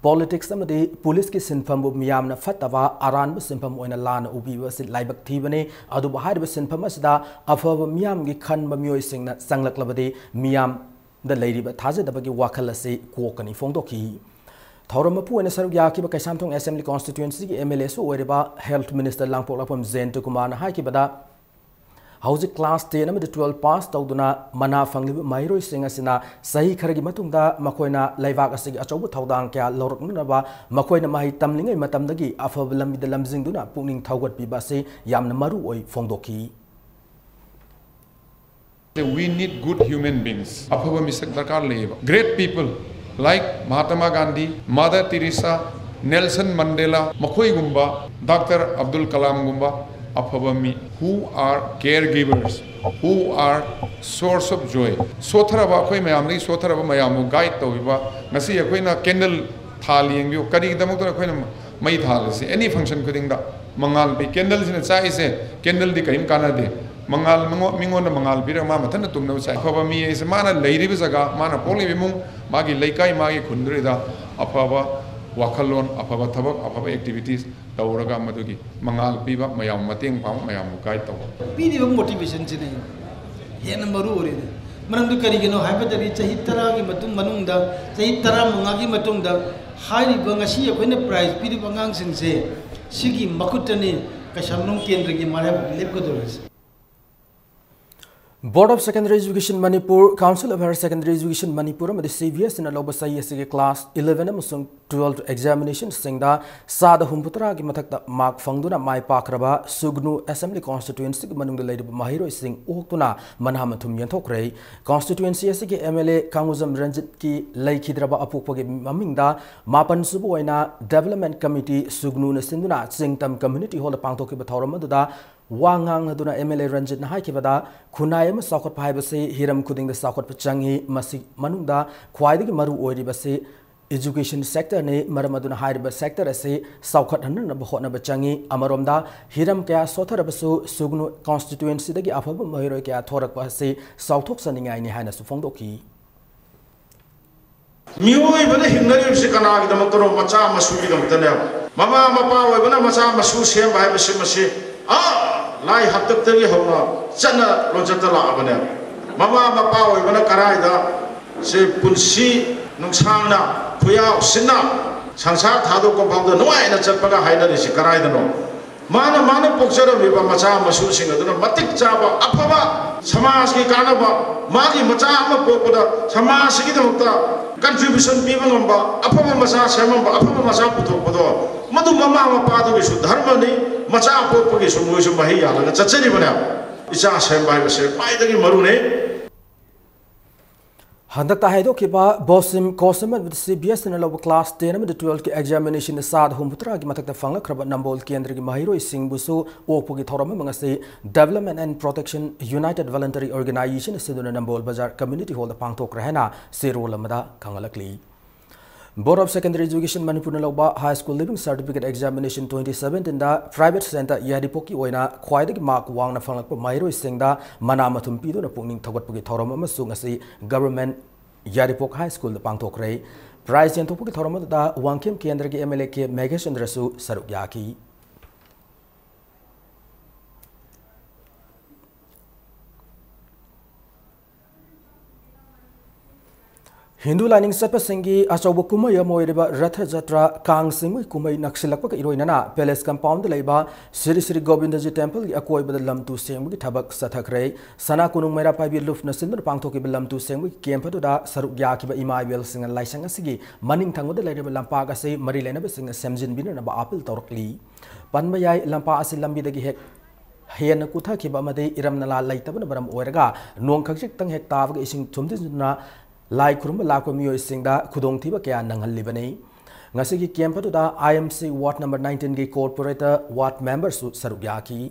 ꯄꯣꯂꯤꯇꯤꯛꯁ ꯑꯃꯗꯤ ꯄꯨꯂꯤꯁꯀꯤ ꯁꯤꯟꯐꯝꯕꯨ ꯃꯤꯌꯥꯝꯅ ꯐꯠꯇꯕ ꯑꯔꯥꯟꯕ ꯁꯤꯟꯐꯝ ꯑꯣꯏꯅ ꯂꯥꯟꯅ ꯎꯕꯤꯕ ꯑꯁꯤ ꯂꯥꯏꯕꯛ ꯊꯤꯕꯅꯤ꯫ ꯑꯗꯨꯕꯨ ꯍꯥꯏꯔꯤꯕ ꯁꯤꯟꯐꯝ ꯑꯁꯤꯗ ꯑꯐꯕ ꯃꯤꯌꯥꯝꯒꯤ ꯈꯟꯕ ꯃꯤꯑꯣꯏꯁꯤꯡꯅ ꯆꯪꯂꯛꯂꯕꯗꯤ ꯃꯤꯌꯥꯝꯗ ꯂꯩꯔꯤꯕ ꯊꯥꯖꯗꯕꯒꯤ ꯋꯥꯈꯜ ꯑꯁꯤ ꯀꯣꯛꯀꯅꯤ ꯐꯣꯡꯗꯣꯛꯈꯤ꯫ ꯊꯧꯔꯝ ꯃꯄꯨ ꯑꯣꯏꯅ ꯁꯔꯨꯛ ꯌꯥꯈꯤꯕ ꯀꯩꯁꯥꯝꯊꯣꯡ ꯑꯦꯁꯦꯝꯕ꯭ꯂꯤ ꯀꯣꯟꯁꯇꯤꯇ꯭ꯌꯨꯑꯦꯟꯁꯤꯒꯤ ꯑꯦꯝ ꯑꯦꯜ ꯑꯦꯁꯨ ꯑꯣꯏꯔꯤꯕ ꯍꯦꯜꯊ ꯃꯤꯅꯤꯁꯇꯔ ꯂꯥꯡꯄꯣꯛꯂꯥꯛꯄꯝ ꯖꯌꯟꯇ ꯀꯨꯃꯥꯔꯅ ꯍꯥꯏꯈꯤꯕꯗ, ꯍꯧꯖꯤꯛ ꯀ꯭ꯂꯥꯁ ꯇꯦꯟ ꯑꯃꯗꯤ ꯇꯨꯋꯦꯜꯐ ꯄꯥꯁ ꯇꯧꯗꯨꯅ ꯃꯅꯥ ꯐꯪꯂꯤꯕ ꯃꯍꯩꯔꯣꯏꯁꯤꯡ ꯑꯁꯤꯅ ꯆꯍꯤ ꯈꯔꯒꯤ ꯃꯇꯨꯡꯗ ꯃꯈꯣꯏꯅ ꯂꯩꯕꯥꯛ ꯑꯁꯤꯒꯤ ꯑꯆꯧꯕ ꯊꯧꯗꯥꯡ ꯀꯌꯥ ꯂꯧꯔꯛꯅꯅꯕ ꯃꯈꯣꯏꯅ ꯃꯍꯩ ꯇꯝꯂꯤꯉꯩ ꯃꯇꯝꯗꯒꯤ ꯑꯐꯕ ꯂꯝꯕꯤꯗ ꯂꯝꯖꯤꯡꯗꯨꯅ ꯄꯨꯛꯅꯤꯡ ꯊꯧꯒꯠꯄꯤꯕ ꯑꯁꯤ ꯌꯥꯝꯅ ꯃꯔꯨ ꯑꯣꯏ ꯐꯣꯡꯗꯣꯛꯈꯤ꯫ We need good human beings. ꯑꯐꯕ ꯃꯤꯁꯛ ꯗꯔꯀꯥꯔ ꯂꯩꯌꯦꯕ꯫ Great people like Mahatma Gandhi, Mother Teresa, Nelson Mandela, ꯃꯈꯣꯏꯒꯨꯝꯕ, ꯗꯥꯛꯇꯔ ꯑꯕꯗꯨꯜ ꯀꯂꯥꯝꯒꯨꯝꯕ ꯑꯐꯕ ꯃꯤ, who are caregivers, who are source of joy. ꯁꯣꯠꯊꯔꯕ ꯑꯩꯈꯣꯏ ꯃꯌꯥꯝꯗꯒꯤ ꯁꯣꯠꯊꯔꯕ ꯃꯌꯥꯝꯕꯨ ꯒꯥꯏꯗ ꯇꯧꯕꯤꯕ꯫ ꯉꯁꯤ ꯑꯩꯈꯣꯏꯅ ꯀꯦꯟꯗꯜ ꯊꯥꯜꯂꯤ, ꯌꯦꯡꯕꯤꯌꯨ, ꯀꯔꯤꯒꯤꯗꯃꯛꯇꯅꯣ ꯑꯩꯈꯣꯏꯅ ꯃꯩ ꯊꯥꯜꯂꯤꯁꯤ? ꯑꯦꯅꯤ ꯐꯪꯁꯟ ꯈꯨꯗꯤꯡꯗ ꯃꯉꯥꯜ ꯄꯤ꯫ ꯀꯦꯟꯗꯜꯁꯤꯅ ꯆꯥꯛꯏꯁꯦ, ꯀꯦꯟꯗꯜꯗꯤ ꯀꯔꯤꯝ ꯀꯥꯟꯅꯗꯦ꯫ ꯃꯉꯥꯜ ꯃꯉꯣ-, ꯃꯤꯉꯣꯟꯗ ꯃꯉꯥꯜ ꯄꯤꯔꯒ ꯃꯥ ꯃꯊꯟꯇ ꯇꯨꯝꯅꯕ ꯆꯥꯏ꯫ ꯑꯐꯕ ꯃꯤ ꯍꯥꯏꯁꯦ ꯃꯥꯅ ꯂꯩꯔꯤꯕ ꯖꯒꯥ, ꯃꯥꯅ ꯄꯣꯛꯂꯤꯕ ꯏꯃꯨꯡ, ꯃꯥꯒꯤ ꯂꯩꯀꯥꯏ, ꯃꯥꯒꯤ ꯈꯨꯟꯗꯨꯗ ꯑꯐꯕ ꯋꯥꯈꯜꯂꯣꯟ, ꯑꯐꯕ ꯊꯕꯛ, ꯑꯐꯕ ꯑꯦꯛꯇꯤꯚꯤꯇꯤꯁ ꯇꯧꯔꯒ ꯃꯗꯨꯒꯤ ꯃꯉꯥꯜ ꯄꯤꯕ, ꯃꯌꯥꯝ ꯃꯇꯦꯡ ꯄꯥꯡꯕ, ꯃꯌꯥꯝꯕꯨ ꯒꯥꯏꯗ ꯇꯧꯕ꯫ ꯄꯤꯔꯤꯕ ꯃꯣꯇꯤꯚꯦꯁꯟꯁꯤꯅ ꯍꯦꯟꯅ ꯃꯔꯨ ꯑꯣꯏꯔꯤꯅꯤ꯫ ꯃꯔꯝꯗꯤ ꯀꯔꯤꯒꯤꯅꯣ ꯍꯥꯏꯕꯗꯗꯤ ꯆꯍꯤ ꯇꯔꯥꯒꯤ ꯃꯇꯨꯡ ꯃꯅꯨꯡꯗ, ꯆꯍꯤ ꯇꯔꯥꯃꯉꯥꯒꯤ ꯃꯇꯨꯡꯗ ꯍꯥꯏꯔꯤꯕ ꯉꯁꯤ ꯑꯩꯈꯣꯏꯅ prize ꯄꯤꯔꯤꯕ ꯑꯉꯥꯡꯁꯤꯡꯁꯦ ꯁꯤꯒꯤ ꯃꯈꯨꯠꯇꯅꯤ ꯀꯩꯁꯥꯝꯊꯣꯡ ꯀꯦꯟꯗ꯭ꯔꯒꯤ ꯃꯥꯏꯄꯥꯛꯄ ꯂꯦꯞꯀꯗꯧꯔꯤꯁꯦ꯫ Board of Secondary Education Manipur, Council of Higher Secondary Education Manipur ꯑꯃꯗꯤ C B S Eꯅ ꯂꯧꯕ ꯆꯍꯤ ꯑꯁꯤꯒꯤ class eleven ꯑꯃꯁꯨꯡ twelve examinationꯁꯤꯡꯗ ꯆꯥꯗ ꯍꯨꯝꯐꯨꯇꯔꯥꯒꯤ ꯃꯊꯛꯇ mark ꯐꯪꯗꯨꯅ ꯃꯥꯏ ꯄꯥꯛꯈ꯭ꯔꯕ ꯁꯨꯒꯅꯨ Assembly Constituencyꯒꯤ ꯃꯅꯨꯡꯗ ꯂꯩꯔꯤꯕ ꯃꯍꯩꯔꯣꯏꯁꯤꯡ ꯑꯣꯛꯇꯨꯅ ꯃꯅꯥ ꯃꯊꯨꯝ ꯌꯦꯟꯊꯣꯛꯈ꯭ꯔꯦ꯫ Constituency ꯑꯁꯤꯒꯤ M L A ꯀꯥꯡꯉꯨꯖꯝ ꯔꯟꯖꯤꯠꯀꯤ ꯂꯩꯈꯤꯗ꯭ꯔꯕ ꯑꯄꯣꯛꯄꯒꯤ ꯃꯃꯤꯡꯗ ꯃꯥꯄꯟ ꯁꯨꯕ ꯑꯣꯏꯅ Development Committee ꯁꯨꯒꯅꯨꯅ ꯁꯤꯟꯗꯨꯅ ꯆꯤꯡꯇꯝ Community Hallꯗ ꯄꯥꯡꯊꯣꯛꯈꯤꯕ ꯊꯧꯔꯝ ꯑꯗꯨꯗ ꯋꯥ ꯉꯥꯡꯂꯗꯨꯅ M L A ꯔꯟꯖꯤꯠꯅ ꯍꯥꯏꯈꯤꯕꯗ, ꯈꯨꯟꯅꯥꯏ ꯑꯃ ꯆꯥꯎꯈꯠꯄ ꯍꯥꯏꯕꯁꯤ ꯍꯤꯔꯝ ꯈꯨꯗꯤꯡꯗ ꯆꯥꯎꯈꯠꯄ ꯆꯪꯏ꯫ ꯃꯁꯤ ꯃꯅꯨꯡꯗ ꯈ꯭ꯋꯥꯏꯗꯒꯤ ꯃꯔꯨ ꯑꯣꯏꯔꯤꯕꯁꯤ education sectorꯅꯤ꯫ ꯃꯔꯝ ꯑꯗꯨꯅ ꯍꯥꯏꯔꯤꯕ sector ꯑꯁꯤ ꯆꯥꯎꯈꯠꯍꯟꯅꯕ ꯍꯣꯠꯅꯕ ꯆꯪꯏ꯫ ꯑꯃꯔꯣꯝꯗ ꯍꯤꯔꯝ ꯀꯌꯥ ꯁꯣꯠꯊꯔꯕꯁꯨ ꯁꯨꯒꯅꯨ constituencyꯗꯒꯤ ꯑꯐꯕ ꯃꯍꯩꯔꯣꯏ ꯀꯌꯥ ꯊꯣꯔꯛꯄ ꯑꯁꯤ ꯆꯥꯎꯊꯣꯛꯆꯅꯤꯡꯉꯥꯏꯅꯤ ꯍꯥꯏꯅꯁꯨ ꯐꯣꯡꯗꯣꯛꯈꯤ꯫ ꯃꯤꯑꯣꯏꯕꯅ ꯍꯤꯡꯅꯔꯤꯕꯁꯤ ꯀꯅꯥꯒꯤꯗꯃꯛꯇꯅꯣ? ꯃꯆꯥ ꯃꯁꯨꯒꯤꯗꯃꯛꯇꯅꯦꯕ꯫ ꯃꯃꯥ ꯃꯄꯥ ꯑꯣꯏꯕꯅ ꯃꯆꯥ ꯃꯁꯨ ꯁꯦꯝꯕ ꯍꯥꯏꯕꯁꯤ ꯃꯁꯤ ꯑꯥ ꯂꯥꯏ ꯍꯥꯛꯇꯛꯇꯒꯤ ꯍꯧꯅ ꯆꯠꯅ ꯂꯣꯟꯆꯠꯇ ꯂꯥꯛꯑꯕꯅꯦꯕ꯫ ꯃꯃꯥ ꯃꯄꯥ ꯑꯣꯏꯕꯅ ꯀꯔꯥꯏꯗ ꯁꯤ ꯄꯨꯟꯁꯤ ꯅꯨꯡꯁꯥꯡꯅ ꯈꯨꯌꯥꯎ ꯁꯤꯟꯅ ꯁꯪꯁꯥꯔ ꯊꯥꯗꯣꯛꯄ ꯐꯥꯎꯗ ꯅꯨꯡꯉꯥꯏꯅ ꯆꯠꯄꯒ ꯍꯥꯏꯅꯔꯤꯁꯤ ꯀꯔꯥꯏꯗꯅꯣ? ꯃꯥꯅ, ꯃꯥꯅ ꯄꯣꯛꯆꯔꯝꯃꯤꯕ ꯃꯆꯥ ꯃꯁꯨꯁꯤꯡ ꯑꯗꯨꯅ ꯃꯇꯤꯛ ꯆꯥꯕ ꯑꯐꯕ ꯁꯃꯥꯖꯀꯤ ꯀꯥꯟꯅꯕ, ꯃꯥꯒꯤ ꯃꯆꯥ ꯑꯃ ꯄꯣꯛꯄꯗ ꯁꯃꯥꯖꯁꯤꯒꯤꯗꯃꯛꯇ contribution ꯄꯤꯕ ꯉꯝꯕ, ꯑꯐꯕ ꯃꯆꯥ ꯁꯦꯝꯃꯝꯕ, ꯑꯐꯕ ꯃꯆꯥ ꯄꯨꯊꯣꯛꯄꯗꯣ, ꯃꯗꯨ ꯃꯃꯥ ꯃꯄꯥꯗꯨꯒꯤꯁꯨ ꯙꯔꯃꯅꯤ, ꯃꯆꯥ ꯄꯣꯛꯄꯒꯤꯁꯨ ꯃꯣꯏꯁꯨ ꯃꯍꯩ ꯌꯥꯜꯂꯒ ꯆꯠꯆꯔꯤꯕꯅꯦꯕ꯫ ꯏꯆꯥ ꯁꯦꯝꯕ ꯍꯥꯏꯕꯁꯦ ꯈ꯭ꯋꯥꯏꯗꯒꯤ ꯃꯔꯨꯅꯤ꯫ ꯍꯟꯗꯛꯇ ꯍꯥꯏꯗꯣꯛꯈꯤꯕ ꯕꯣꯁꯤꯝ ꯀꯣꯁꯤꯝ ꯑꯃꯗꯤ C B S Eꯅ ꯂꯧꯕ class ten ꯑꯃꯗꯤ twelveꯀꯤ examinationꯗ ꯆꯥꯗ ꯍꯨꯝꯐꯨꯇꯔꯥꯒꯤ ꯃꯊꯛꯇ ꯐꯪꯂꯛꯈ꯭ꯔꯕ ꯅꯝꯕꯣꯜ ꯀꯦꯟꯗ꯭ꯔꯒꯤ ꯃꯍꯩꯔꯣꯏꯁꯤꯡꯕꯨꯁꯨ ꯑꯣꯛꯄꯒꯤ ꯊꯧꯔꯝ ꯑꯃ ꯉꯁꯤ Development and Protection United Voluntary Organization ꯁꯤꯟꯗꯨꯅ ꯅꯝꯕꯣꯜ ꯕꯖꯥꯔ Community Hallꯗ ꯄꯥꯡꯊꯣꯛꯈ꯭ꯔꯦ ꯍꯥꯏꯅ ꯆꯦꯔꯣꯜ ꯑꯃꯗ ꯈꯪꯍꯜꯂꯛꯂꯤ꯫ Board of Secondary Education Manipurꯅ ꯂꯧꯕ High School Leaving Certificate Examination twenty seventeenꯗ private center ꯌꯥꯏꯔꯤꯄꯣꯛꯀꯤ ꯑꯣꯏꯅ ꯈ꯭ꯋꯥꯏꯗꯒꯤ mark ꯋꯥꯡꯅ ꯐꯪꯂꯛꯄ ꯃꯍꯩꯔꯣꯏꯁꯤꯡꯗ ꯃꯅꯥ ꯃꯊꯨꯝ ꯄꯤꯗꯨꯅ ꯄꯨꯛꯅꯤꯡ ꯊꯧꯒꯠꯄꯒꯤ ꯊꯧꯔꯝ ꯑꯃꯁꯨ ꯉꯁꯤ Government ꯌꯥꯏꯔꯤꯄꯣꯛ High Schoolꯗ ꯄꯥꯡꯊꯣꯛꯈ꯭ꯔꯦ꯫ Prize ꯌꯦꯟꯊꯣꯛꯄꯒꯤ ꯊꯧꯔꯝ ꯑꯗꯨꯗ ꯋꯥꯡꯈꯦꯝ ꯀꯦꯟꯗ꯭ꯔꯒꯤ M L A ꯀꯦ ꯃꯦꯘꯦꯁꯆꯟꯗ꯭ꯔꯁꯨ ꯁꯔꯨꯛ ꯌꯥꯈꯤ꯫ ꯍꯤꯟꯗꯨ ꯂꯥꯏꯅꯤꯡ ꯆꯠꯄꯁꯤꯡꯒꯤ ꯑꯆꯧꯕ ꯀꯨꯝꯍꯩ ꯑꯃ ꯑꯣꯏꯔꯤꯕ ꯔꯊ ꯖꯇ꯭ꯔꯥ ꯀꯥꯡ ꯆꯤꯡꯕꯒꯤ ꯀꯨꯝꯍꯩ ꯅꯛꯁꯤꯜꯂꯛꯄꯒ ꯏꯔꯣꯏꯅꯅ Palace Compoundꯗ ꯂꯩꯕ ꯁ꯭ꯔꯤ ꯁ꯭ꯔꯤ ꯒꯣꯕꯤꯟꯗꯖꯤ Templeꯒꯤ ꯑꯀꯣꯏꯕꯗ ꯂꯝ ꯇꯨ ꯁꯦꯡꯕꯒꯤ ꯊꯕꯛ ꯆꯠꯊꯈ꯭ꯔꯦ꯫ ꯁꯅꯥ ꯀꯣꯅꯨꯡ ꯃꯩꯔꯥ ꯄꯥꯏꯕꯤ ꯂꯨꯞꯅ ꯁꯤꯟꯗꯨꯅ ꯄꯥꯡꯊꯣꯛꯈꯤꯕ ꯂꯝ ꯇꯨ ꯁꯦꯡꯕꯒꯤ camp ꯑꯗꯨꯗ ꯁꯔꯨꯛ ꯌꯥꯈꯤꯕ ꯏꯃꯥ ꯏꯕꯦꯜꯁꯤꯡꯅ ꯂꯥꯏꯁꯪ ꯑꯁꯤꯒꯤ ꯃꯅꯤꯡ ꯊꯪꯕꯗ ꯂꯩꯔꯤꯕ ꯂꯝꯄꯥꯛ ꯑꯁꯤ ꯃꯔꯤ ꯂꯩꯅꯕꯁꯤꯡꯅ ꯁꯦꯝꯖꯤꯟꯕꯤꯅꯅꯕ appeal ꯇꯧꯔꯛꯂꯤ꯫ ꯄꯟꯕ ꯌꯥꯏ, ꯂꯝꯄꯥꯛ ꯑꯁꯤ ꯂꯝꯕꯤꯗꯒꯤ ꯍꯦꯛ ꯍꯦꯟꯅ ꯀꯨꯊꯈꯤꯕ ꯑꯃꯗꯤ ꯏꯔꯝ ꯅꯂꯥ ꯂꯩꯇꯕꯅ ꯃꯔꯝ ꯑꯣꯏꯔꯒ ꯅꯣꯡ ꯈꯖꯤꯛꯇꯪ ꯍꯦꯛ ꯇꯥꯕꯒ ꯏꯁꯤꯡ ꯊꯨꯝꯖꯤꯟꯗꯨꯅ ꯂꯥꯏ ꯈꯨꯔꯨꯝꯕ ꯂꯥꯛꯄ ꯃꯤꯑꯣꯏꯁꯤꯡꯗ ꯈꯨꯗꯣꯡꯊꯤꯕ ꯀꯌꯥ ꯅꯪꯍꯜꯂꯤꯕꯅꯤ꯫ ꯉꯁꯤꯒꯤ camp ꯑꯗꯨꯗ I M C ward number nineteenꯒꯤ corporator, ward memberꯁꯨ ꯁꯔꯨꯛ ꯌꯥꯈꯤ꯫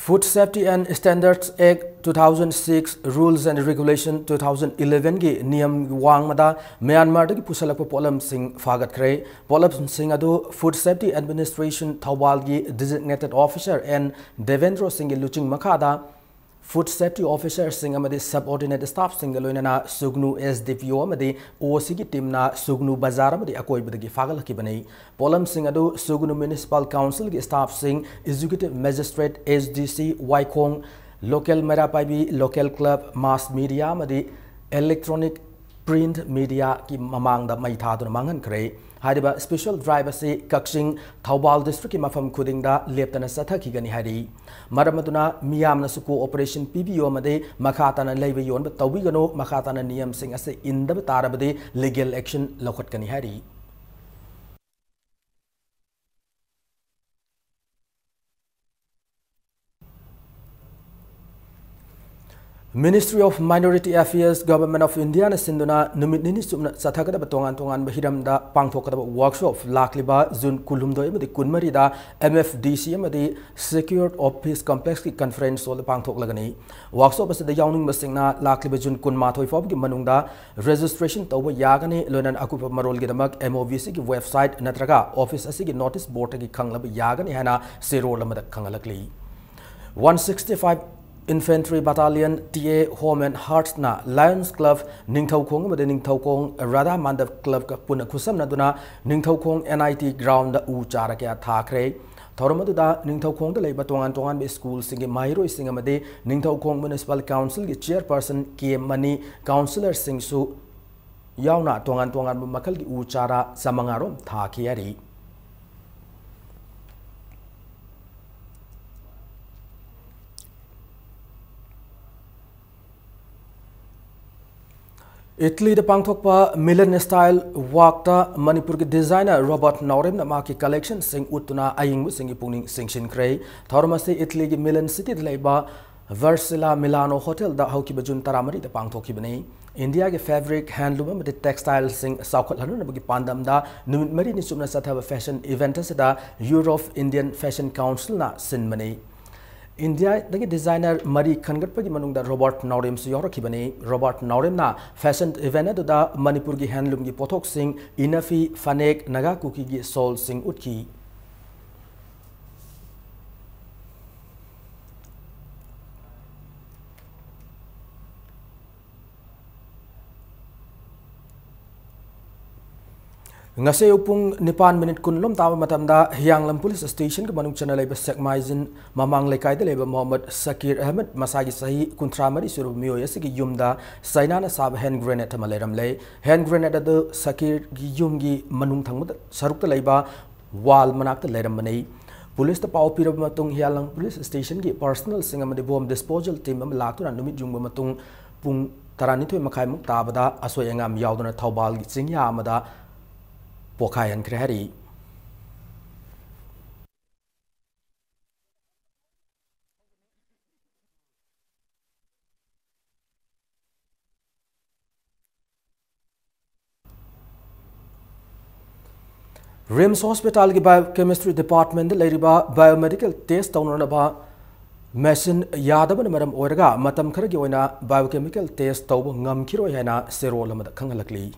Food Safety and Standards Act two thousand six, Rules and Regulation two thousand elevenꯒꯤ ꯅꯤꯌꯝ ꯋꯥꯡꯃꯗ ꯃ꯭ꯌꯥꯟꯃꯥꯔꯗꯒꯤ ꯄꯨꯁꯜꯂꯛꯄ ꯄꯣꯠꯂꯝꯁꯤꯡ ꯐꯥꯒꯠꯈ꯭ꯔꯦ꯫ ꯄꯣꯠꯂꯝꯁꯤꯡ ꯑꯗꯨ Food Safety Administration ꯊꯧꯕꯥꯜꯒꯤ designated officer N Devendro ꯁꯤꯡꯒꯤ ꯂꯨꯆꯤꯡ ꯃꯈꯥꯗ Food Safety Officerꯁꯤꯡ ꯑꯃꯗꯤ subordinate staffꯁꯤꯡꯒ ꯂꯣꯏꯅꯅ ꯁꯨꯒꯅꯨ S D P O ꯑꯃꯗꯤ O Cꯒꯤ teamꯅ ꯁꯨꯒꯅꯨ ꯕꯖꯥꯔ ꯑꯃꯗꯤ ꯑꯀꯣꯏꯕꯗꯒꯤ ꯐꯥꯒꯠꯂꯛꯈꯤꯕꯅꯤ꯫ ꯄꯣꯠꯂꯝꯁꯤꯡ ꯑꯗꯨ ꯁꯨꯒꯅꯨ Municipal Councilꯒꯤ staffꯁꯤꯡ, Executive Magistrate, S D C ꯋꯥꯏꯈꯣꯡ, local ꯃꯩꯔꯥ ꯄꯥꯏꯕꯤ, local club, mass media ꯑꯃꯗꯤ electronic print mediaꯒꯤ ꯃꯃꯥꯡꯗ ꯃꯩ ꯊꯥꯗꯨꯅ ꯃꯥꯡꯍꯟꯈ꯭ꯔꯦ꯫ ꯍꯥꯏꯔꯤꯕ special drive ꯑꯁꯤ ꯀꯛꯆꯤꯡ, ꯊꯧꯕꯥꯜ districtꯀꯤ ꯃꯐꯝ ꯈꯨꯗꯤꯡꯗ ꯂꯦꯞꯇꯅ ꯆꯠꯊꯈꯤꯒꯅꯤ ꯍꯥꯏꯔꯤ꯫ ꯃꯔꯝ ꯑꯗꯨꯅ ꯃꯤꯌꯥꯝꯅꯁꯨ cooperation ꯄꯤꯕꯤꯌꯨ ꯑꯃꯗꯤ ꯃꯈꯥ ꯇꯥꯅ ꯂꯩꯕ ꯌꯣꯟꯕ ꯇꯧꯕꯤꯒꯅꯨ꯫ ꯃꯈꯥ ꯇꯥꯅ ꯅꯤꯌꯝꯁꯤꯡ ꯑꯁꯤ ꯏꯟꯗꯕ ꯇꯥꯔꯕꯗꯤ legal action ꯂꯧꯈꯠꯀꯅꯤ ꯍꯥꯏꯔꯤ꯫ Ministry of Minority Affairs, Government of Indiaꯅ ꯁꯤꯟꯗꯨꯅ ꯅꯨꯃꯤꯠ ꯅꯤꯅꯤ ꯆꯨꯞꯅ ꯆꯠꯊꯒꯗꯕ ꯇꯣꯉꯥꯟ ꯇꯣꯉꯥꯟꯕ ꯍꯤꯔꯝꯗ ꯄꯥꯡꯊꯣꯛꯀꯗꯕ workshop ꯂꯥꯛꯂꯤꯕ ꯖꯨꯟ ꯀꯨꯟꯍꯨꯝꯗꯣꯏ ꯑꯃꯗꯤ ꯀꯨꯟꯃꯔꯤꯗ M F D C ꯑꯃꯗꯤ Secured Office Complexꯀꯤ conference hallꯗ ꯄꯥꯡꯊꯣꯛꯂꯒꯅꯤ꯫ Workshop ꯑꯁꯤꯗ ꯌꯥꯎꯅꯤꯡꯕꯁꯤꯡꯅ ꯂꯥꯛꯂꯤꯕ ꯖꯨꯟ ꯀꯨꯟꯃꯥꯊꯣꯏ ꯐꯥꯎꯕꯒꯤ ꯃꯅꯨꯡꯗ registration ꯇꯧꯕ ꯌꯥꯒꯅꯤ꯫ ꯂꯣꯏꯅꯅ ꯑꯀꯨꯞꯄ ꯃꯔꯣꯜꯒꯤꯗꯃꯛ M O V Cꯒꯤ website ꯅꯠꯇ꯭ꯔꯒ office ꯑꯁꯤꯒꯤ notice boardꯇꯒꯤ ꯈꯪꯂꯕ ꯌꯥꯒꯅꯤ ꯍꯥꯏꯅ ꯆꯦꯔꯣꯜ ꯑꯃꯗ ꯈꯪꯍꯜꯂꯛꯂꯤ꯫ One sixty five Infantry Battalion, T A Home and Heartsꯅ Lions Club Ningthoukhong ꯑꯃꯗꯤ ꯅꯤꯡꯊꯧꯈꯣꯡ Radha Mandap Clubꯀ ꯄꯨꯟꯅ ꯈꯨꯠꯁꯝꯅꯗꯨꯅ ꯅꯤꯡꯊꯧꯈꯣꯡ N I T groundꯗ ꯎ ꯆꯥꯔ ꯀꯌꯥ ꯊꯥꯈ꯭ꯔꯦ꯫ ꯊꯧꯔꯝ ꯑꯗꯨꯗ ꯅꯤꯡꯊꯧꯈꯣꯡꯗ ꯂꯩꯕ ꯇꯣꯉꯥꯟ ꯇꯣꯉꯥꯟꯕ schoolꯁꯤꯡꯒꯤ ꯃꯍꯩꯔꯣꯏꯁꯤꯡ ꯑꯃꯗꯤ Ningthoukhong Municipal Councilꯒꯤ chairperson K Mani, councillorꯁꯤꯡꯁꯨ ꯌꯥꯎꯅ ꯇꯣꯉꯥꯟ ꯇꯣꯉꯥꯟꯕ ꯃꯈꯜꯒꯤ ꯎ ꯆꯥꯔꯥ ꯆꯥꯃꯉꯥ ꯔꯣꯝ ꯊꯥꯈꯤ ꯍꯥꯏꯔꯤ꯫ ꯏꯇꯂꯤꯗ ꯄꯥꯡꯊꯣꯛꯄ Milan Style Walkꯇ ꯃꯅꯤꯄꯨꯔꯒꯤ designer ꯔꯣꯕꯥꯔꯠ ꯅꯥꯎꯔꯦꯝꯅ ꯃꯍꯥꯛꯀꯤ collectionꯁꯤꯡ ꯎꯠꯇꯨꯅ ꯑꯌꯦꯡꯕꯁꯤꯡꯒꯤ ꯄꯨꯛꯅꯤꯡ ꯆꯤꯡꯁꯤꯟꯈ꯭ꯔꯦ꯫ ꯊꯧꯔꯝ ꯑꯁꯤ ꯏꯇꯂꯤꯒꯤ Milan cityꯗ ꯂꯩꯕ Varsila Milano Hotelꯗ ꯍꯧꯈꯤꯕ June ꯇꯔꯥꯃꯔꯤꯗ ꯄꯥꯡꯊꯣꯛꯈꯤꯕꯅꯤ꯫ ꯏꯟꯗꯤꯌꯥꯒꯤ fabric, handloom ꯑꯃꯗꯤ textileꯁꯤꯡ ꯆꯥꯎꯈꯠꯍꯟꯅꯕꯒꯤ ꯄꯥꯟꯗꯝꯗ ꯅꯨꯃꯤꯠ ꯃꯔꯤꯅꯤ ꯆꯨꯞꯅ ꯆꯠꯊꯕ fashion event ꯑꯁꯤꯗ Europe Indian Fashion Councilꯅ ꯁꯤꯟꯕꯅꯤ꯫ ꯏꯟꯗꯤꯌꯥꯗꯒꯤ designer ꯃꯔꯤ ꯈꯟꯒꯠꯄꯒꯤ ꯃꯅꯨꯡꯗ ꯔꯣꯕꯥꯔꯠ ꯅꯥꯎꯔꯦꯝꯁꯨ ꯌꯥꯎꯔꯛꯈꯤꯕꯅꯤ꯫ ꯔꯣꯕꯥꯔꯠ ꯅꯥꯎꯔꯦꯝꯅ fashion event ꯑꯗꯨꯗ ꯃꯅꯤꯄꯨꯔꯒꯤ handloomꯒꯤ ꯄꯣꯠꯊꯣꯛꯁꯤꯡ, ꯏꯅꯐꯤ, ꯐꯅꯦꯛ, ꯅꯥꯒꯥ ꯀꯨꯀꯤꯒꯤ shawlꯁꯤꯡ ꯎꯠꯈꯤ꯫ ꯉꯁꯤ ꯑꯌꯨꯛ ꯄꯨꯡ ꯅꯤꯄꯥꯟ ꯃꯤꯅꯤꯠ ꯀꯨꯟ ꯂꯣꯝ ꯇꯥꯕ ꯃꯇꯝꯗ ꯍꯤꯌꯥꯡꯂꯝ police stationꯒꯤ ꯃꯅꯨꯡ ꯆꯟꯅ ꯂꯩꯕ ꯁꯦꯛꯃꯥꯏꯖꯤꯟ ꯃꯃꯥꯡ ꯂꯩꯀꯥꯏꯗ ꯂꯩꯕ ꯃꯣꯍꯝꯃꯗ ꯁꯀꯤꯔ ꯑꯍꯃꯗ, ꯃꯁꯥꯒꯤ ꯆꯍꯤ ꯀꯨꯟꯊ꯭ꯔꯥ ꯃꯔꯤ ꯁꯨꯔꯕ ꯃꯤꯑꯣꯏ ꯑꯁꯤꯒꯤ ꯌꯨꯝꯗ ꯆꯩꯅꯥꯅ ꯁꯥꯕ hand grenade ꯑꯃ ꯂꯩꯔꯝꯂꯦ꯫ Hand grenade ꯑꯗꯨ ꯁꯀꯤꯔꯒꯤ ꯌꯨꯝꯒꯤ ꯃꯅꯨꯡ ꯊꯪꯕꯗ ꯁꯔꯨꯛꯇ ꯂꯩꯕ wall ꯃꯅꯥꯛꯇ ꯂꯩꯔꯝꯕꯅꯤ꯫ Policeꯇ ꯄꯥꯎ ꯄꯤꯔꯕ ꯃꯇꯨꯡ ꯍꯤꯌꯥꯡꯂꯝ police stationꯒꯤ personnelꯁꯤꯡ ꯑꯃꯗꯤ bomb disposal team ꯑꯃ ꯂꯥꯛꯇꯨꯅ ꯅꯨꯃꯤꯠ ꯌꯨꯡꯕ ꯃꯇꯨꯡ ꯄꯨꯡ ꯇꯔꯥꯅꯤꯊꯣꯏ ꯃꯈꯥꯏꯃꯨꯛ ꯇꯥꯕꯗ ꯑꯁꯣꯏ ꯑꯉꯥꯝ ꯌꯥꯎꯗꯅ ꯊꯧꯕꯥꯜꯒꯤ ꯆꯤꯡꯌꯥ ꯑꯃꯗ ꯄꯣꯈꯥꯏꯍꯟꯈ꯭ꯔꯦ ꯍꯥꯏꯔꯤ꯫ RIMS hospitalꯒꯤ biochemistry departmentꯇ ꯂꯩꯔꯤꯕ biomedical test ꯇꯧꯅꯅꯕ machine ꯌꯥꯗꯕꯅ ꯃꯔꯝ ꯑꯣꯏꯔꯒ ꯃꯇꯝ ꯈꯔꯒꯤ ꯑꯣꯏꯅ biochemical test ꯇꯧꯕ ꯉꯝꯈꯤꯔꯣꯏ ꯍꯥꯏꯅ ꯆꯦꯔꯣꯜ ꯑꯃꯗ ꯈꯪꯍꯜꯂꯛꯂꯤ꯫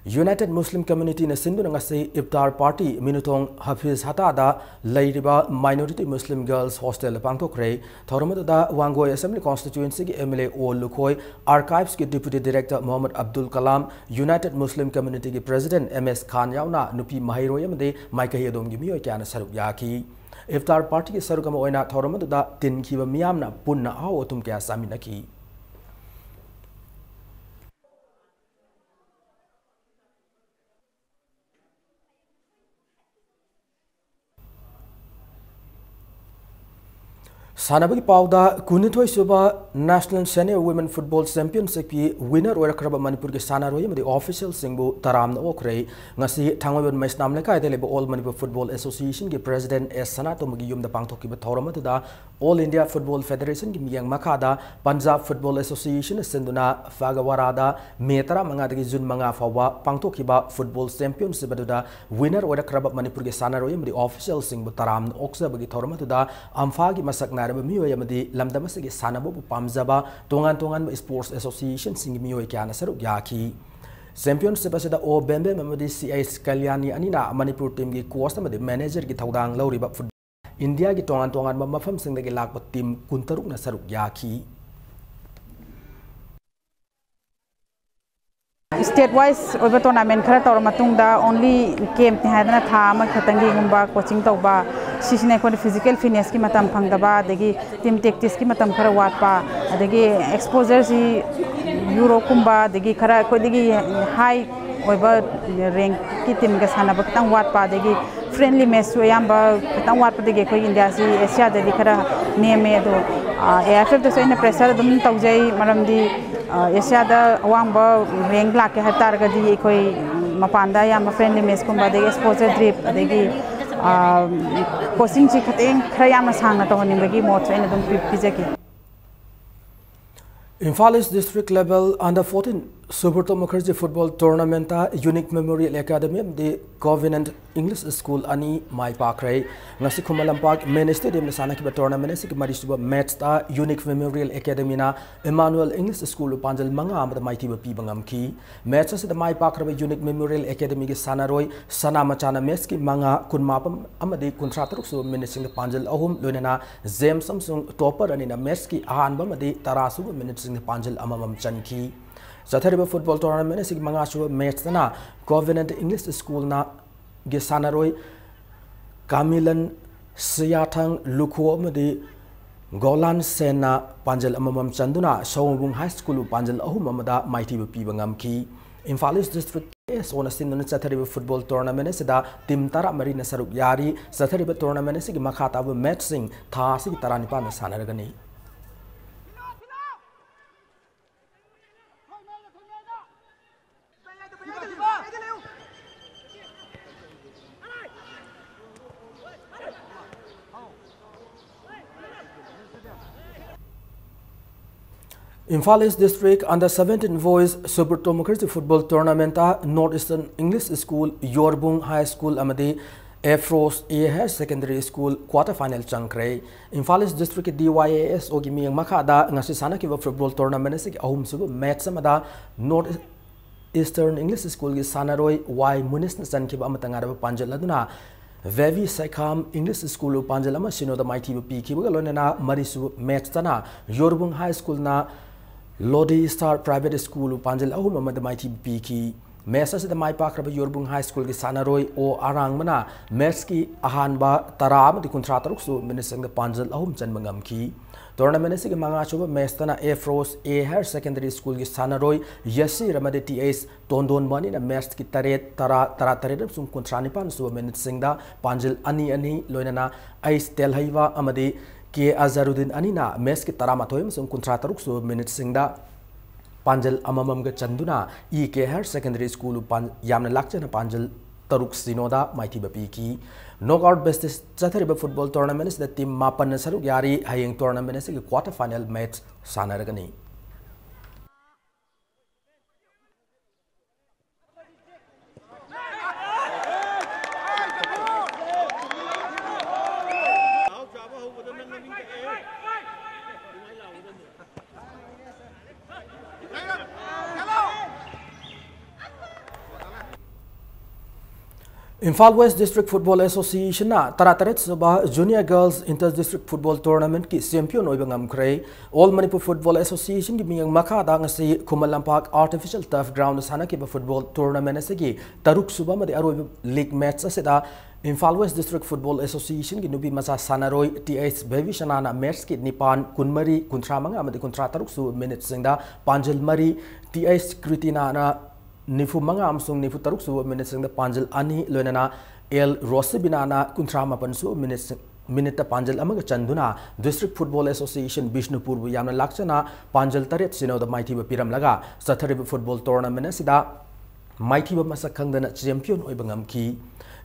United Muslim Community-ꯅ ꯁꯤꯟꯗꯨꯅ ꯉꯁꯤ ꯏꯐꯇꯥꯔ ꯄꯥꯔꯇꯤ ꯃꯤꯅꯨꯊꯣꯡ ꯍꯐꯤꯖ ꯍꯇꯥꯗ ꯂꯩꯔꯤꯕ Minority Muslim Girls Hostel-ꯗ ꯄꯥꯡꯊꯣꯛꯈ꯭ꯔꯦ꯫ ꯊꯧꯔꯝ ꯑꯗꯨꯗ Wangoi Assembly Constituency-ꯒꯤ M L A ꯑꯣ Lukhoi, Archives-ꯀꯤ Deputy Director Mohammad Abdul Kalam, United Muslim Community-ꯒꯤ President M S ꯈꯥꯟ ꯌꯥꯎꯅ ꯅꯨꯄꯤ ꯃꯍꯩꯔꯣꯏ ꯑꯃꯗꯤ ꯃꯥꯏꯀꯩ ꯑꯗꯣꯝꯒꯤ ꯃꯤꯑꯣꯏ ꯀꯌꯥꯅ ꯁꯔꯨꯛ ꯌꯥꯈꯤ꯫ ꯏꯐꯇꯥꯔ ꯄꯥꯔꯇꯤꯒꯤ ꯁꯔꯨꯛ ꯑꯃ ꯑꯣꯏꯅ ꯊꯧꯔꯝ ꯑꯗꯨꯗ ꯇꯤꯟꯈꯤꯕ ꯃꯤꯌꯥꯝꯅ ꯄꯨꯟꯅ ꯑꯍꯥꯎ ꯑꯊꯨꯝ ꯀꯌꯥ ꯆꯥꯃꯤꯟꯅꯈꯤ꯫ ꯁꯥꯟꯅꯕꯒꯤ ꯄꯥꯎꯗ, ꯀꯨꯟꯅꯤꯊꯣꯏ ꯁꯨꯕ National Senior Women Football Championship-ꯀꯤ winner ꯑꯣꯏꯔꯛꯈ꯭ꯔꯕ ꯃꯅꯤꯄꯨꯔꯒꯤ ꯁꯥꯟꯅꯔꯣꯏ ꯑꯃꯗꯤ official-ꯁꯤꯡꯕꯨ ꯇꯔꯥꯝꯅ ꯑꯣꯛꯈ꯭ꯔꯦ꯫ ꯉꯁꯤ ꯊꯥꯡꯃꯩꯕꯟ ꯃꯩꯁꯅꯥꯝ ꯂꯩꯀꯥꯏꯗ ꯂꯩꯕ All Manipur Football Association-ꯒꯤ President ꯑꯦꯁ ꯁꯅꯥꯇꯣꯝꯕꯒꯤ ꯌꯨꯝꯗ ꯄꯥꯡꯊꯣꯛꯈꯤꯕ ꯊꯧꯔꯝ ꯑꯗꯨꯗ All India Football Federation-ꯒꯤ ꯃꯤꯠꯌꯦꯡ ꯃꯈꯥꯗ Punjab Football Association-ꯅ ꯁꯤꯟꯗꯨꯅ ꯐꯒꯋꯥꯔꯥꯗ May ꯇꯔꯥꯃꯉꯥꯗꯒꯤ June ꯃꯉꯥ ꯐꯥꯎꯕ ꯄꯥꯡꯊꯣꯛꯈꯤꯕ football championship ꯑꯗꯨꯗ winner ꯑꯣꯏꯔꯛꯈ꯭ꯔꯕ ꯃꯅꯤꯄꯨꯔꯒꯤ ꯁꯥꯟꯅꯔꯣꯏ ꯑꯃꯗꯤ official-ꯁꯤꯡꯕꯨ ꯇꯔꯥꯝꯅ ꯑꯣꯛꯆꯕꯒꯤ ꯊꯧꯔꯝ ꯑꯗꯨꯗ ꯑꯝꯐꯥꯒꯤ ꯃꯁꯛ ꯅꯥꯏꯔꯕ ꯃꯤꯑꯣꯏ ꯑꯃꯗꯤ ꯂꯝꯗꯝ ꯑꯁꯤꯒꯤ ꯁꯥꯟꯅꯕꯕꯨ ꯄꯥꯝꯖꯕ ꯇꯣꯉꯥꯟ ꯇꯣꯉꯥꯟꯕ sports association-ꯁꯤꯡꯒꯤ ꯃꯤꯑꯣꯏ ꯀꯌꯥꯅ ꯁꯔꯨꯛ ꯌꯥꯈꯤ꯫ Championship ꯑꯁꯤꯗ ꯑꯣ ꯕꯦꯝꯕꯦꯝ ꯑꯃꯗꯤ ꯁꯤ ꯑꯩꯆ ꯀꯜꯌꯥꯅꯤ ꯑꯅꯤꯅ ꯃꯅꯤꯄꯨꯔ team-ꯒꯤ coach ꯑꯃꯗꯤ manager-ꯒꯤ ꯊꯧꯗꯥꯡ ꯂꯧꯔꯤꯕ football ꯏꯟꯗꯤꯌꯥꯒꯤ ꯇꯣꯉꯥꯟ ꯇꯣꯉꯥꯟꯕ ꯃꯐꯝꯁꯤꯡꯗꯒꯤ ꯂꯥꯛꯄ team ꯀꯨꯟꯇꯔꯨꯛꯅ ꯁꯔꯨꯛ ꯌꯥꯈꯤ꯫ State wise ꯑꯣꯏꯕ tournament ꯈꯔ ꯇꯧꯔ ꯃꯇꯨꯡꯗ only camp-ꯅꯤ ꯍꯥꯏꯗꯅ ꯊꯥ ꯑꯃꯈꯛꯇꯪꯒꯤꯒꯨꯝꯕ coaching ꯇꯧꯕ, ꯁꯤꯁꯤꯅ ꯑꯩꯈꯣꯏꯅ physical fitness-ꯀꯤ ꯃꯇꯝ ꯐꯪꯗꯕ, ꯑꯗꯒꯤ team tactics-ꯀꯤ ꯃꯇꯝ ꯈꯔ ꯋꯥꯠꯄ, ꯑꯗꯒꯤ exposure-ꯁꯤ Europe-ꯀꯨꯝꯕ, ꯑꯗꯒꯤ ꯈꯔ ꯑꯩꯈꯣꯏꯗꯒꯤ high ꯑꯣꯏꯕ rank-ꯀꯤ team-ꯒ ꯁꯥꯟꯅꯕ ꯈꯤꯇꯪ ꯋꯥꯠꯄ, ꯑꯗꯒꯤ friendly match-ꯁꯨ ꯑꯌꯥꯝꯕ ꯈꯤꯇꯪ ꯋꯥꯠꯄꯗꯒꯤ ꯑꯩꯈꯣꯏ ꯏꯟꯗꯤꯌꯥꯁꯤ ꯑꯦꯁꯤꯌꯥꯗꯗꯤ ꯈꯔ ꯅꯦꯝꯃꯦ꯫ ꯑꯗꯣ ꯑꯦ ꯑꯥꯏ ꯑꯦꯐ ꯑꯦꯐꯇꯁꯨ ꯑꯩꯅ pressure ꯑꯗꯨꯝ ꯇꯧꯖꯩ, ꯃꯔꯝꯗꯤ ꯑꯦꯁꯤꯌꯥꯗ ꯑꯋꯥꯡꯕ rank ꯂꯥꯛꯀꯦ ꯍꯥꯏ ꯇꯥꯔꯒꯗꯤ ꯑꯩꯈꯣꯏ ꯃꯄꯥꯟꯗ ꯑꯌꯥꯝꯕ friendly match-ꯀꯨꯝꯕ, ꯑꯗꯒꯤ exposure trip, ꯑꯗꯒꯤ coaching-ꯁꯤ ꯈꯤꯇꯪ ꯈꯔ ꯌꯥꯝꯅ ꯁꯥꯡꯅ ꯇꯧꯍꯟꯅꯤꯡꯕꯒꯤ ꯃꯣꯠꯁꯨ ꯑꯩꯅ ꯑꯗꯨꯝ ꯄꯤ- ꯄꯤꯖꯒꯦ꯫ Imphal East District Level Under Fourteen Subroto Mukherjee football tournament unique memorial academy ꯑꯃꯗꯤ ꯀꯣꯚꯤꯅꯦꯟꯠ ꯏꯪꯂꯤꯁ ꯁ꯭ꯀꯨꯜ ꯑꯅꯤ ꯃꯥꯏ ꯄꯥꯛꯈ꯭ꯔꯦ꯫ ꯉꯁꯤ ꯈꯨꯃꯟ ꯂꯝꯄꯥꯛ ꯃꯦꯟ ꯁ꯭ꯇꯦꯗꯤꯌꯝꯗ ꯁꯥꯟꯅꯈꯤꯕ ꯇꯣꯔꯅꯥꯃꯦꯟ ꯑꯁꯤꯒꯤ ꯃꯔꯤꯁꯨꯕ ꯃꯦꯠꯆꯇ ꯌꯨꯅꯤꯛ ꯃꯦꯃꯣꯔꯤꯌꯦꯜ ꯑꯦꯀꯥꯗꯃꯤꯅ ꯏꯃꯥꯅꯨꯑꯦꯜ ꯏꯪꯂꯤꯁ ꯁ꯭ꯀꯨꯜꯕꯨ ꯄꯥꯟꯖꯜ ꯃꯉꯥ ꯑꯃꯗ ꯃꯥꯏꯊꯤꯕ ꯄꯤꯕ ꯉꯝꯈꯤ꯫ ꯃꯦꯠꯆ ꯑꯁꯤꯗ ꯃꯥꯏ ꯄꯥꯛꯈ꯭ꯔꯕ ꯌꯨꯅꯤꯛ ꯃꯦꯃꯣꯔꯤꯌꯦꯜ ꯑꯦꯀꯥꯗꯃꯤꯒꯤ ꯁꯥꯟꯅꯔꯣꯏ ꯁꯅꯥ ꯃꯆꯥꯅ ꯃꯦꯠꯆꯀꯤ ꯃꯉꯥ, ꯀꯨꯟꯃꯥꯄꯟ ꯑꯃꯗꯤ ꯀꯨꯟꯊ꯭ꯔꯥ ꯇꯔꯨꯛ ꯁꯨꯕ ꯃꯤꯅꯤꯠꯁꯤꯡꯗ ꯄꯥꯟꯖꯜ ꯑꯍꯨꯝ, ꯂꯣꯏꯅꯅ ꯖꯦꯝꯁ ꯑꯃꯁꯨꯡ ꯇꯣꯄꯔ ꯑꯅꯤꯅ ꯃꯦꯠꯆꯀꯤ ꯑꯍꯥꯟꯕ ꯑꯃꯗꯤ ꯇꯔꯥ ꯁꯨꯕ ꯃꯤꯅꯤꯠꯁꯤꯡꯗ ꯄꯥꯟꯖꯜ ꯑꯃꯃꯝ ꯆꯟꯈꯤ꯫ ꯆꯠꯊꯔꯤꯕ ꯐꯨꯠꯕꯣꯜ ꯇꯣꯔꯅꯥꯃꯦꯟ ꯑꯁꯤꯒꯤ ꯃꯉꯥꯁꯨꯕ ꯃꯦꯠꯆꯇꯅ ꯀꯣꯚꯤꯅꯦꯟꯠ ꯏꯪꯂꯤꯁ ꯁ꯭ꯀꯨꯜꯅ ꯒꯤ ꯁꯥꯟꯅꯔꯣꯏ ꯀꯥꯃꯤꯂꯟ ꯁꯤꯌꯥꯊꯪ ꯂꯨꯈꯣ ꯑꯃꯗꯤ ꯒꯣꯂꯥꯟ ꯁꯦꯟꯅ ꯄꯥꯟꯖꯜ ꯑꯃꯃꯝ ꯆꯟꯗꯨꯅ ꯁꯑꯣꯝꯕꯨꯡ ꯍꯥꯏ ꯁ꯭ꯀꯨꯜꯕꯨ ꯄꯥꯟꯖꯜ ꯑꯍꯨꯝ ꯑꯃꯗ ꯃꯥꯏꯊꯤꯕ ꯄꯤꯕ ꯉꯝꯈꯤ꯫ ꯏꯝꯐꯥꯜ ꯏꯁ ꯗꯤꯁꯇ꯭ꯔꯤꯛ ꯑꯦꯁ ꯑꯣꯅ ꯁꯤꯟꯗꯨꯅ ꯆꯠꯊꯔꯤꯕ ꯐꯨꯠꯕꯣꯜ ꯇꯣꯔꯅꯥꯃꯦꯟ ꯑꯁꯤꯗ ꯇꯤꯝ ꯇꯔꯥꯃꯔꯤꯅ ꯁꯔꯨꯛ ꯌꯥꯔꯤ꯫ ꯆꯠꯊꯔꯤꯕ ꯇꯣꯔꯅꯥꯃꯦꯟ ꯑꯁꯤꯒꯤ ꯃꯈꯥ ꯇꯥꯕ ꯃꯦꯠꯆꯁꯤꯡ ꯊꯥ ꯑꯁꯤꯒꯤ ꯇꯔꯥꯅꯤꯄꯥꯟꯗ ꯁꯥꯟꯅꯔꯒꯅꯤ꯫ Imphal East District Under seventeen Boys Subrata Mukherjee Football Tournament North Eastern English School, Yorbung High School ꯑꯃꯗꯤ Afros A Higher Secondary School quarter final ꯆꯪꯈ꯭ꯔꯦ꯫ ꯏꯝꯐꯥꯜ ꯏꯁ ꯗꯤꯁꯇ꯭ꯔꯤꯛꯀꯤ D Y A S O ꯒꯤ ꯃꯤꯠꯌꯦꯡ ꯃꯈꯥꯗ ꯉꯁꯤ ꯁꯥꯟꯅꯈꯤꯕ ꯐꯨꯠꯕꯣꯜ ꯇꯣꯔꯅꯥꯃꯦꯟ ꯑꯁꯤꯒꯤ ꯑꯍꯨꯝꯁꯨꯕ ꯃꯦꯠꯆ ꯑꯃꯗ ꯅꯣꯔꯠ ꯏꯁꯇꯔꯟ ꯏꯪꯂꯤꯁ ꯁ꯭ꯀꯨꯜꯒꯤ ꯁꯥꯟꯅꯔꯣꯏ ꯋꯥꯏ ꯃꯨꯅꯤꯁꯅ ꯆꯟꯈꯤꯕ ꯑꯃꯠꯇ ꯉꯥꯏꯔꯕ ꯄꯥꯟꯖꯜ ꯑꯗꯨꯅ ꯚꯦꯚꯤ ꯁꯩꯈꯥꯝ ꯏꯪꯂꯤꯁ ꯁ꯭ꯀꯨꯜꯕꯨ ꯄꯥꯟꯖꯜ ꯑꯃ ꯁꯤꯅꯣꯗ ꯃꯥꯏꯊꯤꯕ ꯄꯤꯈꯤꯕꯒ ꯂꯣꯏꯅꯅ ꯃꯔꯤꯁꯨꯕ ꯃꯦꯠꯆꯇꯅ ꯌꯣꯔꯕꯨꯡ ꯍꯥꯏ ꯁ꯭ꯀꯨꯜꯅ ꯂꯣꯗꯤ ꯁ꯭ꯇꯥꯔ ꯄ꯭ꯔꯥꯏꯚꯦꯠ ꯁ꯭ꯀꯨꯜꯕꯨ ꯄꯥꯟꯖꯜ ꯑꯍꯨꯝ ꯑꯃꯗ ꯃꯥꯏꯊꯤꯕ ꯄꯤꯈꯤ꯫ ꯃꯦꯠꯆ ꯑꯁꯤꯗ ꯃꯥꯏ ꯄꯥꯛꯈ꯭ꯔꯕ ꯌꯣꯔꯕꯨꯡ ꯍꯥꯏ ꯁ꯭ꯀꯨꯜꯒꯤ ꯁꯥꯟꯅꯔꯣꯏ ꯑꯣ ꯑꯔꯥꯡꯕꯅ ꯃꯦꯠꯆꯀꯤ ꯑꯍꯥꯟꯕ ꯇꯔꯥ ꯑꯃꯗꯤ ꯀꯨꯟꯊ꯭ꯔꯥ ꯇꯔꯨꯛꯁꯨ ꯃꯤꯅꯤꯠꯁꯤꯡꯗ ꯄꯥꯟꯖꯜ ꯑꯍꯨꯝ ꯆꯟꯕ ꯉꯝꯈꯤ꯫ ꯇꯣꯔꯅꯥꯃꯦꯟ ꯑꯁꯤꯒꯤ ꯃꯉꯥꯁꯨꯕ ꯃꯦꯠꯆꯇꯅ ꯑꯦꯐ ꯔꯣꯁ ꯑꯦ ꯍꯥꯌꯔ ꯁꯦꯀꯦꯟꯗꯔꯤ ꯁ꯭ꯀꯨꯜꯒꯤ ꯁꯥꯟꯅꯔꯣꯏ ꯌꯦꯁꯤꯔ ꯑꯃꯗꯤ ꯇꯤ ꯑꯩꯆ ꯇꯣꯟꯗꯣꯟꯕ ꯑꯅꯤꯅ ꯃꯦꯠꯆꯀꯤ ꯇꯔꯦꯠ, ꯇꯔꯥ, ꯇꯔꯥ ꯇꯔꯦꯠ ꯑꯃꯁꯨꯡ ꯀꯨꯟꯊ꯭ꯔꯥ ꯅꯤꯄꯥꯟ ꯁꯨꯕ ꯃꯤꯅꯤꯠꯁꯤꯡꯗ ꯄꯥꯟꯖꯤꯜ ꯑꯅꯤ ꯑꯅꯤ, ꯂꯣꯏꯅꯅ ꯑꯩꯆ ꯇꯦꯜꯍꯩꯕ ꯑꯃꯗꯤ ꯀꯦ ꯑꯖꯥꯔꯨꯗꯤꯟ ꯑꯅꯤꯅ ꯃꯦꯠꯆꯀꯤ ꯇꯔꯥꯃꯥꯊꯣꯏ ꯑꯃꯁꯨꯡ ꯀꯨꯟꯊ꯭ꯔꯥ ꯇꯔꯨꯛ ꯁꯨꯕ ꯃꯤꯅꯤꯠꯁꯤꯡꯗ ꯄꯥꯟꯖꯤꯜ ꯑꯃꯃꯝꯒ ꯆꯟꯗꯨꯅ ꯏ ꯀꯦ ꯍꯥꯌꯔ ꯁꯦꯀꯦꯟꯗꯔꯤ ꯁ꯭ꯀꯨꯜꯕꯨ ꯄꯥꯟ-, ꯌꯥꯝꯅ ꯂꯥꯛꯆꯅ ꯄꯥꯟꯖꯤꯜ ꯇꯔꯨꯛ ꯁꯤꯅꯣꯗ ꯃꯥꯏꯊꯤꯕ ꯄꯤꯈꯤ꯫ ꯅꯣꯛꯑꯥꯎꯠ ꯕꯦꯁꯤꯁ ꯆꯠꯊꯔꯤꯕ ꯐꯨꯠꯕꯣꯜ ꯇꯣꯔꯅꯥꯃꯦꯟ ꯑꯁꯤꯗ ꯇꯤꯝ ꯃꯥꯄꯟꯅ ꯁꯔꯨꯛ ꯌꯥꯔꯤ꯫ ꯍꯌꯦꯡ ꯇꯣꯔꯅꯥꯃꯦꯟ ꯑꯁꯤꯒꯤ ꯀ꯭ꯋꯥꯇꯔ ꯐꯥꯏꯅꯦꯜ ꯃꯦꯠꯆ ꯁꯥꯟꯅꯔꯒꯅꯤ꯫ ꯏꯝꯐꯥꯜ ꯋꯦꯁ ꯗꯤꯁꯇ꯭ꯔꯤꯛ ꯐꯨꯠꯕꯣꯜ ꯑꯦꯁꯣꯁꯤꯌꯦꯁꯟꯅ ꯇꯔꯥꯇꯔꯦꯠ sub junior girls inter district football ꯇꯣꯔꯅꯥꯃꯦꯟꯠꯀꯤ ꯆꯦꯝꯄꯤꯌꯟ ꯑꯣꯏꯕ ꯉꯝꯈ꯭ꯔꯦ꯫ ꯑꯣꯜ ꯃꯅꯤꯄꯨꯔ ꯐꯨꯠꯕꯣꯜ ꯑꯦꯁꯣꯁꯤꯌꯦꯁꯟꯒꯤ ꯃꯤꯠꯌꯦꯡ ꯃꯈꯥꯗ ꯉꯁꯤ ꯈꯨꯃꯟ ꯂꯝꯄꯥꯛ ꯑꯥꯔꯇꯤꯐꯤꯁꯤꯌꯦꯜ ꯇꯔꯐ ꯒ꯭ꯔꯥꯎꯟꯗ ꯁꯥꯟꯅꯈꯤꯕ ꯐꯨꯠꯕꯣꯜ ꯇꯣꯔꯅꯥꯃꯦꯟꯠ ꯑꯁꯤꯒꯤ ꯇꯔꯨꯛ ꯁꯨꯕ ꯑꯃꯗꯤ ꯑꯔꯣꯏꯕ ꯂꯤꯒ ꯃꯦꯠꯆ ꯑꯁꯤꯗ ꯏꯝꯐꯥꯜ ꯋꯦꯁ ꯗꯤꯁꯇ꯭ꯔꯤꯛ ꯐꯨꯠꯕꯣꯜ ꯑꯦꯁꯣꯁꯤꯌꯦꯁꯟꯒꯤ ꯅꯨꯄꯤ ꯃꯆꯥ ꯁꯥꯟꯅꯔꯣꯏ ꯇꯤ ꯑꯩꯆ ꯕꯦꯕꯤꯁꯅꯥꯅ ꯃꯦꯠꯆꯀꯤ ꯅꯤꯄꯥꯟ, ꯀꯨꯟꯃꯔꯤ, ꯀꯨꯟꯊ꯭ꯔꯥ ꯃꯉꯥ ꯑꯃꯗꯤ ꯀꯨꯟꯊ꯭ꯔꯥ ꯇꯔꯨꯛ ꯁꯨꯕ ꯃꯤꯅꯤꯠꯁꯤꯡꯗ ꯄꯥꯟꯖꯤꯜ ꯃꯔꯤ, ꯇꯤ ꯑꯩꯆ ꯀ꯭ꯔꯤꯇꯤꯅꯥꯅ ꯅꯤꯐꯨ ꯃꯉꯥ ꯑꯃꯁꯨꯡ ꯅꯤꯐꯨ ꯇꯔꯨꯛ ꯁꯨꯕ ꯃꯤꯅꯤꯠꯁꯤꯡꯗ ꯄꯥꯟꯖꯤꯜ ꯑꯅꯤ, ꯂꯣꯏꯅꯅ ꯑꯦꯜ ꯔꯣꯁꯤꯕꯤꯅꯥꯅ ꯀꯨꯟꯊ꯭ꯔꯥ ꯃꯥꯄꯟ ꯁꯨꯕ ꯃꯤꯅꯤꯠꯁꯤꯡ, ꯃꯤꯅꯤꯠꯇ ꯄꯥꯟꯖꯤꯜ ꯑꯃꯒ ꯆꯟꯗꯨꯅ ꯗꯤꯁꯇ꯭ꯔꯤꯛ ꯐꯨꯠꯕꯣꯜ ꯑꯦꯁꯣꯁꯤꯌꯦꯁꯟ ꯕꯤꯁꯅꯨꯄꯨꯔꯕꯨ ꯌꯥꯝꯅ ꯂꯥꯛꯆꯅ ꯄꯥꯟꯖꯤꯜ ꯇꯔꯦꯠ ꯁꯤꯅꯣꯗ ꯃꯥꯏꯊꯤꯕ ꯄꯤꯔꯝꯂꯒ ꯆꯠꯊꯔꯤꯕ ꯐꯨꯠꯕꯣꯜ ꯇꯣꯔꯅꯥꯃꯦꯟꯠ ꯑꯁꯤꯗ ꯃꯥꯏꯊꯤꯕ ꯃꯁꯛ ꯈꯪꯗꯅ ꯆꯦꯝꯄꯤꯌꯟ ꯑꯣꯏꯕ ꯉꯝꯈꯤ꯫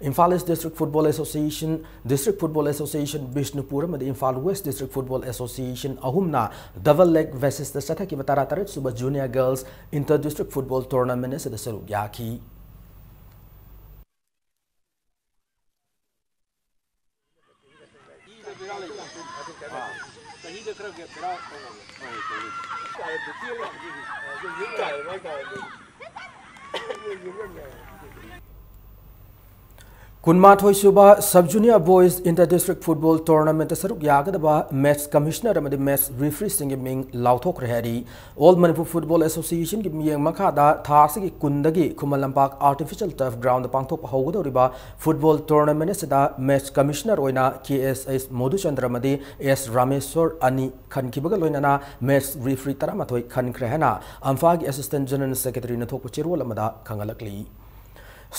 Imphal east district football association, district football association Bishnupur ꯑꯃꯗꯤ Imphal west district football association ꯑꯍꯨꯝꯅ ꯗꯕꯜ ꯂꯦꯒ ꯕꯦꯁꯤꯁꯇ ꯆꯠꯊꯈꯤꯕ ꯇꯔꯥꯇꯔꯦꯠ sub junior girls inter district football tournament ꯑꯁꯤꯗ ꯁꯔꯨꯛ ꯌꯥꯈꯤ꯫ ꯀꯨꯟꯃꯥꯊꯣꯏ sub sub junior boys inter district football ꯇꯣꯔꯅꯥꯃꯦꯟꯠꯇ ꯁꯔꯨꯛ ꯌꯥꯒꯗꯕ ꯃꯦꯠꯆ ꯀꯃꯤꯁꯅꯔ ꯑꯃꯗꯤ ꯃꯦꯠꯆ ꯔꯤꯐ꯭ꯔꯤꯁꯤꯡꯒꯤ ꯃꯤꯡ ꯂꯥꯎꯊꯣꯛꯈ꯭ꯔꯦ ꯍꯥꯏꯔꯤ꯫ ꯑꯣꯜ ꯃꯅꯤꯄꯨꯔ ꯐꯨꯠꯕꯣꯜ ꯑꯦꯁꯣꯁꯤꯌꯦꯁꯟꯒꯤ ꯃꯤꯠꯌꯦꯡ ꯃꯈꯥꯗ ꯊꯥ ꯑꯁꯤꯒꯤ ꯀꯨꯟꯗꯒꯤ ꯈꯨꯃꯟ ꯂꯝꯄꯥꯛ ꯑꯥꯔꯇꯤꯐꯤꯁꯤꯌꯦꯜ ꯇꯔꯐ ꯒ꯭ꯔꯥꯎꯟꯗ ꯄꯥꯡꯊꯣꯛꯄ ꯍꯧꯒꯗꯧꯔꯤꯕ ꯐꯨꯠꯕꯣꯜ ꯇꯣꯔꯅꯥꯃꯦꯟꯠ ꯑꯁꯤꯗ ꯃꯦꯠꯆ ꯀꯃꯤꯁꯅꯔ ꯑꯣꯏꯅ ꯀꯦ ꯑꯦꯁ ꯑꯩꯆ ꯃꯣꯙꯨꯆꯟꯗ꯭ꯔ ꯑꯃꯗꯤ ꯑꯦꯁ ꯔꯥꯃꯦꯁ꯭ꯋꯔ ꯑꯅꯤ ꯈꯟꯈꯤꯕꯒ ꯂꯣꯏꯅꯅ ꯃꯦꯠꯆ ꯔꯤꯐ꯭ꯔꯤ ꯇꯔꯥꯃꯥꯊꯣꯏ ꯈꯟꯈ꯭ꯔꯦ ꯍꯥꯏꯅ ꯑꯝꯐꯥꯒꯤ ꯑꯦꯁꯤꯁꯇꯦꯟꯠ ꯖꯦꯅꯔꯦꯜ ꯁꯦꯀ꯭ꯔꯦꯇꯔꯤꯅ ꯊꯣꯛꯄ ꯆꯦꯔꯣꯜ ꯑꯃꯗ ꯈꯪꯍꯜꯂꯛꯂꯤ꯫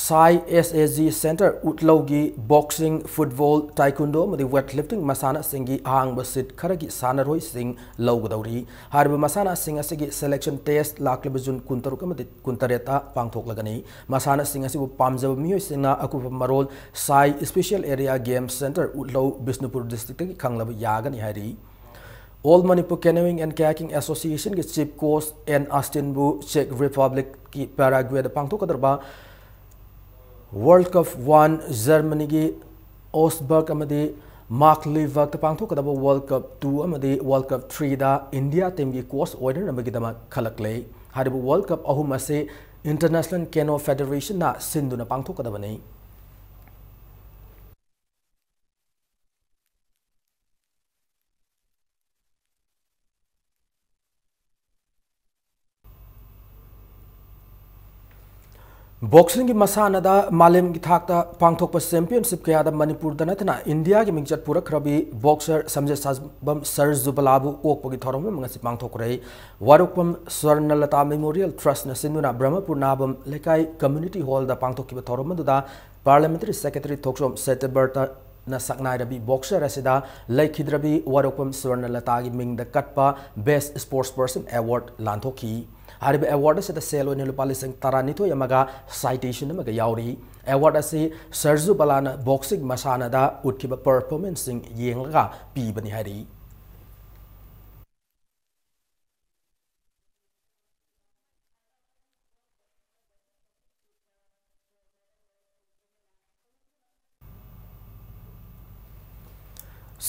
SAI S A G centre ꯎꯠꯂꯧꯒꯤ ꯕꯣꯛꯁꯤꯡ, ꯐꯨꯠꯕꯣꯜ, ꯇꯥꯏꯀꯨꯟꯗꯣ ꯑꯃꯗꯤ ꯋꯦꯠ ꯂꯤꯐꯇꯤꯡ ꯃꯁꯥꯟꯅꯁꯤꯡꯒꯤ ꯑꯍꯥꯡꯕ ꯁꯤꯠ ꯈꯔꯒꯤ ꯁꯥꯟꯅꯔꯣꯏꯁꯤꯡ ꯂꯧꯒꯗꯧꯔꯤ꯫ ꯍꯥꯏꯔꯤꯕ ꯃꯁꯥꯟꯅꯁꯤꯡ ꯑꯁꯤꯒꯤ ꯁꯦꯂꯦꯛꯁꯟ ꯇꯦꯁ ꯂꯥꯛꯂꯤꯕ ꯖꯨꯟ ꯀꯨꯟꯇꯔꯨꯛ ꯑꯃꯗꯤ ꯀꯨꯟꯇꯔꯦꯠꯇ ꯄꯥꯡꯊꯣꯛꯂꯒꯅꯤ꯫ ꯃꯁꯥꯟꯅꯁꯤꯡ ꯑꯁꯤꯕꯨ ꯄꯥꯝꯖꯕ ꯃꯤꯑꯣꯏꯁꯤꯡꯅ ꯑꯀꯨꯞꯄ ꯃꯔꯣꯜ SAI special area games centre Utlou, Bishnupur ꯗꯤꯁꯇ꯭ꯔꯤꯛꯇꯒꯤ ꯈꯪꯂꯕ ꯌꯥꯒꯅꯤ ꯍꯥꯏꯔꯤ꯫ All Manipur canoeing and kayaking ꯑꯦꯁꯣꯁꯤꯌꯦꯁꯟꯒꯤ ꯆꯤꯐ ꯀꯣꯆ ꯑꯦꯟ ꯑꯁꯇꯤꯟꯕꯨ ꯆꯦꯛ ꯔꯤꯄꯕ꯭ꯂꯤꯛꯀꯤ ꯄꯦꯔꯥꯒ꯭ꯋꯦꯗ ꯄꯥꯡꯊꯣꯛꯀꯗꯧꯔꯤꯕ ꯋꯥꯔꯜ ꯀꯞ ꯋꯥꯟ, ꯖꯔꯃꯅꯤꯒꯤ ꯑꯣꯁꯕꯔꯒ ꯑꯃꯗꯤ ꯃꯥꯛꯂꯤꯕꯔꯒꯇ ꯄꯥꯡꯊꯣꯛꯀꯗꯕ ꯋꯥꯔꯜ ꯀꯞ ꯇꯨ ꯑꯃꯗꯤ ꯋꯥꯔꯜ ꯀꯞ ꯊ꯭ꯔꯤꯗ ꯏꯟꯗꯤꯌꯥ ꯇꯤꯝꯒꯤ ꯀꯣꯆ ꯑꯣꯏꯅꯅꯕꯒꯤꯗꯃꯛ ꯈꯜꯂꯛꯂꯦ꯫ ꯍꯥꯏꯔꯤꯕ ꯋꯥꯔꯜ ꯀꯞ ꯑꯍꯨꯝ ꯑꯁꯤ ꯏꯟꯇꯔꯅꯦꯁꯅꯦꯜ ꯀꯦꯅꯣ ꯐꯦꯗꯦꯔꯦꯁꯟꯅ ꯁꯤꯟꯗꯨꯅ ꯄꯥꯡꯊꯣꯛꯀꯗꯕꯅꯤ꯫ ꯕꯣꯛꯁꯤꯡꯒꯤ ꯃꯁꯥꯟꯅꯗ ꯃꯥꯂꯦꯝꯒꯤ ꯊꯥꯛꯇ ꯄꯥꯡꯊꯣꯛꯄ ꯆꯦꯝꯄꯤꯌꯟꯁꯤꯞ ꯀꯌꯥꯗ ꯃꯅꯤꯄꯨꯔꯗ ꯅꯠꯇꯅ ꯏꯟꯗꯤꯌꯥꯒꯤ ꯃꯤꯡꯆꯠ ꯄꯨꯔꯛꯈ꯭ꯔꯕꯤ ꯕꯣꯛꯁꯔ ꯁꯝꯖꯦꯠ ꯁꯥꯕꯝ ꯁꯔꯖꯨꯕꯂꯥꯕꯨ ꯑꯣꯛꯄꯒꯤ ꯊꯧꯔꯝ ꯑꯃ ꯉꯁꯤ ꯄꯥꯡꯊꯣꯛꯈ꯭ꯔꯦ꯫ ꯋꯥꯔꯣꯛꯄꯝ ꯁ꯭ꯋꯔꯅꯂꯇꯥ ꯃꯦꯃꯣꯔꯤꯌꯦꯜ ꯇ꯭ꯔꯁꯅ ꯁꯤꯟꯗꯨꯅ ꯕ꯭ꯔꯍꯃꯄꯨꯔ ꯅꯥꯕꯝ ꯂꯩꯀꯥꯏ ꯀꯝꯃ꯭ꯌꯨꯅꯤꯇꯤ ꯍꯣꯜꯗ ꯄꯥꯡꯊꯣꯛꯈꯤꯕ ꯊꯧꯔꯝ ꯑꯗꯨꯗ ꯄꯥꯔꯂꯤꯌꯥꯃꯦꯟꯇꯔꯤ ꯁꯦꯀ꯭ꯔꯦꯇꯔꯤ ꯊꯣꯛꯆꯣꯝ ꯁꯇ꯭ꯌꯕ꯭ꯔꯇ ꯅ ꯁꯛꯅꯥꯏꯔꯕꯤ ꯕꯣꯛꯁꯔ ꯑꯁꯤꯗ ꯂꯩꯈꯤꯗ꯭ꯔꯕꯤ ꯋꯥꯔꯣꯛꯄꯝ ꯁ꯭ꯋꯔꯅꯂꯇꯥꯒꯤ ꯃꯤꯡꯗ ꯀꯠꯄ Best Sports Person Award ꯂꯥꯟꯊꯣꯛꯈꯤ꯫ ꯍꯥꯏꯔꯤꯕ award ꯑꯁꯤꯗ ꯁꯦꯜ ꯑꯣꯏꯅ ꯂꯨꯄꯥ ꯂꯤꯁꯤꯡ ꯇꯔꯥꯅꯤꯊꯣꯏ ꯑꯃꯒ citation ꯑꯃꯒ ꯌꯥꯎꯔꯤ꯫ Award ꯑꯁꯤ ꯁꯔꯖꯨ ꯕꯂꯥꯅ ꯕꯣꯛꯁꯤꯡ ꯃꯁꯥꯟꯅꯗ ꯎꯠꯈꯤꯕ performanceꯁꯤꯡ ꯌꯦꯡꯂꯒ ꯄꯤꯕꯅꯤ ꯍꯥꯏꯔꯤ꯫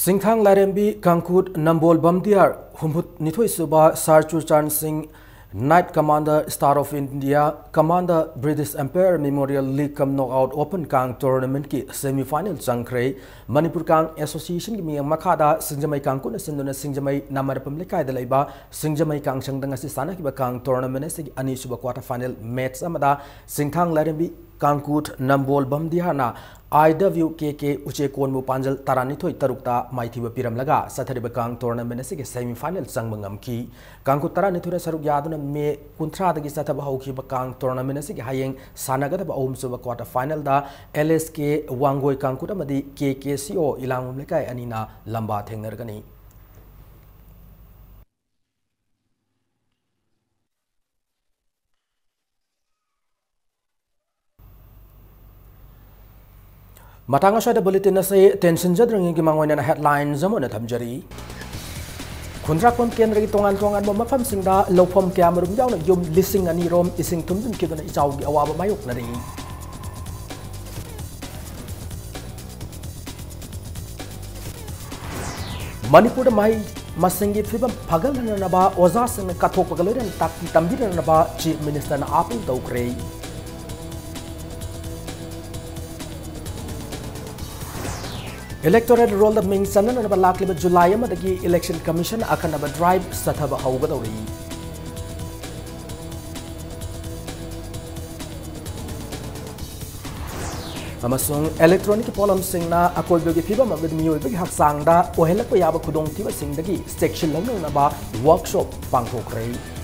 ꯁꯤꯡꯊꯥꯡ ꯂꯥꯏꯔꯦꯝꯕꯤ ꯀꯥꯡꯈꯨꯠ ꯅꯝꯕꯣꯜ ꯕꯝꯗꯤꯌꯥꯔ ꯍꯨꯝꯐꯨꯅꯤꯊꯣꯏ ꯁꯨꯕ ꯁꯥꯔ ꯆꯨꯔꯆꯥꯟ ꯁꯤꯡ, Knight Commander, Star of India, Commander, British Empire Memorial League cum Knockout Open ꯀꯥꯡ tournamentꯀꯤ semifinal ꯆꯪꯈ꯭ꯔꯦ꯫ ꯃꯅꯤꯄꯨꯔ ꯀꯥꯡ Associationꯒꯤ ꯃꯤꯠꯌꯦꯡ ꯃꯈꯥꯗ ꯁꯤꯡꯖꯃꯩ ꯀꯥꯡꯈꯨꯠꯅ ꯁꯤꯟꯗꯨꯅ ꯁꯤꯡꯖꯃꯩ ꯅꯥꯃꯔꯄꯝ ꯂꯩꯀꯥꯏꯗ ꯂꯩꯕ ꯁꯤꯡꯖꯃꯩ ꯀꯥꯡꯁꯪꯗ ꯉꯁꯤ ꯁꯥꯟꯅꯈꯤꯕ ꯀꯥꯡ tournament ꯑꯁꯤꯒꯤ ꯑꯅꯤꯁꯨꯕ quarter final match ꯑꯃꯗ ꯁꯤꯡꯊꯥꯡ ꯂꯥꯏꯔꯦꯝꯕꯤ ꯀꯥꯡꯈꯨꯠ ꯅꯝꯕꯣꯜ ꯕꯝꯗꯤꯌꯥꯔꯅ I W K K ꯎꯆꯦꯛꯀꯣꯟꯕꯨ ꯄꯥꯟꯖꯜ ꯇꯔꯥꯅꯤꯊꯣꯏ ꯇꯔꯨꯛꯇ ꯃꯥꯏꯊꯤꯕ ꯄꯤꯔꯝꯂꯒ ꯆꯠꯊꯔꯤꯕ ꯀꯥꯡ tournament ꯑꯁꯤꯒꯤ semifinal ꯆꯪꯕ ꯉꯝꯈꯤ꯫ ꯀꯥꯡꯈꯨꯠ ꯇꯔꯥꯅꯤꯊꯣꯏꯅ ꯁꯔꯨꯛ ꯌꯥꯗꯨꯅ May ꯀꯨꯟꯊ꯭ꯔꯥꯗꯒꯤ ꯆꯠꯊꯕ ꯍꯧꯈꯤꯕ ꯀꯥꯡ tournament ꯑꯁꯤꯒꯤ ꯍꯌꯦꯡ ꯁꯥꯟꯅꯒꯗꯕ ꯑꯍꯨꯝꯁꯨꯕ quarter finalꯗ L S K Wangoi ꯀꯥꯡꯈꯨꯠ ꯑꯃꯗꯤ K K C O ꯏꯂꯥꯡꯕꯝ ꯂꯩꯀꯥꯏ ꯑꯅꯤꯅ ꯂꯝꯕꯥ ꯊꯦꯡꯅꯔꯒꯅꯤ꯫ ꯃꯇꯥꯡ ꯑꯁ꯭ꯋꯥꯏꯗ bulletin ꯑꯁꯤ ꯇꯦꯟꯁꯤꯟꯖꯗ꯭ꯔꯤꯉꯩꯒꯤ ꯃꯥꯡꯑꯣꯏꯅꯅ headlines ꯑꯃ ꯑꯣꯏꯅ ꯊꯝꯖꯔꯤ꯫ ꯈꯨꯟꯗ꯭ꯔꯥꯛꯄꯝ ꯀꯦꯟꯗ꯭ꯔꯒꯤ ꯇꯣꯉꯥꯟ ꯇꯣꯉꯥꯟꯕ ꯃꯐꯝꯁꯤꯡꯗ ꯂꯧꯐꯝ ꯀꯌꯥꯃꯔꯨꯝ ꯌꯥꯎꯅ ꯌꯨꯝ ꯂꯤꯁꯤꯡ ꯑꯅꯤ ꯔꯣꯝ ꯏꯁꯤꯡ ꯊꯨꯝꯖꯤꯟꯈꯤꯗꯨꯅ ꯏꯆꯥꯎꯒꯤ ꯑꯋꯥꯕ ꯃꯥꯌꯣꯛꯅꯔꯤ꯫ ꯃꯅꯤꯄꯨꯔꯗ ꯃꯍꯩ ꯃꯁꯤꯡꯒꯤ ꯐꯤꯕꯝ ꯐꯒꯠꯍꯟꯅꯅꯕ ꯑꯣꯖꯥꯁꯤꯡꯅ ꯀꯠꯊꯣꯛꯄꯒ ꯂꯣꯏꯅꯅ ꯇꯥꯛꯄꯤ ꯇꯝꯕꯤꯅꯅꯕ Chief Ministerꯅ appeal ꯇꯧꯈ꯭ꯔꯦ꯫ Electoral rollꯗ ꯃꯤꯡ ꯆꯟꯅꯅꯕ ꯂꯥꯛꯂꯤꯕ July ꯑꯃꯗꯒꯤ Election Commission ꯑꯈꯟꯅꯕ drive ꯆꯠꯊꯕ ꯍꯧꯒꯗꯧꯔꯤ꯫ ꯑꯃꯁꯨꯡ electronic ꯄꯣꯠꯂꯝꯁꯤꯡꯅ ꯑꯀꯣꯏꯕꯒꯤ ꯐꯤꯕꯝ ꯑꯃꯗꯤ ꯃꯤꯑꯣꯏꯕꯒꯤ ꯍꯛꯆꯥꯡꯗ ꯑꯣꯏꯍꯜꯂꯛꯄ ꯌꯥꯕ ꯈꯨꯗꯣꯡꯊꯤꯕꯁꯤꯡꯗꯒꯤ ꯆꯦꯛꯁꯤꯟ ꯂꯧꯅꯅꯕ workshop ꯄꯥꯡꯊꯣꯛꯈ꯭ꯔꯦ꯫